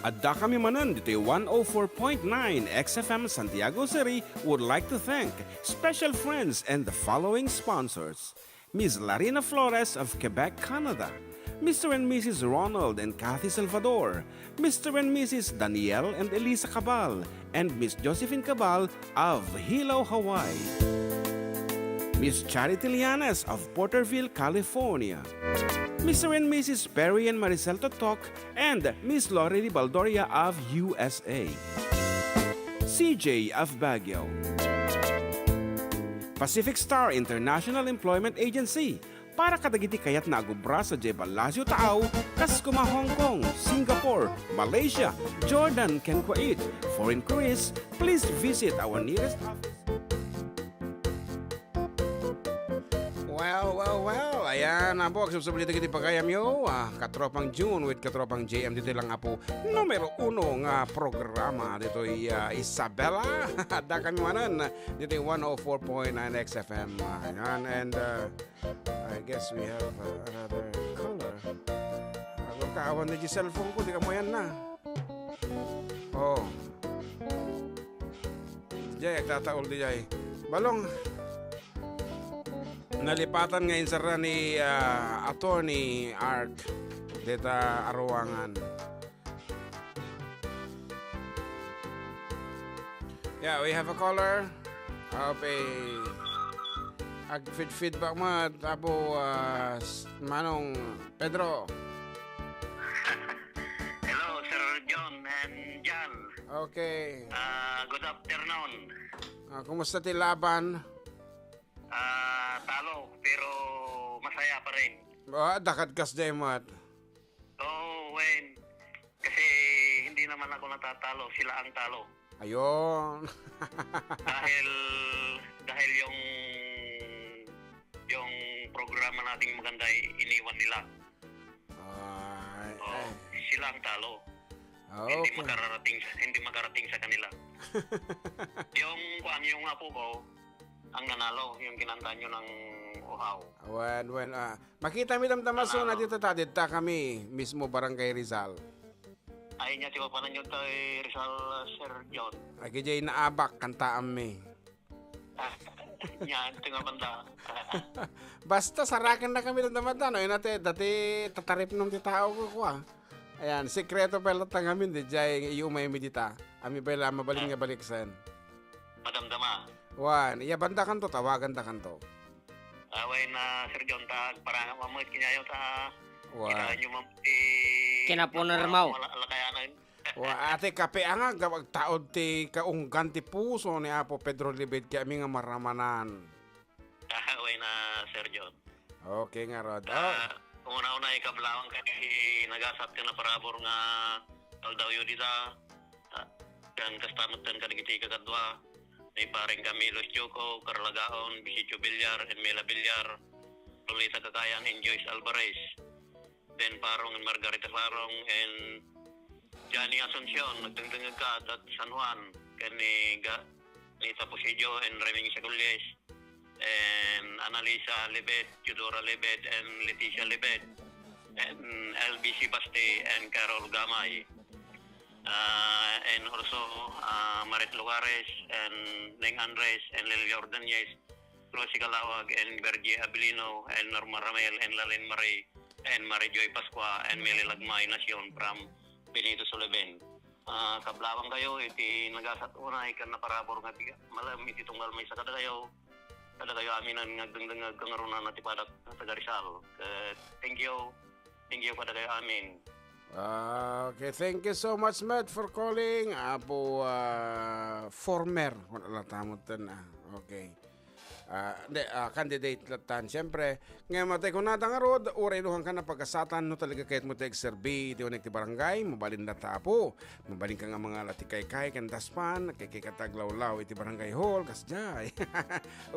Addakami manen ditoy one oh four point nine X F M Santiago City would like to thank special friends and the following sponsors: Miss Larina Flores of Quebec, Canada, Mister and Missus Ronald and Kathy Salvador, Mister and Missus Daniel and Elisa Cabal, and Miss Josephine Cabal of Hilo, Hawaii. Miss Charity Lianes of Porterville, California. Mister and Missus Perry and Maricel Totok and Miss Lorely Baldoria of U S A. C J of Baguio. Pacific Star International Employment Agency, para kadagiti kayatna a gubra sadiay Palacio Taaw, kas koma Hong Kong, Singapore, Malaysia, Jordan, ken Kuwait. For inquiries, please visit our nearest office. Well, well, well. Ayan, Apo, agsubsubli dagiti pagayamyo. Ah, Katropang June with Katropang J M. Ditoy lang, Apo, numero uno nga programa ditoy, ah, Isabela. Addakami manen ditoy one oh four point nine X F M. Ayan, and, ah, I guess we have, uh, another caller. Ako, kaawan na di cellphone ko, di ka mo yan na. Oh. Jay, agtataol di jay. Balong, nalipatan nga insarra ni, ah, Attorney Art deta a ruangan. Yeah, we have a caller. Okay. Ag-feed-feedback mo, Apo, ah, s-, Manong Pedro. Hello, Sir John and Jan. Okay. Ah, good afternoon. Ah, kumusta ti laban? Ah, talo, pero masaya pa rin. Ah, dakad kas jay met. Oh, when, kasi hindi naman ako natatalo, sila ang talo. Ayun. Dahil, dahil yung, yung programa nating maganda ay iniwan nila. Ay, Oh, ay. Sila ang talo. Ah, Hindi okay. Makararating sa, hindi makarating sa kanila. Yung, kuan, yung apo ko, ang nanalo, yung kinantaanyo ng Uhaw. Wen, wen, ah, makita mi damdama so Nanalo. na dito ta, dita kami, mismo Barangay Rizal. Ay, niya, ti mapananyo tayo, Rizal, Sir John. Agi jay naabak, kantaan mi. Ah, niya, ito nga banda. Basta, saraken na kami damdama ta, no? Yun ate, dati tataripnom ti tao ko, kwa. Ayan, sekreto pay latta ngamin, di jay iumay mi dita. Ami pay la, mabalin Ah. nga baliksen. Madamdama. Wan, iya banda kanto, tawagan ta kanto. Awen na, Sir John, ta agparangam met kenyayo ta Wa. Kitaenyo man ti Kinapunermaw. Mala-, lakayanan. Wa, ate, kape nga, agtaud ti kaunggan ti puso ni Apo Pedro Libed, kaya mi nga maramanan. Awen na, Sir John. Okay nga, Rod. Ah, Oh. Una-una, ikablawang kay nagasat ken naparabur nga aldawyo dita. Ah, ken kasta met ken kadagiti kakadua, ni Pareng Camilo Chuco, Carla Gaon, Bisicho Villar, and Mela Villar, Lolita Kakayan, and Joyce Alvarez. Ben Parong and Margarita Parong, and Johnny Asuncion, nagdengdengngeg ka, that San Juan, ken ni Ga-, ni Tapusidio and Reming Sagulles, and Annalisa Libet, Teodora Libet, and Leticia Libet, and L B C Baste, and Carol Gamay. Ah, and also, ah, Marit Lugares, and Neng Andres, and Lily Ordonez, Rosie Calawag, and Bergie Abilino, and Norma Ramel, and Lalin Marie, and Marie Joy Pascua, and Meli Lagmay Nacion from Benito Suleben. Ah, kablawang kayo, iti nagasat unay, ken naparabur nga ti-, malam iti tunggal maysa kadakayo, kadakayo amin nga agdengdengngeg, kangrunaan ti padak nga taga Rizal. Ket, thank you. Thank you kadakayo amin. Ah, okay, thank you so much, Matt, for calling. Apo, ah, former, wala tamot na. Okay. Ah, hindi, ah, candidate latan. Siyempre, ngayon matay ko na, tangarod, uray duhang ka na pagkasatan, no talaga kahit mo tayo serbi, iti unik ti barangay, mabalin na tapo. Mabalin ka nga mga latikaykay, ken daspan, kay kay kataglawlaw, iti barangay hall, kasjay.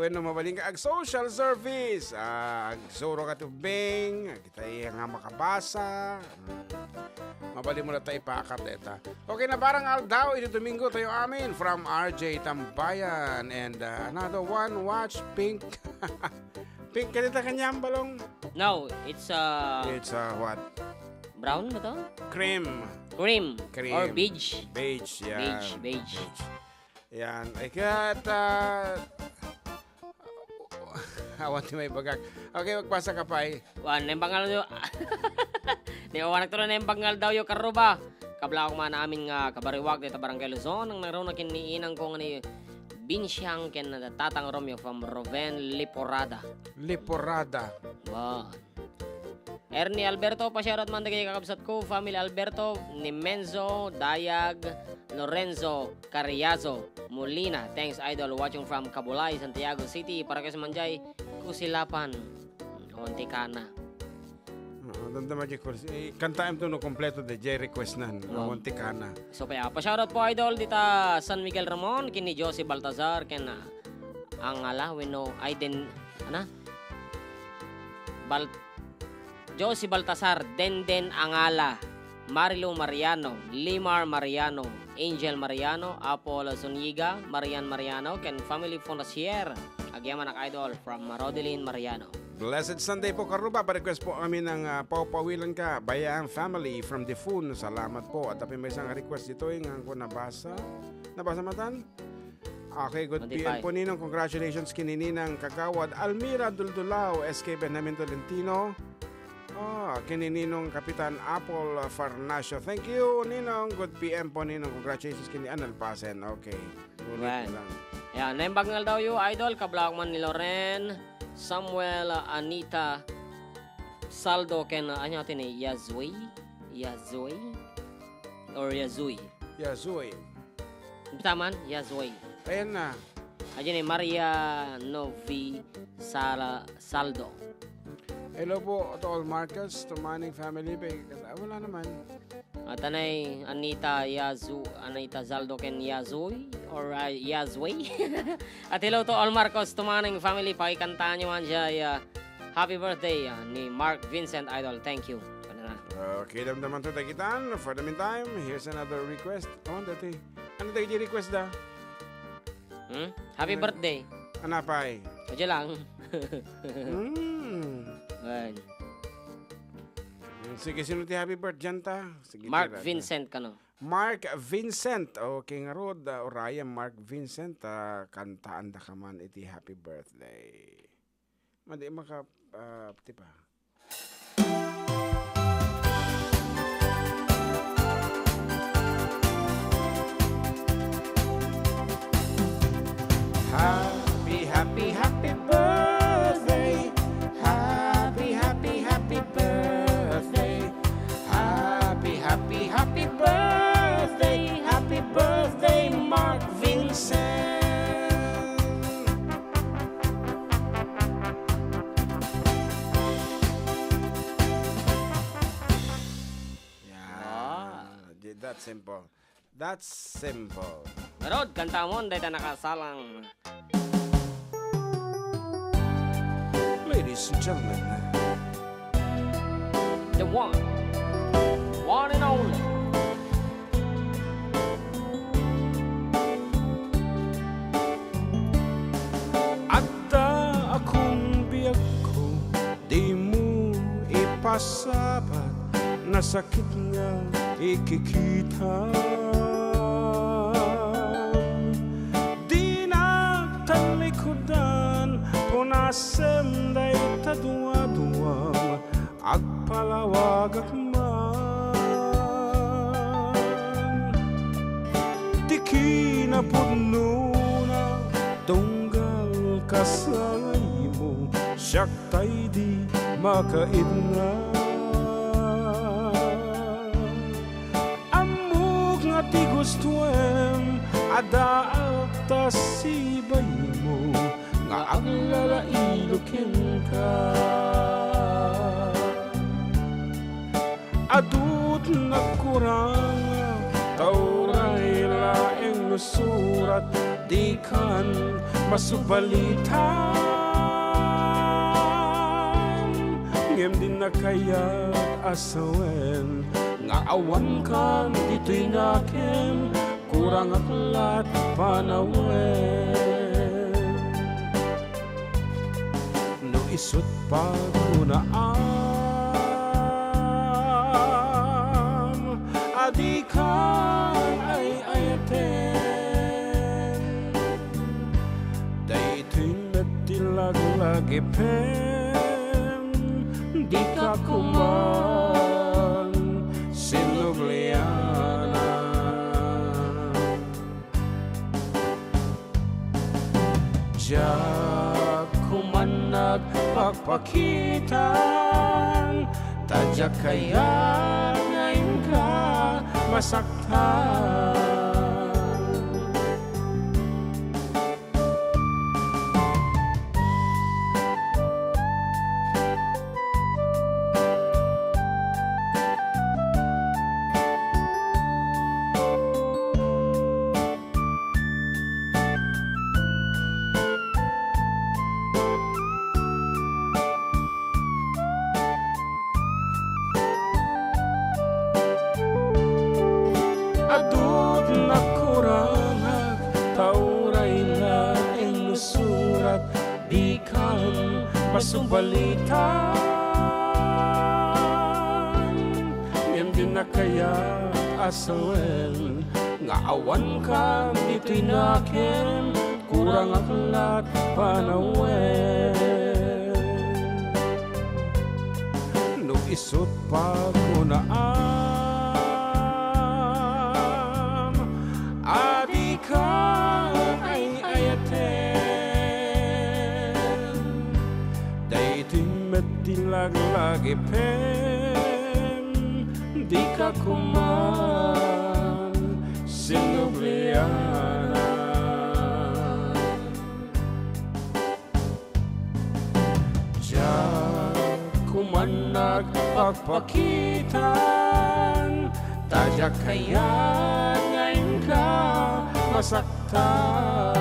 Wenno mabalin ka ag social service, ah, agsuro ka tubing, agitay nga makabasa. Mm. Mabalin mo na tayo ipaakap deta. Okay na, parang aldaw, iti Domingo tayo amin. From R J Tambayan and, uh, another one, watch Pink. Pink, kanita kanyang balong? No, it's, uh, It's, uh, what? Brown ba to? Cream. Cream. Cream. Or beige. Beige, yeah. Beige, beige. Beige. Yan. Ay, kat, ah, awan ti maibagak. Okay, magpasa ka pa, eh. Wan, naimbangalo. Ni awan nagturo, naimbangalo daw yo, karuba. Kablawak man amin nga kabariwak dita Barangay Luzon, ang naruna ken ni inang ko nga ni Binsiang ken Tatang Romeo from Roven Liporada. Liporada. Wan. Ernie Alberto, pa-shoutout man dagiti kakabsatko, family Alberto, ni Menzo, Dayag, Lorenzo, Carriazo, Molina. Thanks, idol. Watching from Cabulay, Santiago City. Para kay manjay, Kusilapan. Onti kana. Oo, damdama di ko. Eh, kantaem to no kompleto de, jay request nan. Oo. Onti kana. So, kaya, pa-shoutout po, idol, dita San Miguel Ramon, ken ni Josie Baltazar, ken, ah, Angala, wenno, ay, den, ana? Bal-, Josie Baltasar, Denden Angala, Marilo Mariano, Limar Mariano, Angel Mariano, Apollo Zuniga, Marian Mariano, ken family Fondasier. Agyamanak, idol, from Rodeline Mariano. Blessed Sunday po, karuba. Pa-request po kami ng, ah, Papawilan Ka, Bayaan Family from Defun. Salamat po. At apin may isang request dito, yung ko nabasa. Nabasa matan? Okay, good P M po, Ninong. Congratulations kini Ninang Kagawad Almira Duldulao, S K Benjamin Tolentino. Ah, kini Ninong Kapitan Apple, ah, Farnacio. Thank you, Ninong. Good P M po, Ninong. Congratulations kini Analpasen. Okay. Ulit Wan. lang. Yan, naimbag nga aldaw yo, idol. Kablawak man ni Loren, Samuel, ah, Anita, Saldo, ken, ah, anya ti ni Yazui? Yazui? Or Yazui? Yazui. Taman, Yazui. Ayan na. Ayan ni Maria Novi Sala-, Saldo. Hello po to all Marcos, Tumaning family. Pe-, ah, wala naman. At anay, Anita Yazu-, Anita Zaldo ken Yazui, or, ah, Yazui. At hello to all Marcos Tumaning family. Pakikantaan nyo man siya, ah, Happy Birthday, ah, ni Mark Vincent Idol. Thank you. Ano na? Okay, damdaman to tagitan. For the meantime, here's another request. Oh, dati. Ano tayo request da? Hmm? Happy Ano? birthday. Anapay? Adya lang. Hmm. Wen. Sige, sino ti happy birthday dianta? Sige, Mark tira, tira. Vincent kano. Mark Vincent. Okay, ngarud, ah, urayam, Mark Vincent, ah, kantaandaka man iti happy birthday. Madi maka, ah, ti pa. Happy, happy, happy birthday. Happy, happy, happy, happy birthday. Happy, happy, happy birthday. Happy birthday, Mark Vincent. Yeah. Ah. That's simple. That's simple. Ngarud, kantamon dayta nakasalang. Ladies and gentlemen. The one. One and only. Adda akon biagko, dimo ipasabat, nasakit nga ikikita. Dinak talikudan, punasem dayta duaduam, agpalawagak man. Ti kinapudnona, tunggal kasangaymo, siak tay di makaidna. Ammok nga ti gustoem, adaak ta sibaymo, nga aglalaido kenka. Adut nagkurang, ta uray laeng no surat, dikan masubalitan. Ngem dinnak kayat a sawen, nga awankan ditoy nakem, kurangak lat panawen. No isut' pakunaam a dikan ay-ayaten, daytoy met ti laglagipem, dika koman sinublianan. Diak koman nagpakpakitan, ta diak kayat nga inka masaktan. Adut nagkurangak, ta uray laeng no surat, dikan masubalitan. Ngem dinnak kayat a sawen, nga awankan ditoy nakem, kurangak lat panawen. No isut' pakunaam a dika ay-ayaten, daytoy met ti laglagipem, dika koman sinublianan. Diak koman nagpakpakitan, ta diak kayat nga inka masaktan.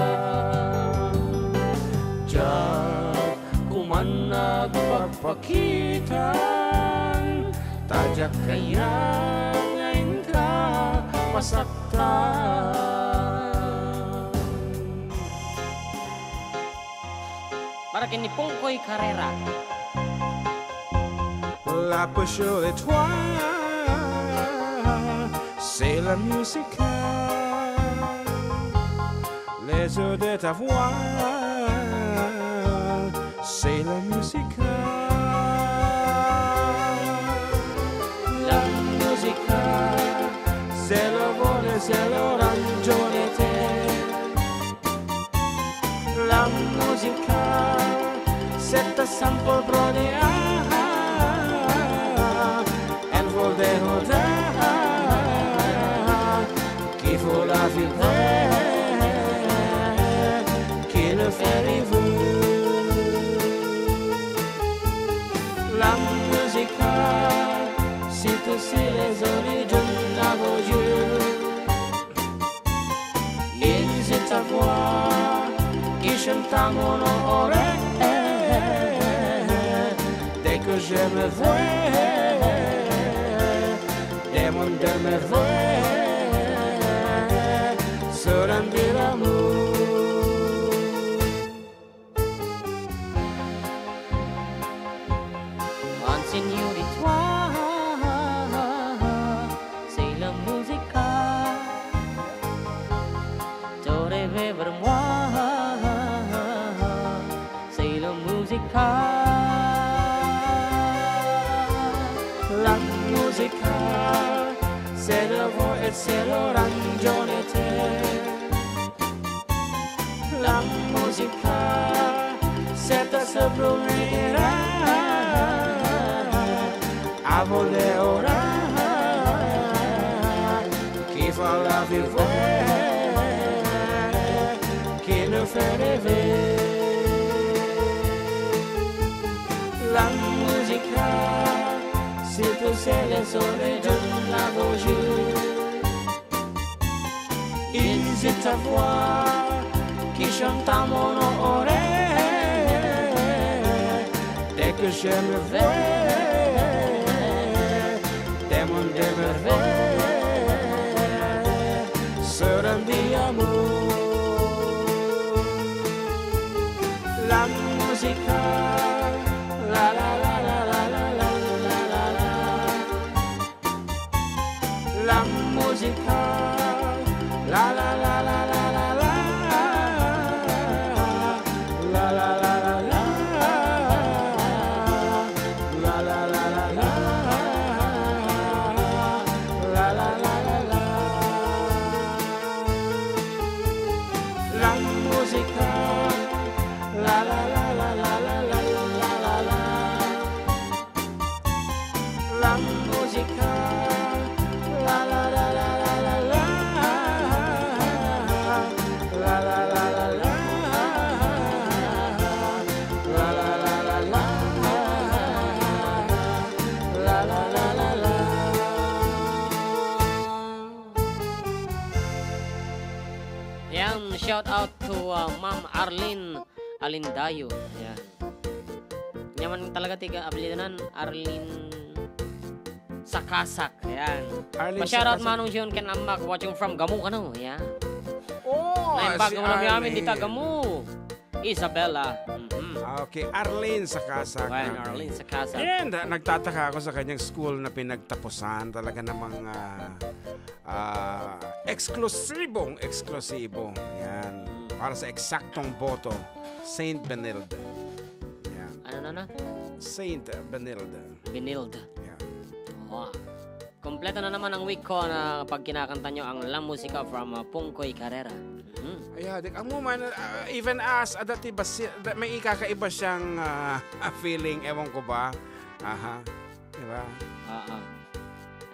Diak koman nagpakpakitan, ta diak kayat nga inka masaktan. Para ken ni Pongkoy Carrera. La passion de toi, c'est la musique. Les heures de ta voix, c'est la musique. La musique, c'est le vol, c'est le ragione te. La musique, c'est ta simple brode, ah, ah, ah, ah. Elle vol de rodin, qui faut la vibrer, qui le fait rêver. La musique, c'est aussi les origines de la voyou. Is it ta voix qui chante à mon oreille. Dès que je me vois, des mondes de merveille se rendent l'amour. Monsignori toi, c'est la musique. Te rêves vers moi, c'est la musique. La musique, c'est le vol et c'est le ragione te. La musique, c'est ta se brûlera à vol de ora, qui fait la vivre, qui nous fait rêver. La musique, c'est aussi les origines de la voyou. Is it ta voix qui chante à mon oreille. Dès que je me vois, des mondes de merveille se rendent l'amour. La musique, la la la la la la la la la. La musique, la la la la la la la. La la la la la. La la la la la. La la la la la. La musique, la la la la la la la la la. La musique, la la la la la la la. La la la la la. La la la la la. La la la la la. Yan, shout out to, uh, Ma'am Arlene Alindayo. Ayan. Ania man talaga ti abilidanan, Arlene Sakasak. Ayan. Arlene Pa-shoutout Sakasak. Manong Jun ken Ammak, watching from Gamo, kano? Ayan. Oh, naimbag si nga amin Arlene. Dita Gamo. Isabela. Mhm. Ah, okay. Arlene Sakasak. Ayan, okay. Arlene Sakasak. And, uh, nagtataka ako sa kanyang school na pinagtapusan. Talaga namang, ah, Ah, eksklusibong eksklusibo. Yan. Para sa eksaktong boto, Saint Benilde. Yan. Ano na na? Saint Benilde. Benilde. Yan. Wow. Kompleto na naman ang week ko na pag kinakanta nyo ang La Musica from, uh, Pongkoy Carrera. Mhm. Ay, adik. Ang woman, uh, even as, adati ba si-, da-, may ikakaiba siyang, uh, feeling, ewan ko ba? Aha. Diba? Oo.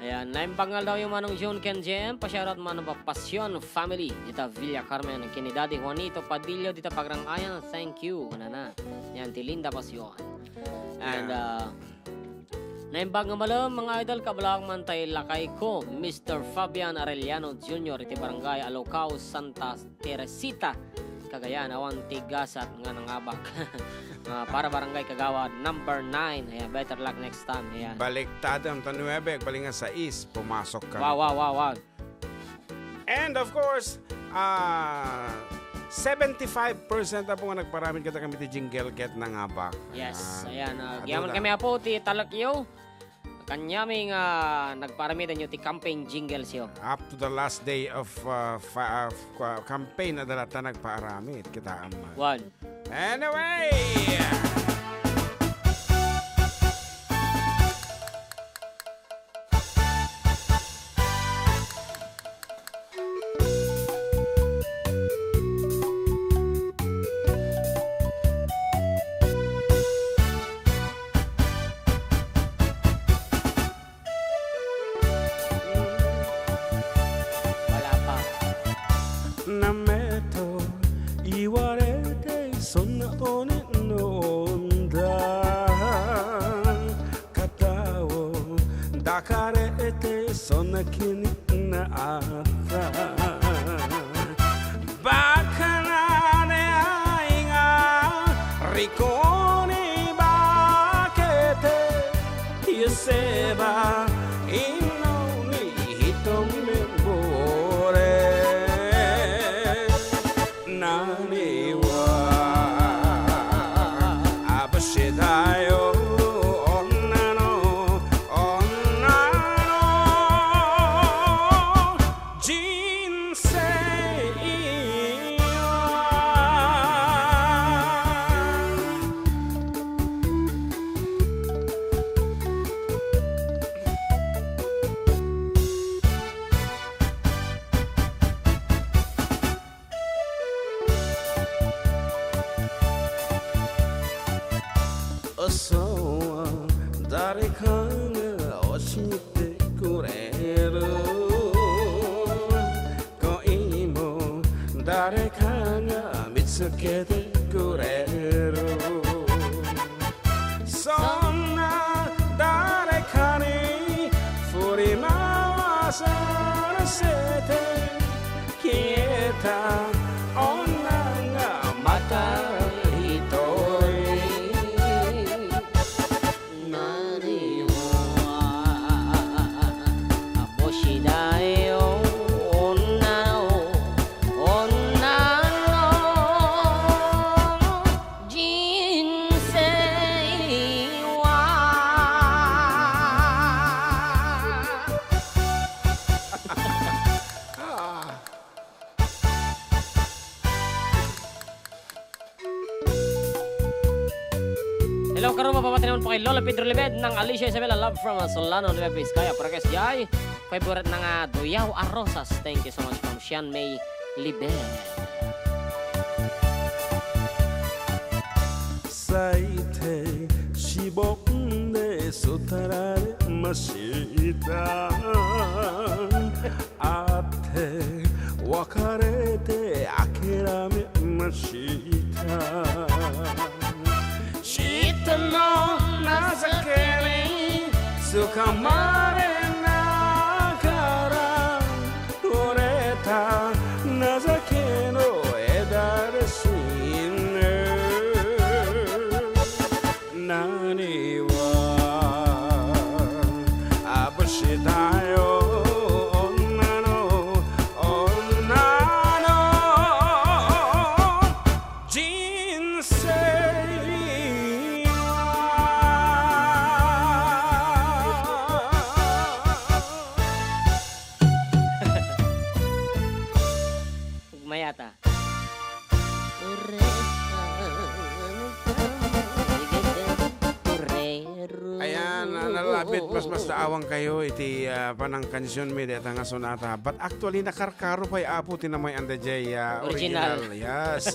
Ayan, naimbag nga aldaw yung Manong June ken J M, pa-shoutout man pa Passion family, dita Villa Carmen, ken ni Daddy Juanito Padilla, dita Pagrangayan, thank you, nana. Yan, ti Linda Passion. And, Yeah. uh, naimbag nga malem, mga idol, kablak man tay lakay ko, Mister Fabian Arellano Junior, iti Barangay Alocao, Santa Teresita, Cagayan, awan ti gasat nga nangabak. Ah, para Barangay Kagawad number nine. Ayan, better luck next time. Ayan. Baliktadem ta nuebe, agbalin nga sais, pumasok ka. Wow, wow, wow, wow. And of course, ah, seventy-five percent, Apo, nga nagparamid kadakami ti jingle ket nangabak. Yes, ayan, ah, ayan, ah, agyaman kami, Apo, ti talekyo. Kaniami nga nagpaaramidenyo ti campaign jinglesyo. Up to the last day of, uh, fa-, uh, f-, uh, campaign, adda latta nagpaaramid, kitaem. One. Anyway! Wala pa. Nameto, iwarete, sona oni no onda. Katao, dakarete, sona kinitna ata. Bakanane ay nga, rikoni bakete, Yeseba, inno ni hitom membore. Naniwa, abasitayo, onnano, onnano, jinsay iwa. Osowa, darikanga osite kurero. Ko imo, darikanga mitsukete kurero. Sonna, darikani, furimawa sana sete. Kieta, onnanga mata itoy. Naniwa, abosidayo, onnao, onnano, jinsay iwa. Ah. Hello, karon, mapapati naman po kay Lola Pedro Libed ng Alicia Isabela, love from, uh, Solano, Nueva Vizcaya. Para kay Jai, favorite na nga Duyaw a Rosas. Thank you so much from Sian May Libed. Saite, sibok de sutarare masita. Ate, wakarete akerami masita. Sita no nasakeni, sukamare nakara, ureta nasakeno edare sine. Naniwa, abasitayo, onnano, onnano, jinsay iwa. Mayata. Ayan, ah, nalabit, mas, mas naawan kayo iti, ah, panangkansion mi deta nga sonata. But actually, nakarkaro pay, Apo, ti namay-an dayjay, ah, original. Original. Yes.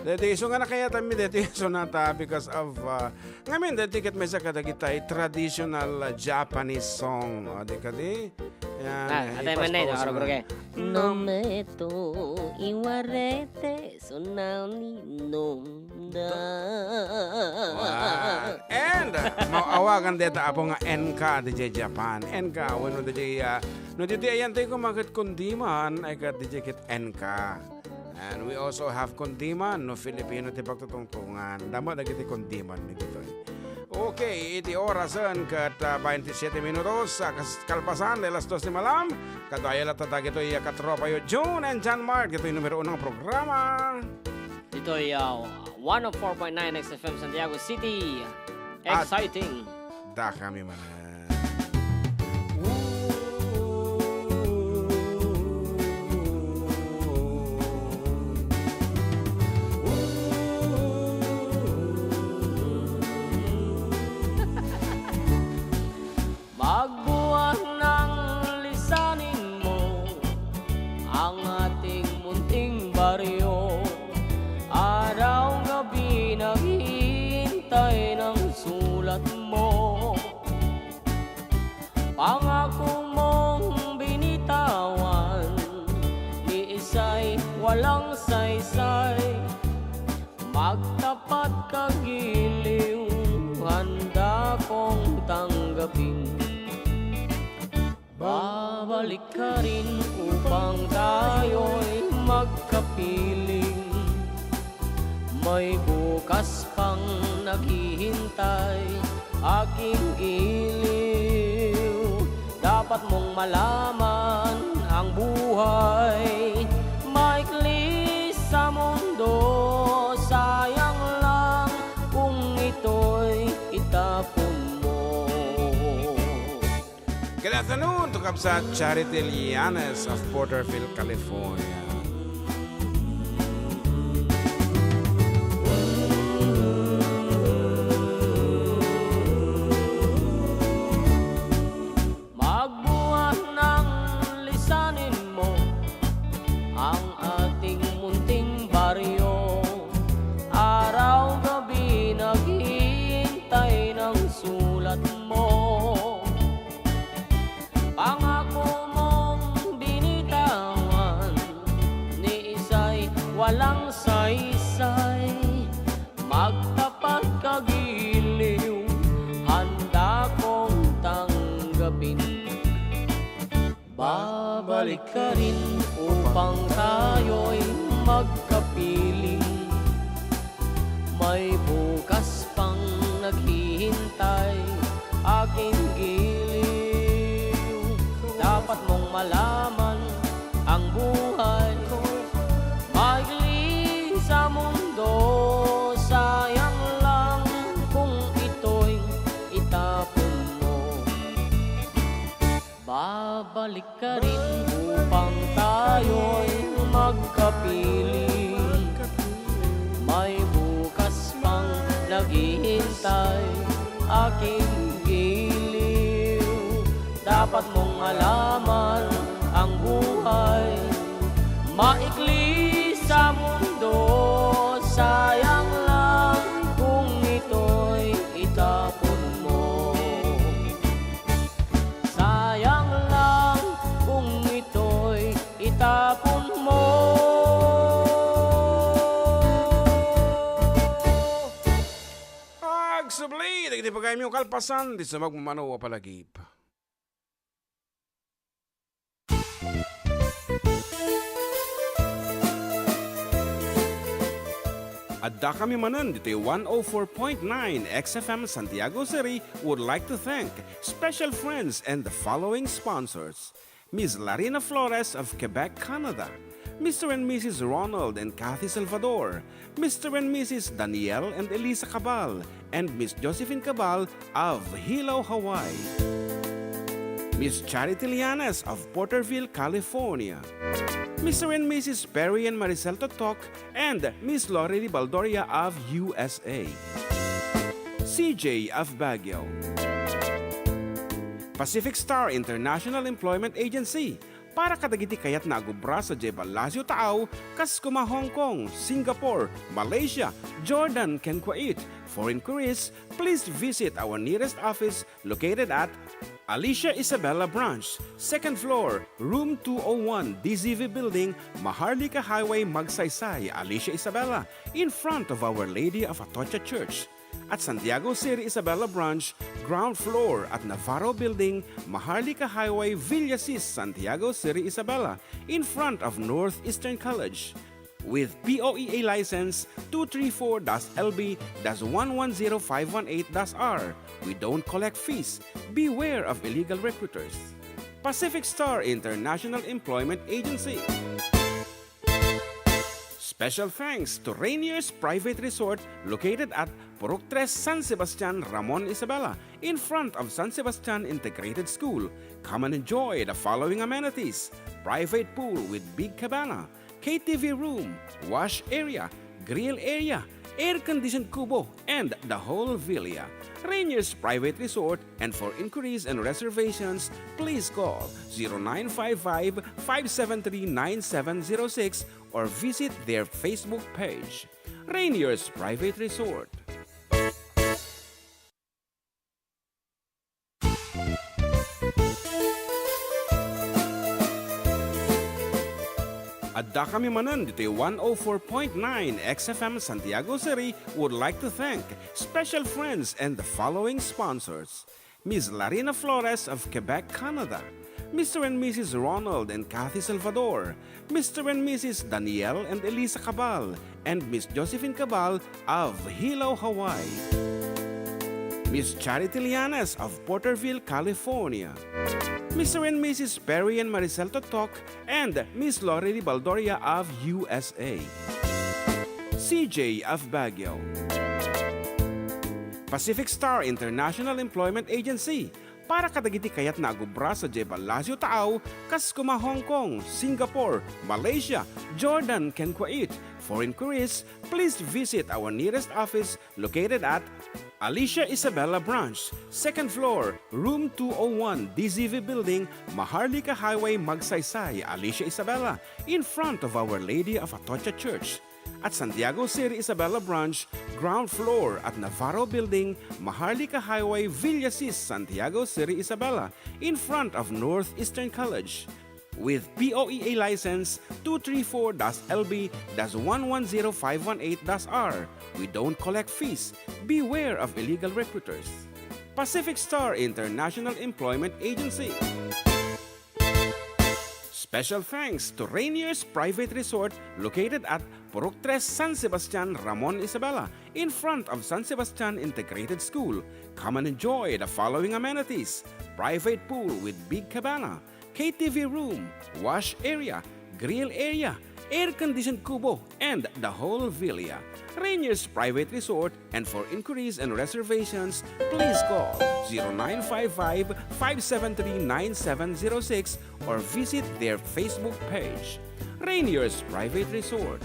Deti, isu nga nakayatam mi deti sonata because of, ah, ngamin, deti ket maysa kadagiti traditional, ah, Japanese song. O, di kadi? Ayan, ah, eh, atay man na, ipaspaus, no? Nameto, iwarete, sunao ni nomda. Wow. And, uh, maawagan deta, Apo, nga enka, dayjay Japan. Enka, wenno dayjay, uh, no, dayjay ayan tayo kumaket konnichiwa, ay ka, dayjay ket enka. And we also have konnichiwa, no, Filipino ti pagtutungtungan. Dama dagiti konnichiwa, ditoy. Okay, iti orasen ket, ah, baintisiete minutos, ah, kas-, kalpasan ti alas dos ti malam. Kaduayo latta dagitoy, ah, katropayo June and John Mark, ditoy numero uno nga programa. Ditoy, ah, one oh four point nine X F M Santiago City. At exciting. Dakami manen. Magbuas nang lisanin mo ang ating munting baryo. Araw-gabi naghihintay ng sulat mo. Pangako mong binitawan ni isa'y walang saysay. Magtapat ka, giliw, handa kong tanggapin. Babalik ka rin upang tayo'y magkapiling. May bukas pang naghihintay, aking giliw. Dapat mong malaman ang buhay maikli sa mundo. Sayang lang kung ito'y itapon mo. Good afternoon to Kabsat Charity Lianes of Porterville, California. Magbuas ng lisanin mo ang ating munting baryo. Araw-gabi naghihintay ng sulat mo. Pangako mong binitawan ni isa'y walang saysay. Magtapat ka, giliw, handa kong tanggapin. Babalik ka rin upang tayo'y magkapiling. May bukas pang naghihintay, aking giliw. Dapat mong malaman ang buhay maikli sa mundo. Sayang lang kung ito'y itapon mo. Babalik ka rin upang tayo'y magkapiling. May bukas pang naghihintay, aking giliw. Dapat mong malaman ang buhay maikli sa mundo. Sayang lang kung ito'y itapon mo. Sayang lang kung ito'y itapon mo. Agsubli dagiti pagayamyo kalpasan ti sumagmamano a palagip. Addakami manen ditoy one oh four point nine X F M Santiago City would like to thank special friends and the following sponsors: Miss Larina Flores of Quebec, Canada, Mister and Missus Ronald and Kathy Salvador, Mister and Missus Daniel and Elisa Cabal, and Miss Josephine Cabal of Hilo, Hawaii, Miss Charity Lianes of Porterville, California, Mister and Missus Perry and Maricel Totok, and Miss Lorely Baldoria of U S A, C J of Baguio, Pacific Star International Employment Agency, para kadagiti kayatna a agubra sadiay Palacio Taaw, kas koma Hong Kong, Singapore, Malaysia, Jordan, ken Kuwait. For inquiries, please visit our nearest office located at Alicia Isabela Branch, second floor, room two oh one, D Z V Building, Maharlika Highway, Magsaysay, Alicia Isabela, in front of Our Lady of Atocha Church. At Santiago City Isabela Branch, ground floor at Navarro Building, Maharlika Highway, Villasis, Santiago City Isabela, in front of Northeastern College. With P O E A license two three four dash L B dash one one zero five one eight dash R. We don't collect fees. Beware of illegal recruiters. Pacific Star International Employment Agency. Special thanks to Rainier's Private Resort located at Purok Tres, San Sebastian, Ramon Isabela, in front of San Sebastian Integrated School. Come and enjoy the following amenities: private pool with big cabana, K T V room, wash area, grill area, air-conditioned kubo, and the whole villa. Rainier's Private Resort, and for inquiries and reservations, please call zero nine five five, five seven three, nine seven zero six or visit their Facebook page. Rainier's Private Resort. Addakami manen ditoy one oh four point nine X F M Santiago City would like to thank special friends and the following sponsors: Miss Larina Flores of Quebec, Canada, Mister and Missus Ronald and Kathy Salvador, Mister and Missus Daniel and Elisa Cabal, and Miss Josephine Cabal of Hilo, Hawaii. Miss Charity Lianes of Porterville, California. Mister and Missus Perry and Maricel Totok and Miss Lorely Baldoria of U S A. C J of Baguio. Pacific Star International Employment Agency, para kadagiti kayatna a agubra sadiay Palacio Taaw, kas koma Hong Kong, Singapore, Malaysia, Jordan, ken Kuwait. For inquiries, please visit our nearest office located at Alicia Isabela Branch, second floor, room two oh one, D Z V Building, Maharlika Highway, Magsaysay, Alicia Isabela, in front of Our Lady of Atocha Church. At Santiago City Isabela Branch, ground floor at Navarro Building, Maharlika Highway, Villasis, Santiago City Isabela, in front of Northeastern College. With P O E A license two three four dash L B dash one one zero five one eight dash R. We don't collect fees. Beware of illegal recruiters. Pacific Star International Employment Agency. Special thanks to Rainier's Private Resort located at Purok Tres, San Sebastian, Ramon Isabela, in front of San Sebastian Integrated School. Come and enjoy the following amenities: private pool with big cabana, K T V room, wash area, grill area, air-conditioned kubo, and the whole villa. Rainier's Private Resort, and for inquiries and reservations, please call zero nine five five, five seven three, nine seven zero six or visit their Facebook page. Rainier's Private Resort.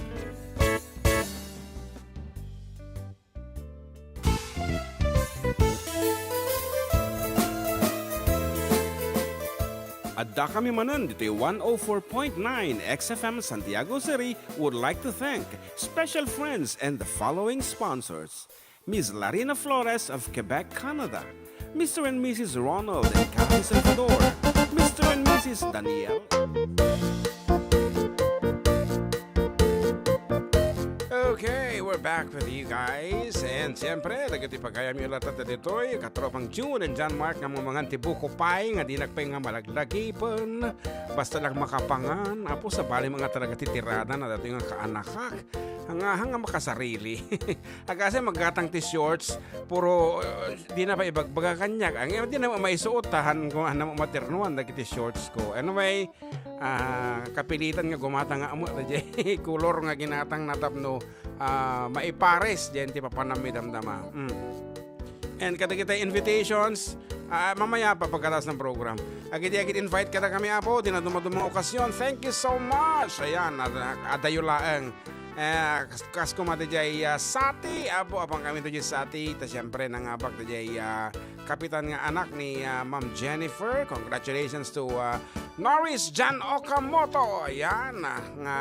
Addakami manen ditoy one oh four point nine X F M Santiago City would like to thank special friends and the following sponsors: Miss Larina Flores of Quebec, Canada, Mister and Missus Ronald and Kathy Salvador, Mister and Missus Daniel. Okay, we're back with you guys. And siyempre, dagiti pagayam yo latta ditoy, katropang June and John Mark nga mamangan ti buko pie nga dinak pay nga malaglagipen. Basta lang makapangan, apo, sabali nga talaga ti tirada na datoy nga kaanakak. Hanga, hanga makasarili. Agase maggatang ti shorts, puro, uh, di na pa ibagbaga kaniak. Ang di na maisuot, tahan ko, ano, maternuan dagiti shorts ko. Anyway, ah, kapilitan nga gumata nga amo, dayjay kulor nga ginatang na tapno, ah, maipares, diyan ti papanam mi damdama. Mm. And kadagiti invitations, ah, mamaya pa pagkatapos ng program. Agidi, agid invite kada kami, apo, di na dumaduma okasyon. Thank you so much. Ayan, ad-, adayo laeng. Eh, kas-, kas kumati jay, ah, Sati, apo, apang kami to jay Sati. Ta siyempre, nangabak to jay, ah, kapitan nga anak ni, ah, Ma'am Jennifer. Congratulations to, ah, Norris Jan Okamoto. Ayan, ah, nga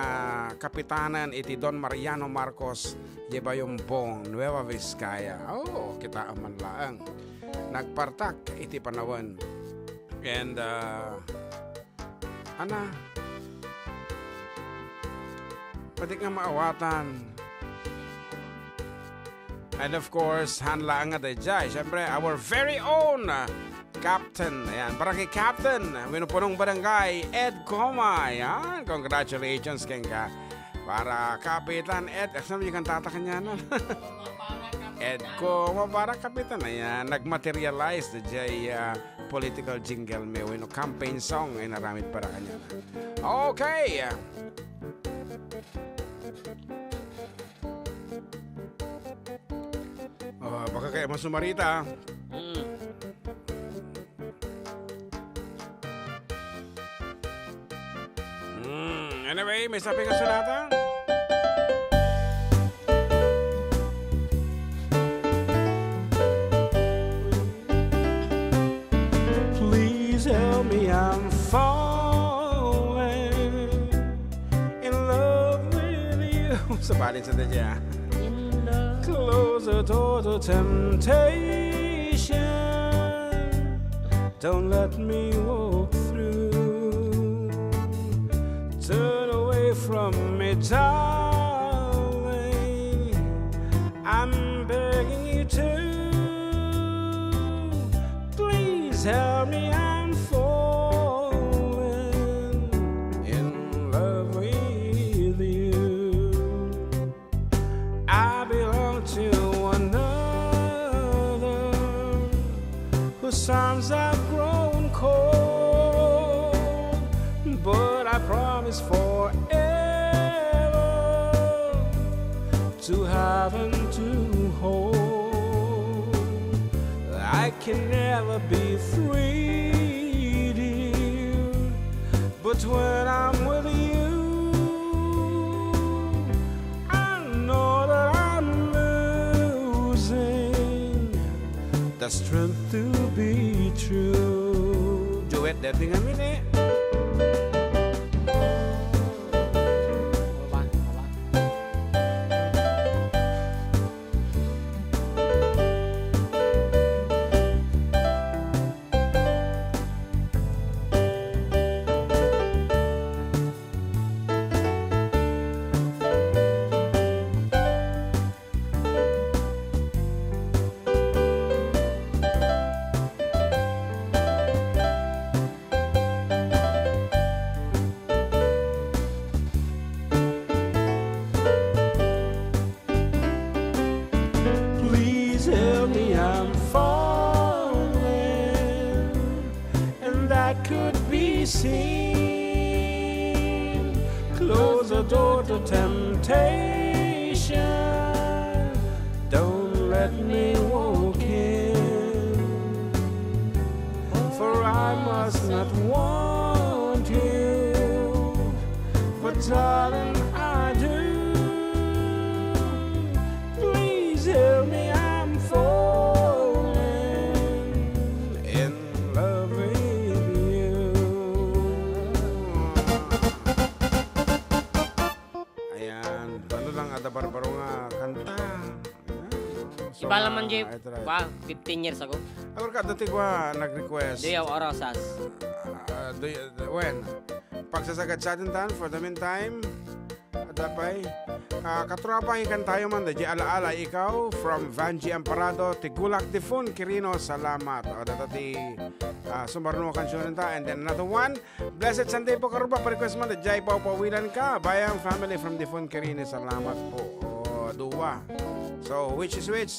kapitanan iti Don Mariano Marcos, jay Bayumbong, Nueva Vizcaya. Oh, kita man laeng. Nagpartak iti panawen. And, ah, ana, pwede nga maawatan. And of course, han laeng nga dayjay, siyempre, our very own, ah, Captain. Ayan, Barangay Captain, wenno Punong Barangay, Ed Coma. Ayan, congratulations kenka. Para Kapitan Ed, kasano yung kantata kanya na? Ed ko, para Kapitan, ayan, nag-materialize na jay, ah, political jingle mi, wenno campaign song, ay naramid para kanya na. Okay! Oh, baka kaya masumarita. Mm. Mm, anyway, may sabi nga sulatan. Please help me, I'm falling in love with you. Sabali sa dadya. Close the door to temptation. Don't let me walk through. Turn away from me, darling. I'm begging you to. Please help me, I'm falling in love with you. I belong to another whose arms have grown cold, but I promise forever to have and to hold. I can never be free, dear, but when I'm with you, I know that I'm losing the strength to be true. Duet dati nga mini. Please help me, I'm falling, and that could be seen. Close the door to temptation. Don't let me walk in, for I must not want you. But darling, I do. Please help me, I'm falling in love with you. Ayan, balo lang ada barbaro nga kanta. Ayan, so, Iba naman, ah, Jeff. Ay, tara. Ba, fifteen years ago. Ako ka, dati ko, ah, nag-request. Do you have rosas? Ah, do you, when? Pagsasagad sa atin tan, for the meantime, ada pay. Ah, katropa, ikan tayo man, di alaala, ikaw, from Vangie Amparado, Tigulak Difon Quirino, salamat. O, data ti, ah, sumarno kansunan ta, and then another one, Blessed Sunday po, karuba. Pa-request man, Jai Pau Pawilan ka. Bayang family from Difon Quirino. Salamat po. O, duwa. So, which is which?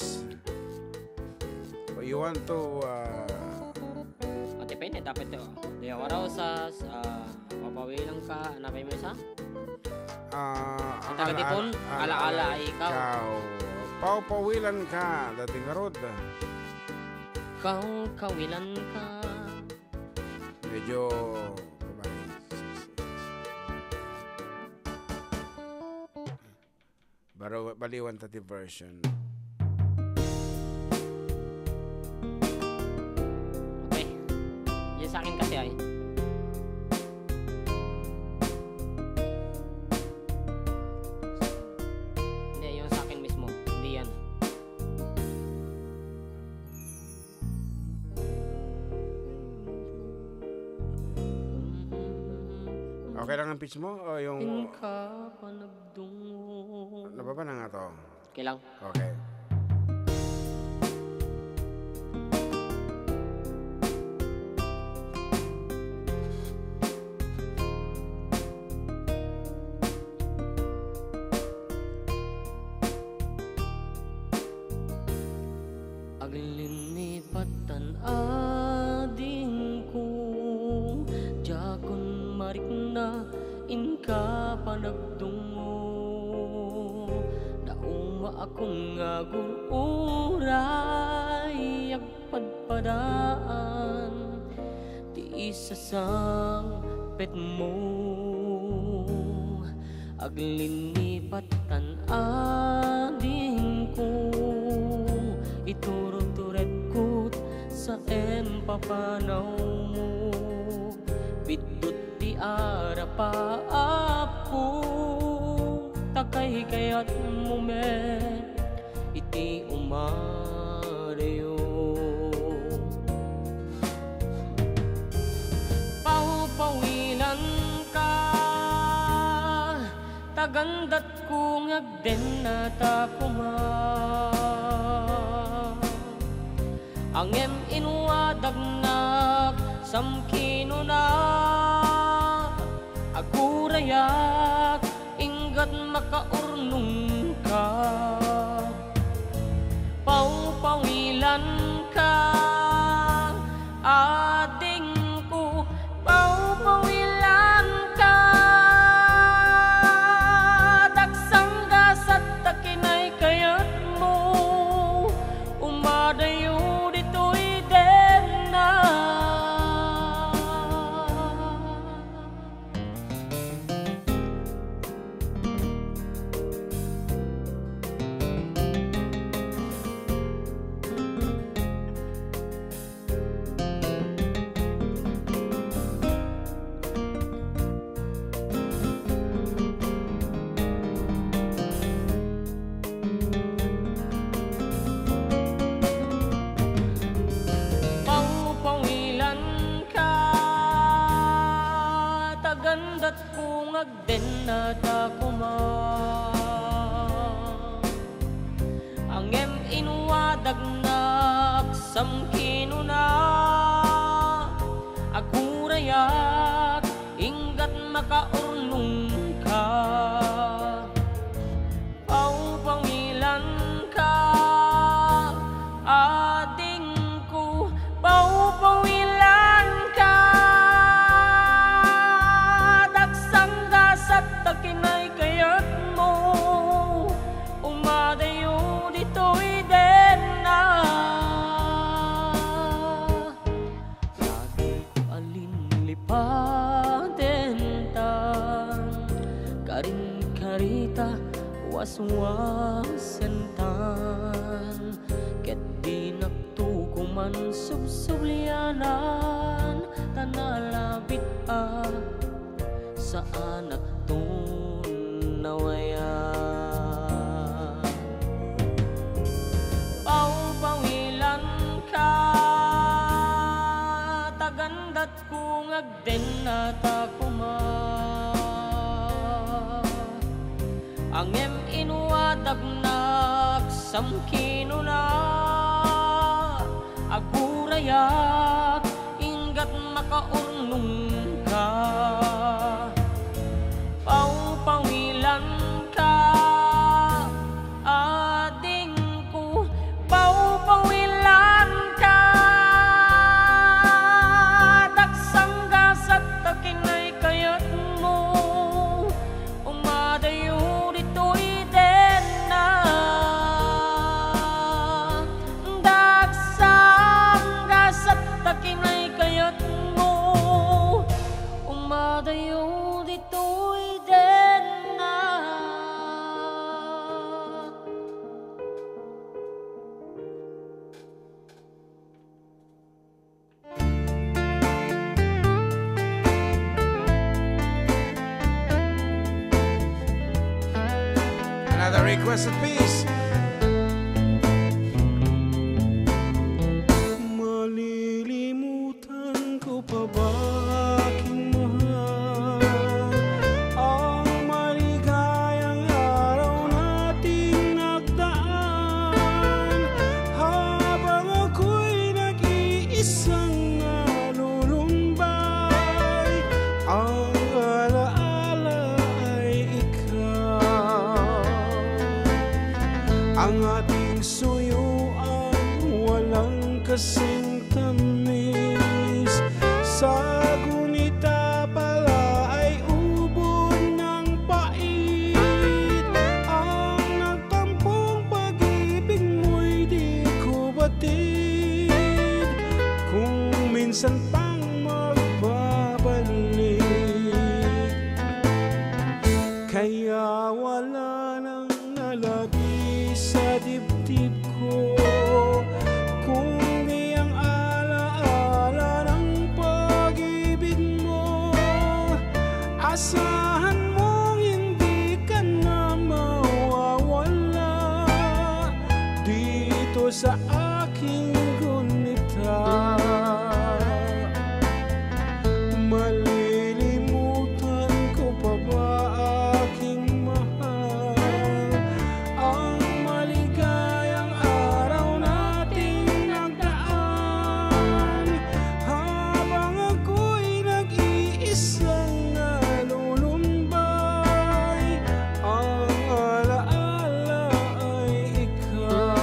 You want to, uh, O, depende. Dapat to. Di ako rosas, ah, papawilan ka. Ano pa yung isa? Ah, ang Taga ala-, Dipon, ala-, ala-ala ala-ala ay ikaw. ikaw. Pau-, pawilan ka. Dati nga rod. Kau-, kawilan ka. Medyo, bye-bye. Baro-, baliwan ta ti version. Okay. Yan sa akin kasi ay. Hindi, yung sa akin mismo. Hindi yan. Okay lang ang pitch mo o yung Inka panagdungo. Nababa na nga to. Okay lang. Okay. Patan adingko, diakon marikna, inka panagdungngo. Naumaakon nga agur-uray, agpadpadaan ti isasangpetmo. Aglinnipat tan adingko, ituruturetkot sa impapanawmo. Biddut ti arapaapko, ta kaykayatmo met iti umadayo. Pawpawilanka, tagandatko nga agdennata koma. Ngem inwadagnak, samkinuna, agurayak, inggat makaurnongka. Pawpawilanka, adingko, pawpawilanka. Daksanggasat ta kinaykayatmo, umadayo ditoy denna. Pawpawilanka, tagandatko nga agdennata koma. Ngem inwadagnak, samkinuna, agurayak, inggat makaurnongka. Pawpawilanka, adingko, pawpawilanka. Daksanggasat ta kinaykayatmo, umadayo ditoy denna. Dagiko a linlipaden tan karinkarita waswasentan, ket dinakto koman subsublianan, ta nalabit a saanakton nawayan. Pawpawilanka, tagandatko nga agdennata koma. Ngem inwadagnak, samkinuna, agurayak, inggat makaurnongka. Pawpawilanka, adingko, pawpawilanka. Daksanggasat ta kinaykayatmo, umadayo ditoy denna. Daksanggasat ta kinaykayatmo, umadayo ditoy denna. Another requested piece. Malilimutan ko pa ba, aking mahal, ang maligayang araw nating nagdaan? Habang ako'y nag-iisang nalulumbay, ang alaala ay ikaw. Ang ating suyuan walang Singtamis, sagunita pala ay ubon ng pait. Ang nagtampong pag-ibig mo'y di ko batid. Kung minsan pang magbabalik, kaya wala nang nalabi sa dibdib ko, kundi ang alaala ng pag-ibig mo. Asahan mong hindi ka na mawawala dito sa aking gunita. Malilimutan ko pa ba, aking mahal, ang maligayang araw nating nagdaan? Habang ako'y nag-iisang nalulumbay, ang alaala ay ikaw.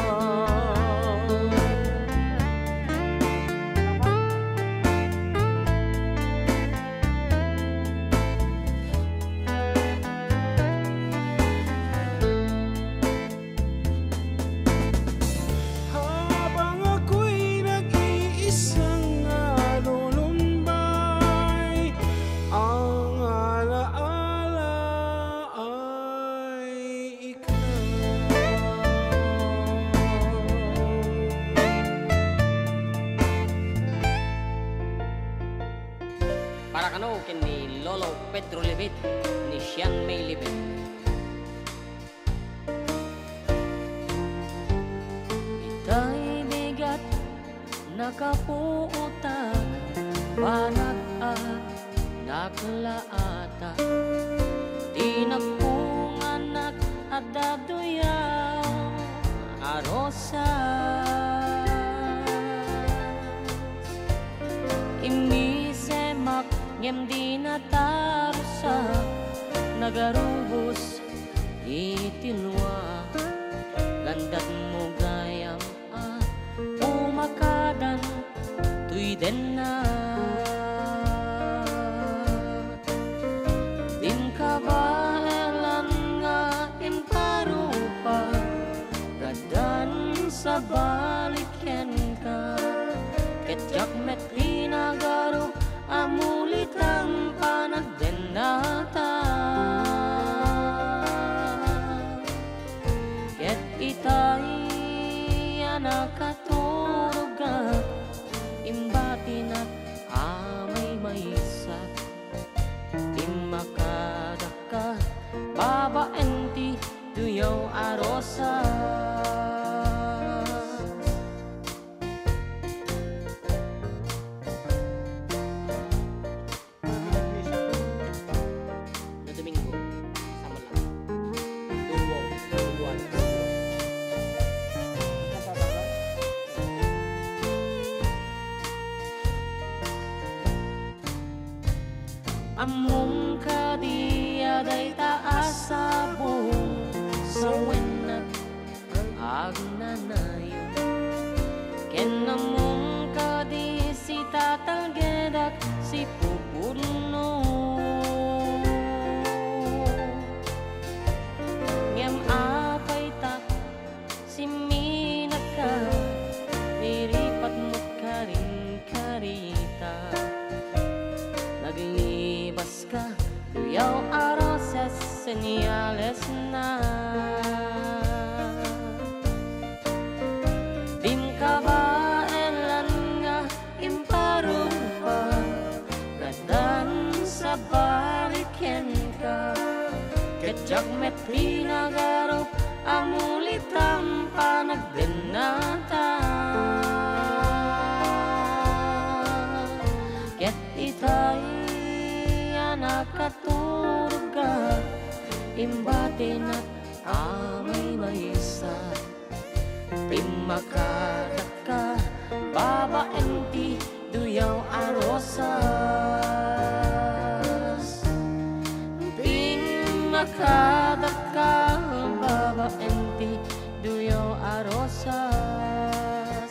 Habang ako'y nag-iisang nalulumbay, ang alaala ay ikaw. Para kano ken ni Lolo Pedro Libit, ni Sian May Libit. Itay bigat nakapuotan, panag-anak la ata, ti nagpunganak adda duyaw a rosas. Immisemak ngem di natarusa, nagarubos iti lua. Landatmo gayam a pumakadan toy dennat. Dim kabaelan nga imparupa, gadan sabali kenka. Ket diak met pinagarup a mulitam panagdennata. Ket itay a nakaturogak, imbatinak a maymaysa, immakadakka babaen ti duyaw a rosas. No Domingo, sama lang. Duo, duo, duo. Ammom kadi a dayta a sabong sawennak agnanayon? Ken ammom kadi sitatalgedak sipupudno? Ngem apay ta simminekka, niripatmot karin karita? Naglibas ka, duyaw a rosas, senyales na. Dim kabaelan nga imparupa, gadan sabali kenka. Ket diak met pinagarup a mulitam panagdennata. Ket itay a nakaturogak, imbatinak a maymaysa, pimmakadakka babaen ti duyaw a rosas. Pimmakadakka babaen ti duyaw a rosas.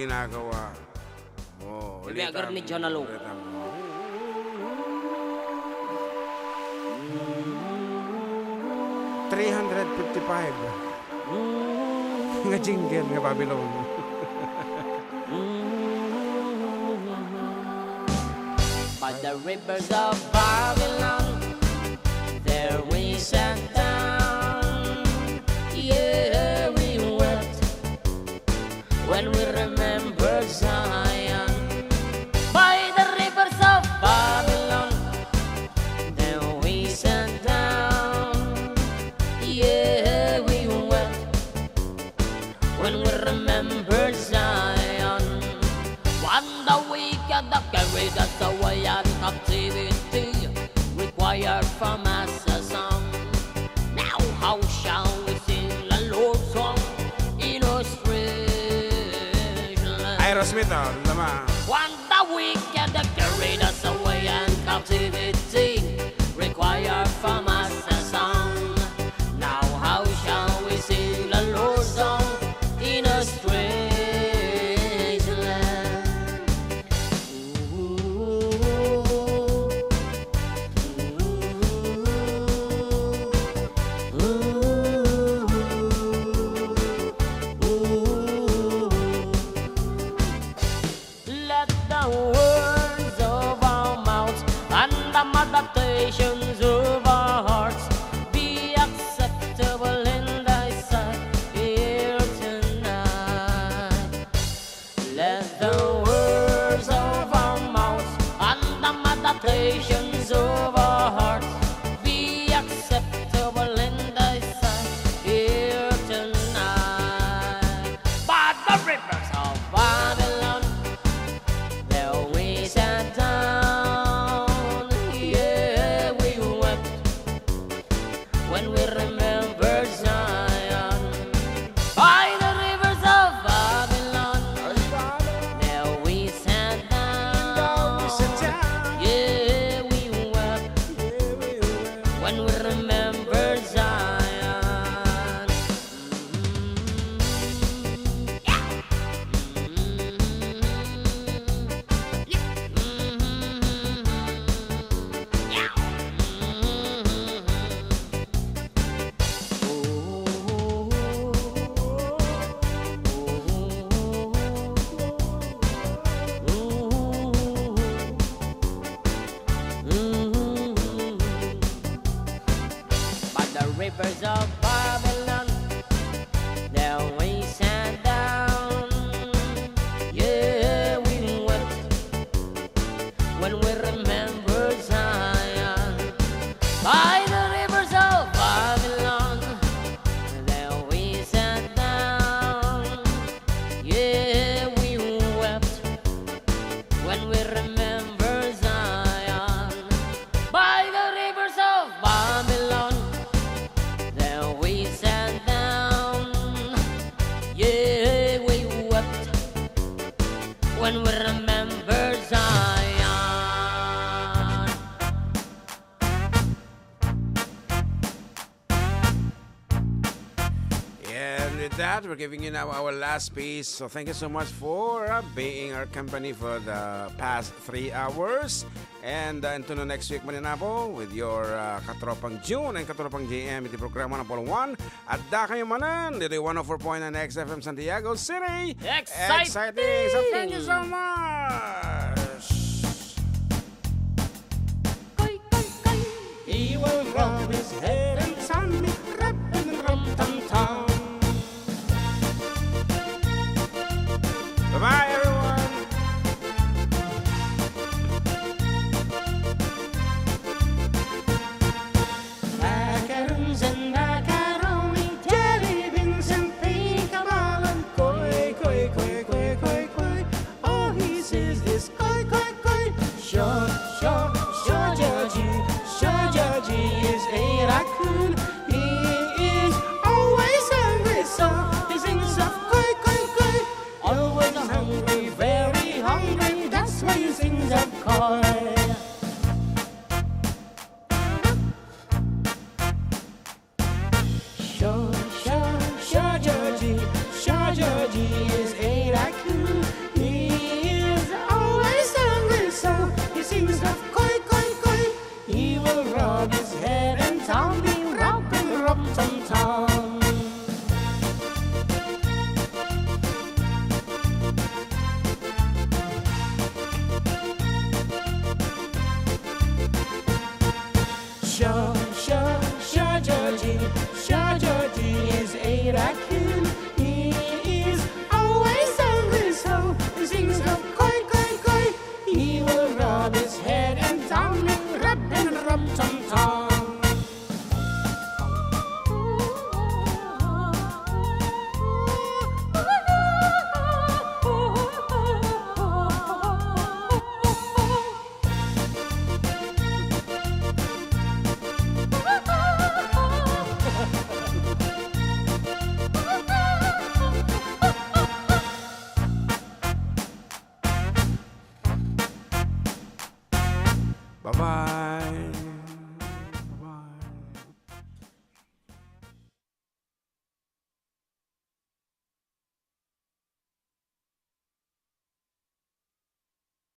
Ginagawa. Oh, Bibiagar ulitan, ni John Alo. Ulitan mo. Three hundred fifty-five. Nga jingle nga Babylon. By the rivers of Babylon, there we sat down. Yeah, we wept when we remember Zion. By the rivers of Babylon, there we sat down. Yeah, we wept when we remember Zion. When the wicked have carried us away in captivity, required from us a song. Now how shall we sing the Lord's song in a strange land? Aerosmith, oh, tama. When the wicked have carried us away in captivity, required from us a song. Now how shall we sing the Lord's song in a strange land? Let the words of our mouths and the meditations of our hearts be acceptable in thy sight here tonight. Let the words of our mouths and the meditations of our hearts be acceptable in thy sight here tonight. By the rivers of Babylon, there we sat down, yeah, we wept when we remember Zion. By the rivers of Babylon, there we sat down, yeah, we wept when we remember Zion. By the rivers of Babylon, there we sat down. Yeah, we wept when we remember Zion. By the rivers of Babylon, there we sat down. Yeah, we wept when we remember Zion. By the rivers of Babylon, there we sat down. Yeah, we wept when we remember Zion. And with that, we're giving you now our last piece. So thank you so much for, uh, being our company for the past three hours. And, uh, until next week, Mananapo, with your, uh, Katropang June and Katropang J M, iti programa Number One. Adda kayo manen, dito one oh four point nine X F M Santiago City. Exciting! Exciting! So thank you so much! He will rub his head and sun me, rub and rub tam tam. Bye-bye, everyone. Macaroons and macaroni, jelly beans and pink melon, koi, koi, koi, koi, koi, koi. Oh, he says this, koi, koi, koi. Sure, sure, sure, Georgie, sure, Georgie is a raccoon.